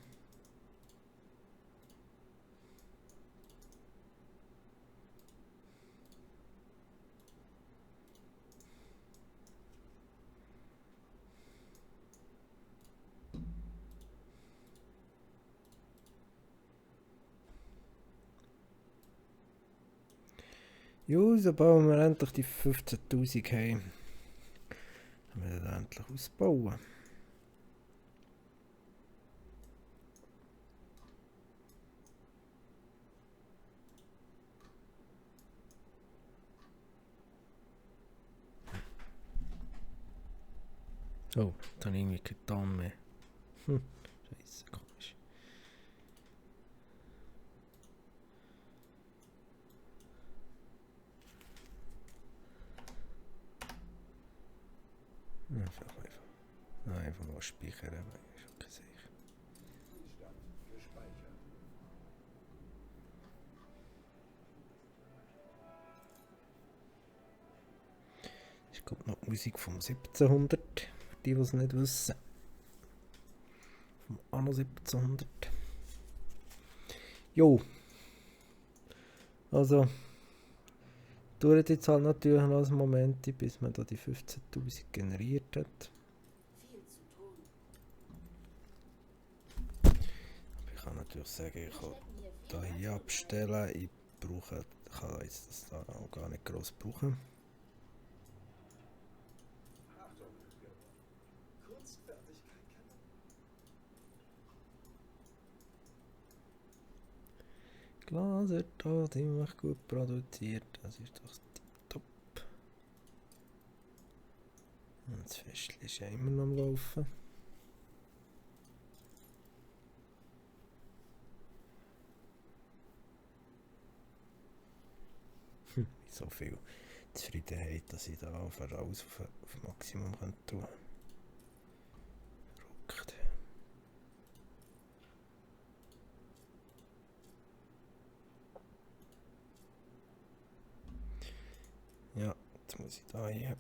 [SPEAKER 1] Ja, sobald wir endlich die 15'000 haben, können wir das endlich ausbauen. Oh, dann irgendwie kein Ton mehr. Scheiße, komisch. Einfach nur speichern, aber ist okay sicher. Ich glaube noch die Musik vom 1700, für die es nicht wissen. Vom Anno 1700. Jo. Also, dauert jetzt halt natürlich noch einen Moment, bis man da die 15'000 generiert hat. Aber ich kann natürlich sagen, ich kann hier abstellen. Ich kann jetzt das da auch gar nicht groß brauchen. Glas wird da ziemlich gut produziert, das ist doch top. Und das Festchen ist ja immer noch am Laufen. So viel Zufriedenheit, dass ich da auf alles auf Maximum tun kann. Verrückt. Ja, jetzt muss ich da hier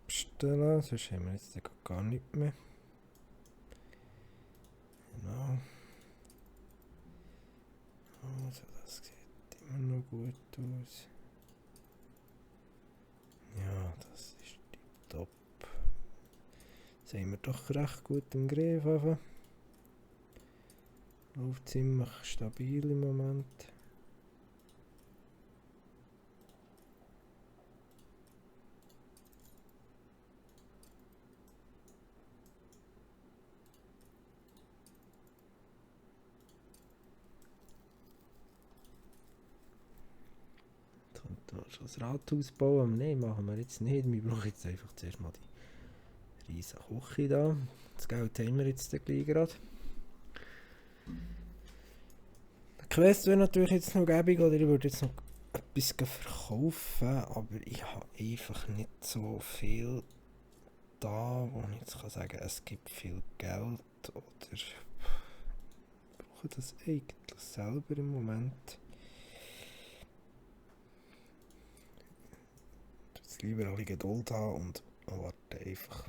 [SPEAKER 1] abstellen, sonst haben wir jetzt gar nicht mehr. Genau. Also das sieht immer noch gut aus. Ja, das ist top. Das haben wir doch recht gut im Griff. Läuft ziemlich stabil im Moment. Da schon das Rathaus bauen. Nein, machen wir jetzt nicht. Wir brauchen jetzt einfach zuerst mal die riesige Küche da. Das Geld haben wir jetzt gleich gerade. Die Quest wäre natürlich jetzt noch gäbig, oder ich würde jetzt noch etwas verkaufen, aber ich habe einfach nicht so viel da, wo ich jetzt kann sagen, es gibt viel Geld, oder ich brauche das eigentlich selber im Moment. Ich würde lieber alle Geduld haben und warte einfach.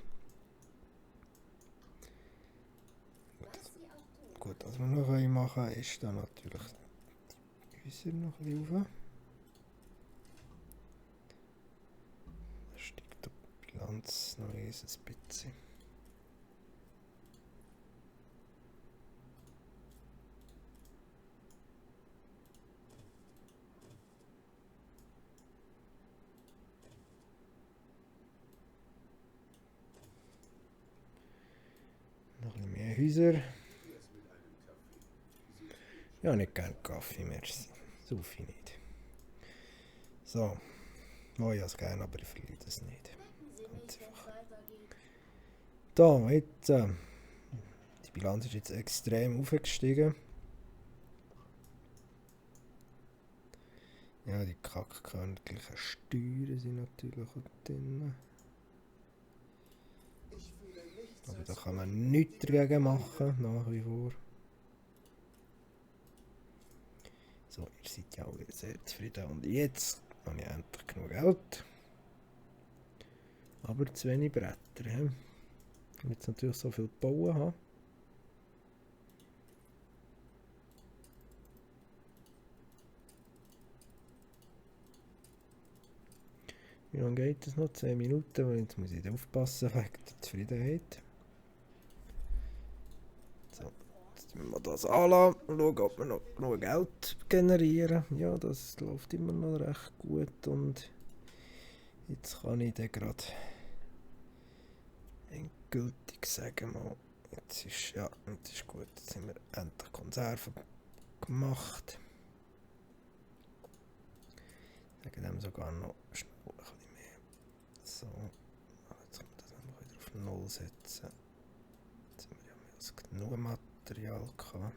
[SPEAKER 1] Gut, was wir noch machen können, ist dann natürlich die Häuser noch ein bisschen rauf. Da steigt die Bilanz noch ein bisschen. Noch ein bisschen mehr Häuser. Ja, nicht gerne Kaffee, merci. Saufe ich nicht. So. Oh, ja, es gerne, aber ich verliere das nicht. Ganz einfach. Da, jetzt. Die Bilanz ist jetzt extrem aufgestiegen. Ja, die kackköniglichen Steuern sind natürlich auch drin. Aber da kann man nichts dagegen machen, nach wie vor. So, ihr seid ja auch wieder sehr zufrieden. Und jetzt habe ich endlich genug Geld. Aber zu wenig Bretter. He? Ich will jetzt natürlich so viel bauen haben. Wie lange geht das noch? 10 Minuten, weil jetzt muss ich aufpassen wegen der Zufriedenheit. So, jetzt müssen wir das anlassen und schauen, ob wir noch genug Geld generieren. Ja, das läuft immer noch recht gut und jetzt kann ich dann gerade endgültig sagen, mal, jetzt ist gut, jetzt haben wir endlich Konserven gemacht. Ich sage dem sogar noch schnell ein bisschen mehr. So, jetzt können wir das noch wieder auf 0 setzen. Jetzt haben wir ja genug Material gehabt.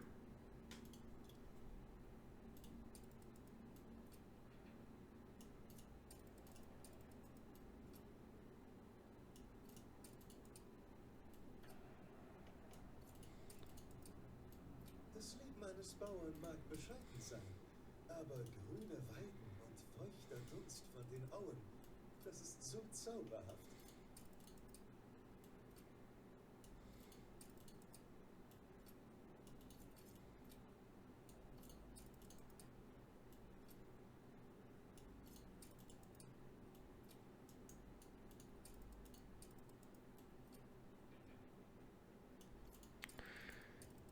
[SPEAKER 2] Das Leben eines Bauern mag bescheiden sein, aber grüne Weiden und feuchter Dunst von den Auen, das ist so zauberhaft.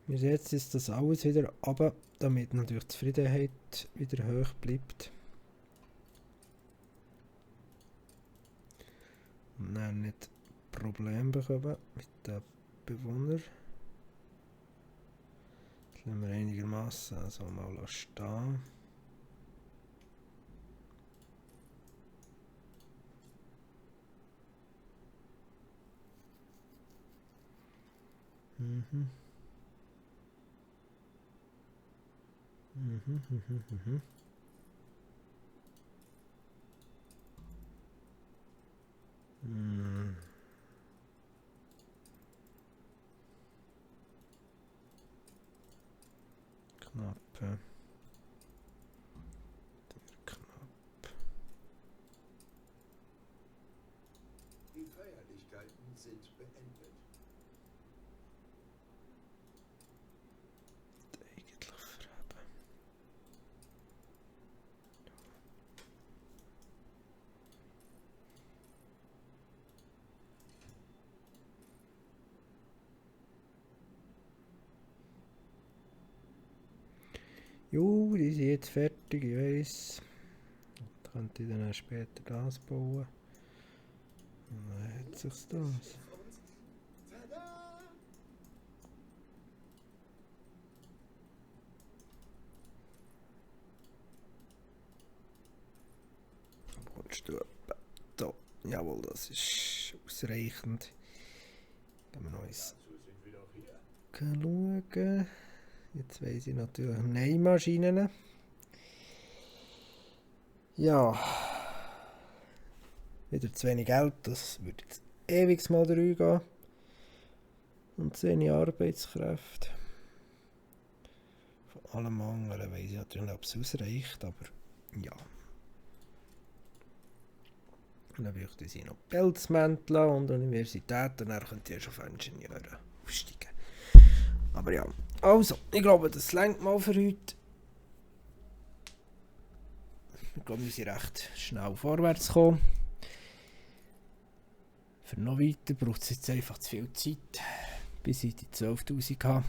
[SPEAKER 1] Jetzt ist das alles wieder runter, damit natürlich die Zufriedenheit wieder hoch bleibt. Und dann nicht Probleme bekommen mit den Bewohnern. Das lassen wir einigermaßen also mal stehen. Mhm. Knapp.
[SPEAKER 2] Die Feierlichkeiten sind beendet.
[SPEAKER 1] Eigentlich verheben. Jo, die sind jetzt fertig, ich weiss. Da könnte ich dann später das bauen. Und dann hat sich's das.
[SPEAKER 2] Und tada!
[SPEAKER 1] Kommst du etwa da? Jawohl, das ist ausreichend. Gehen wir noch eins
[SPEAKER 2] Dazu sind wir doch hier.
[SPEAKER 1] schauen. Jetzt weiss ich natürlich Nähmaschinen. Ja. Wieder zu wenig Geld, das würde jetzt ewig mal reingehen. Und zu wenig Arbeitskräfte. Von allem anderen weiss ich natürlich nicht, ob es ausreicht, aber ja. Und dann bräuchte ich noch Pelzmäntel und Universitäten, dann könnt ihr schon von Ingenieuren aufsteigen. Aber ja, also, ich glaube, das reicht mal für heute. Ich glaube, wir sind recht schnell vorwärts gekommen. Für noch weiter braucht es jetzt einfach zu viel Zeit, bis ich die 12'000 habe.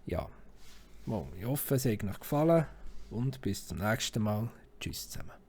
[SPEAKER 1] Ja, ich hoffe, es hat euch gefallen und bis zum nächsten Mal. Tschüss zusammen.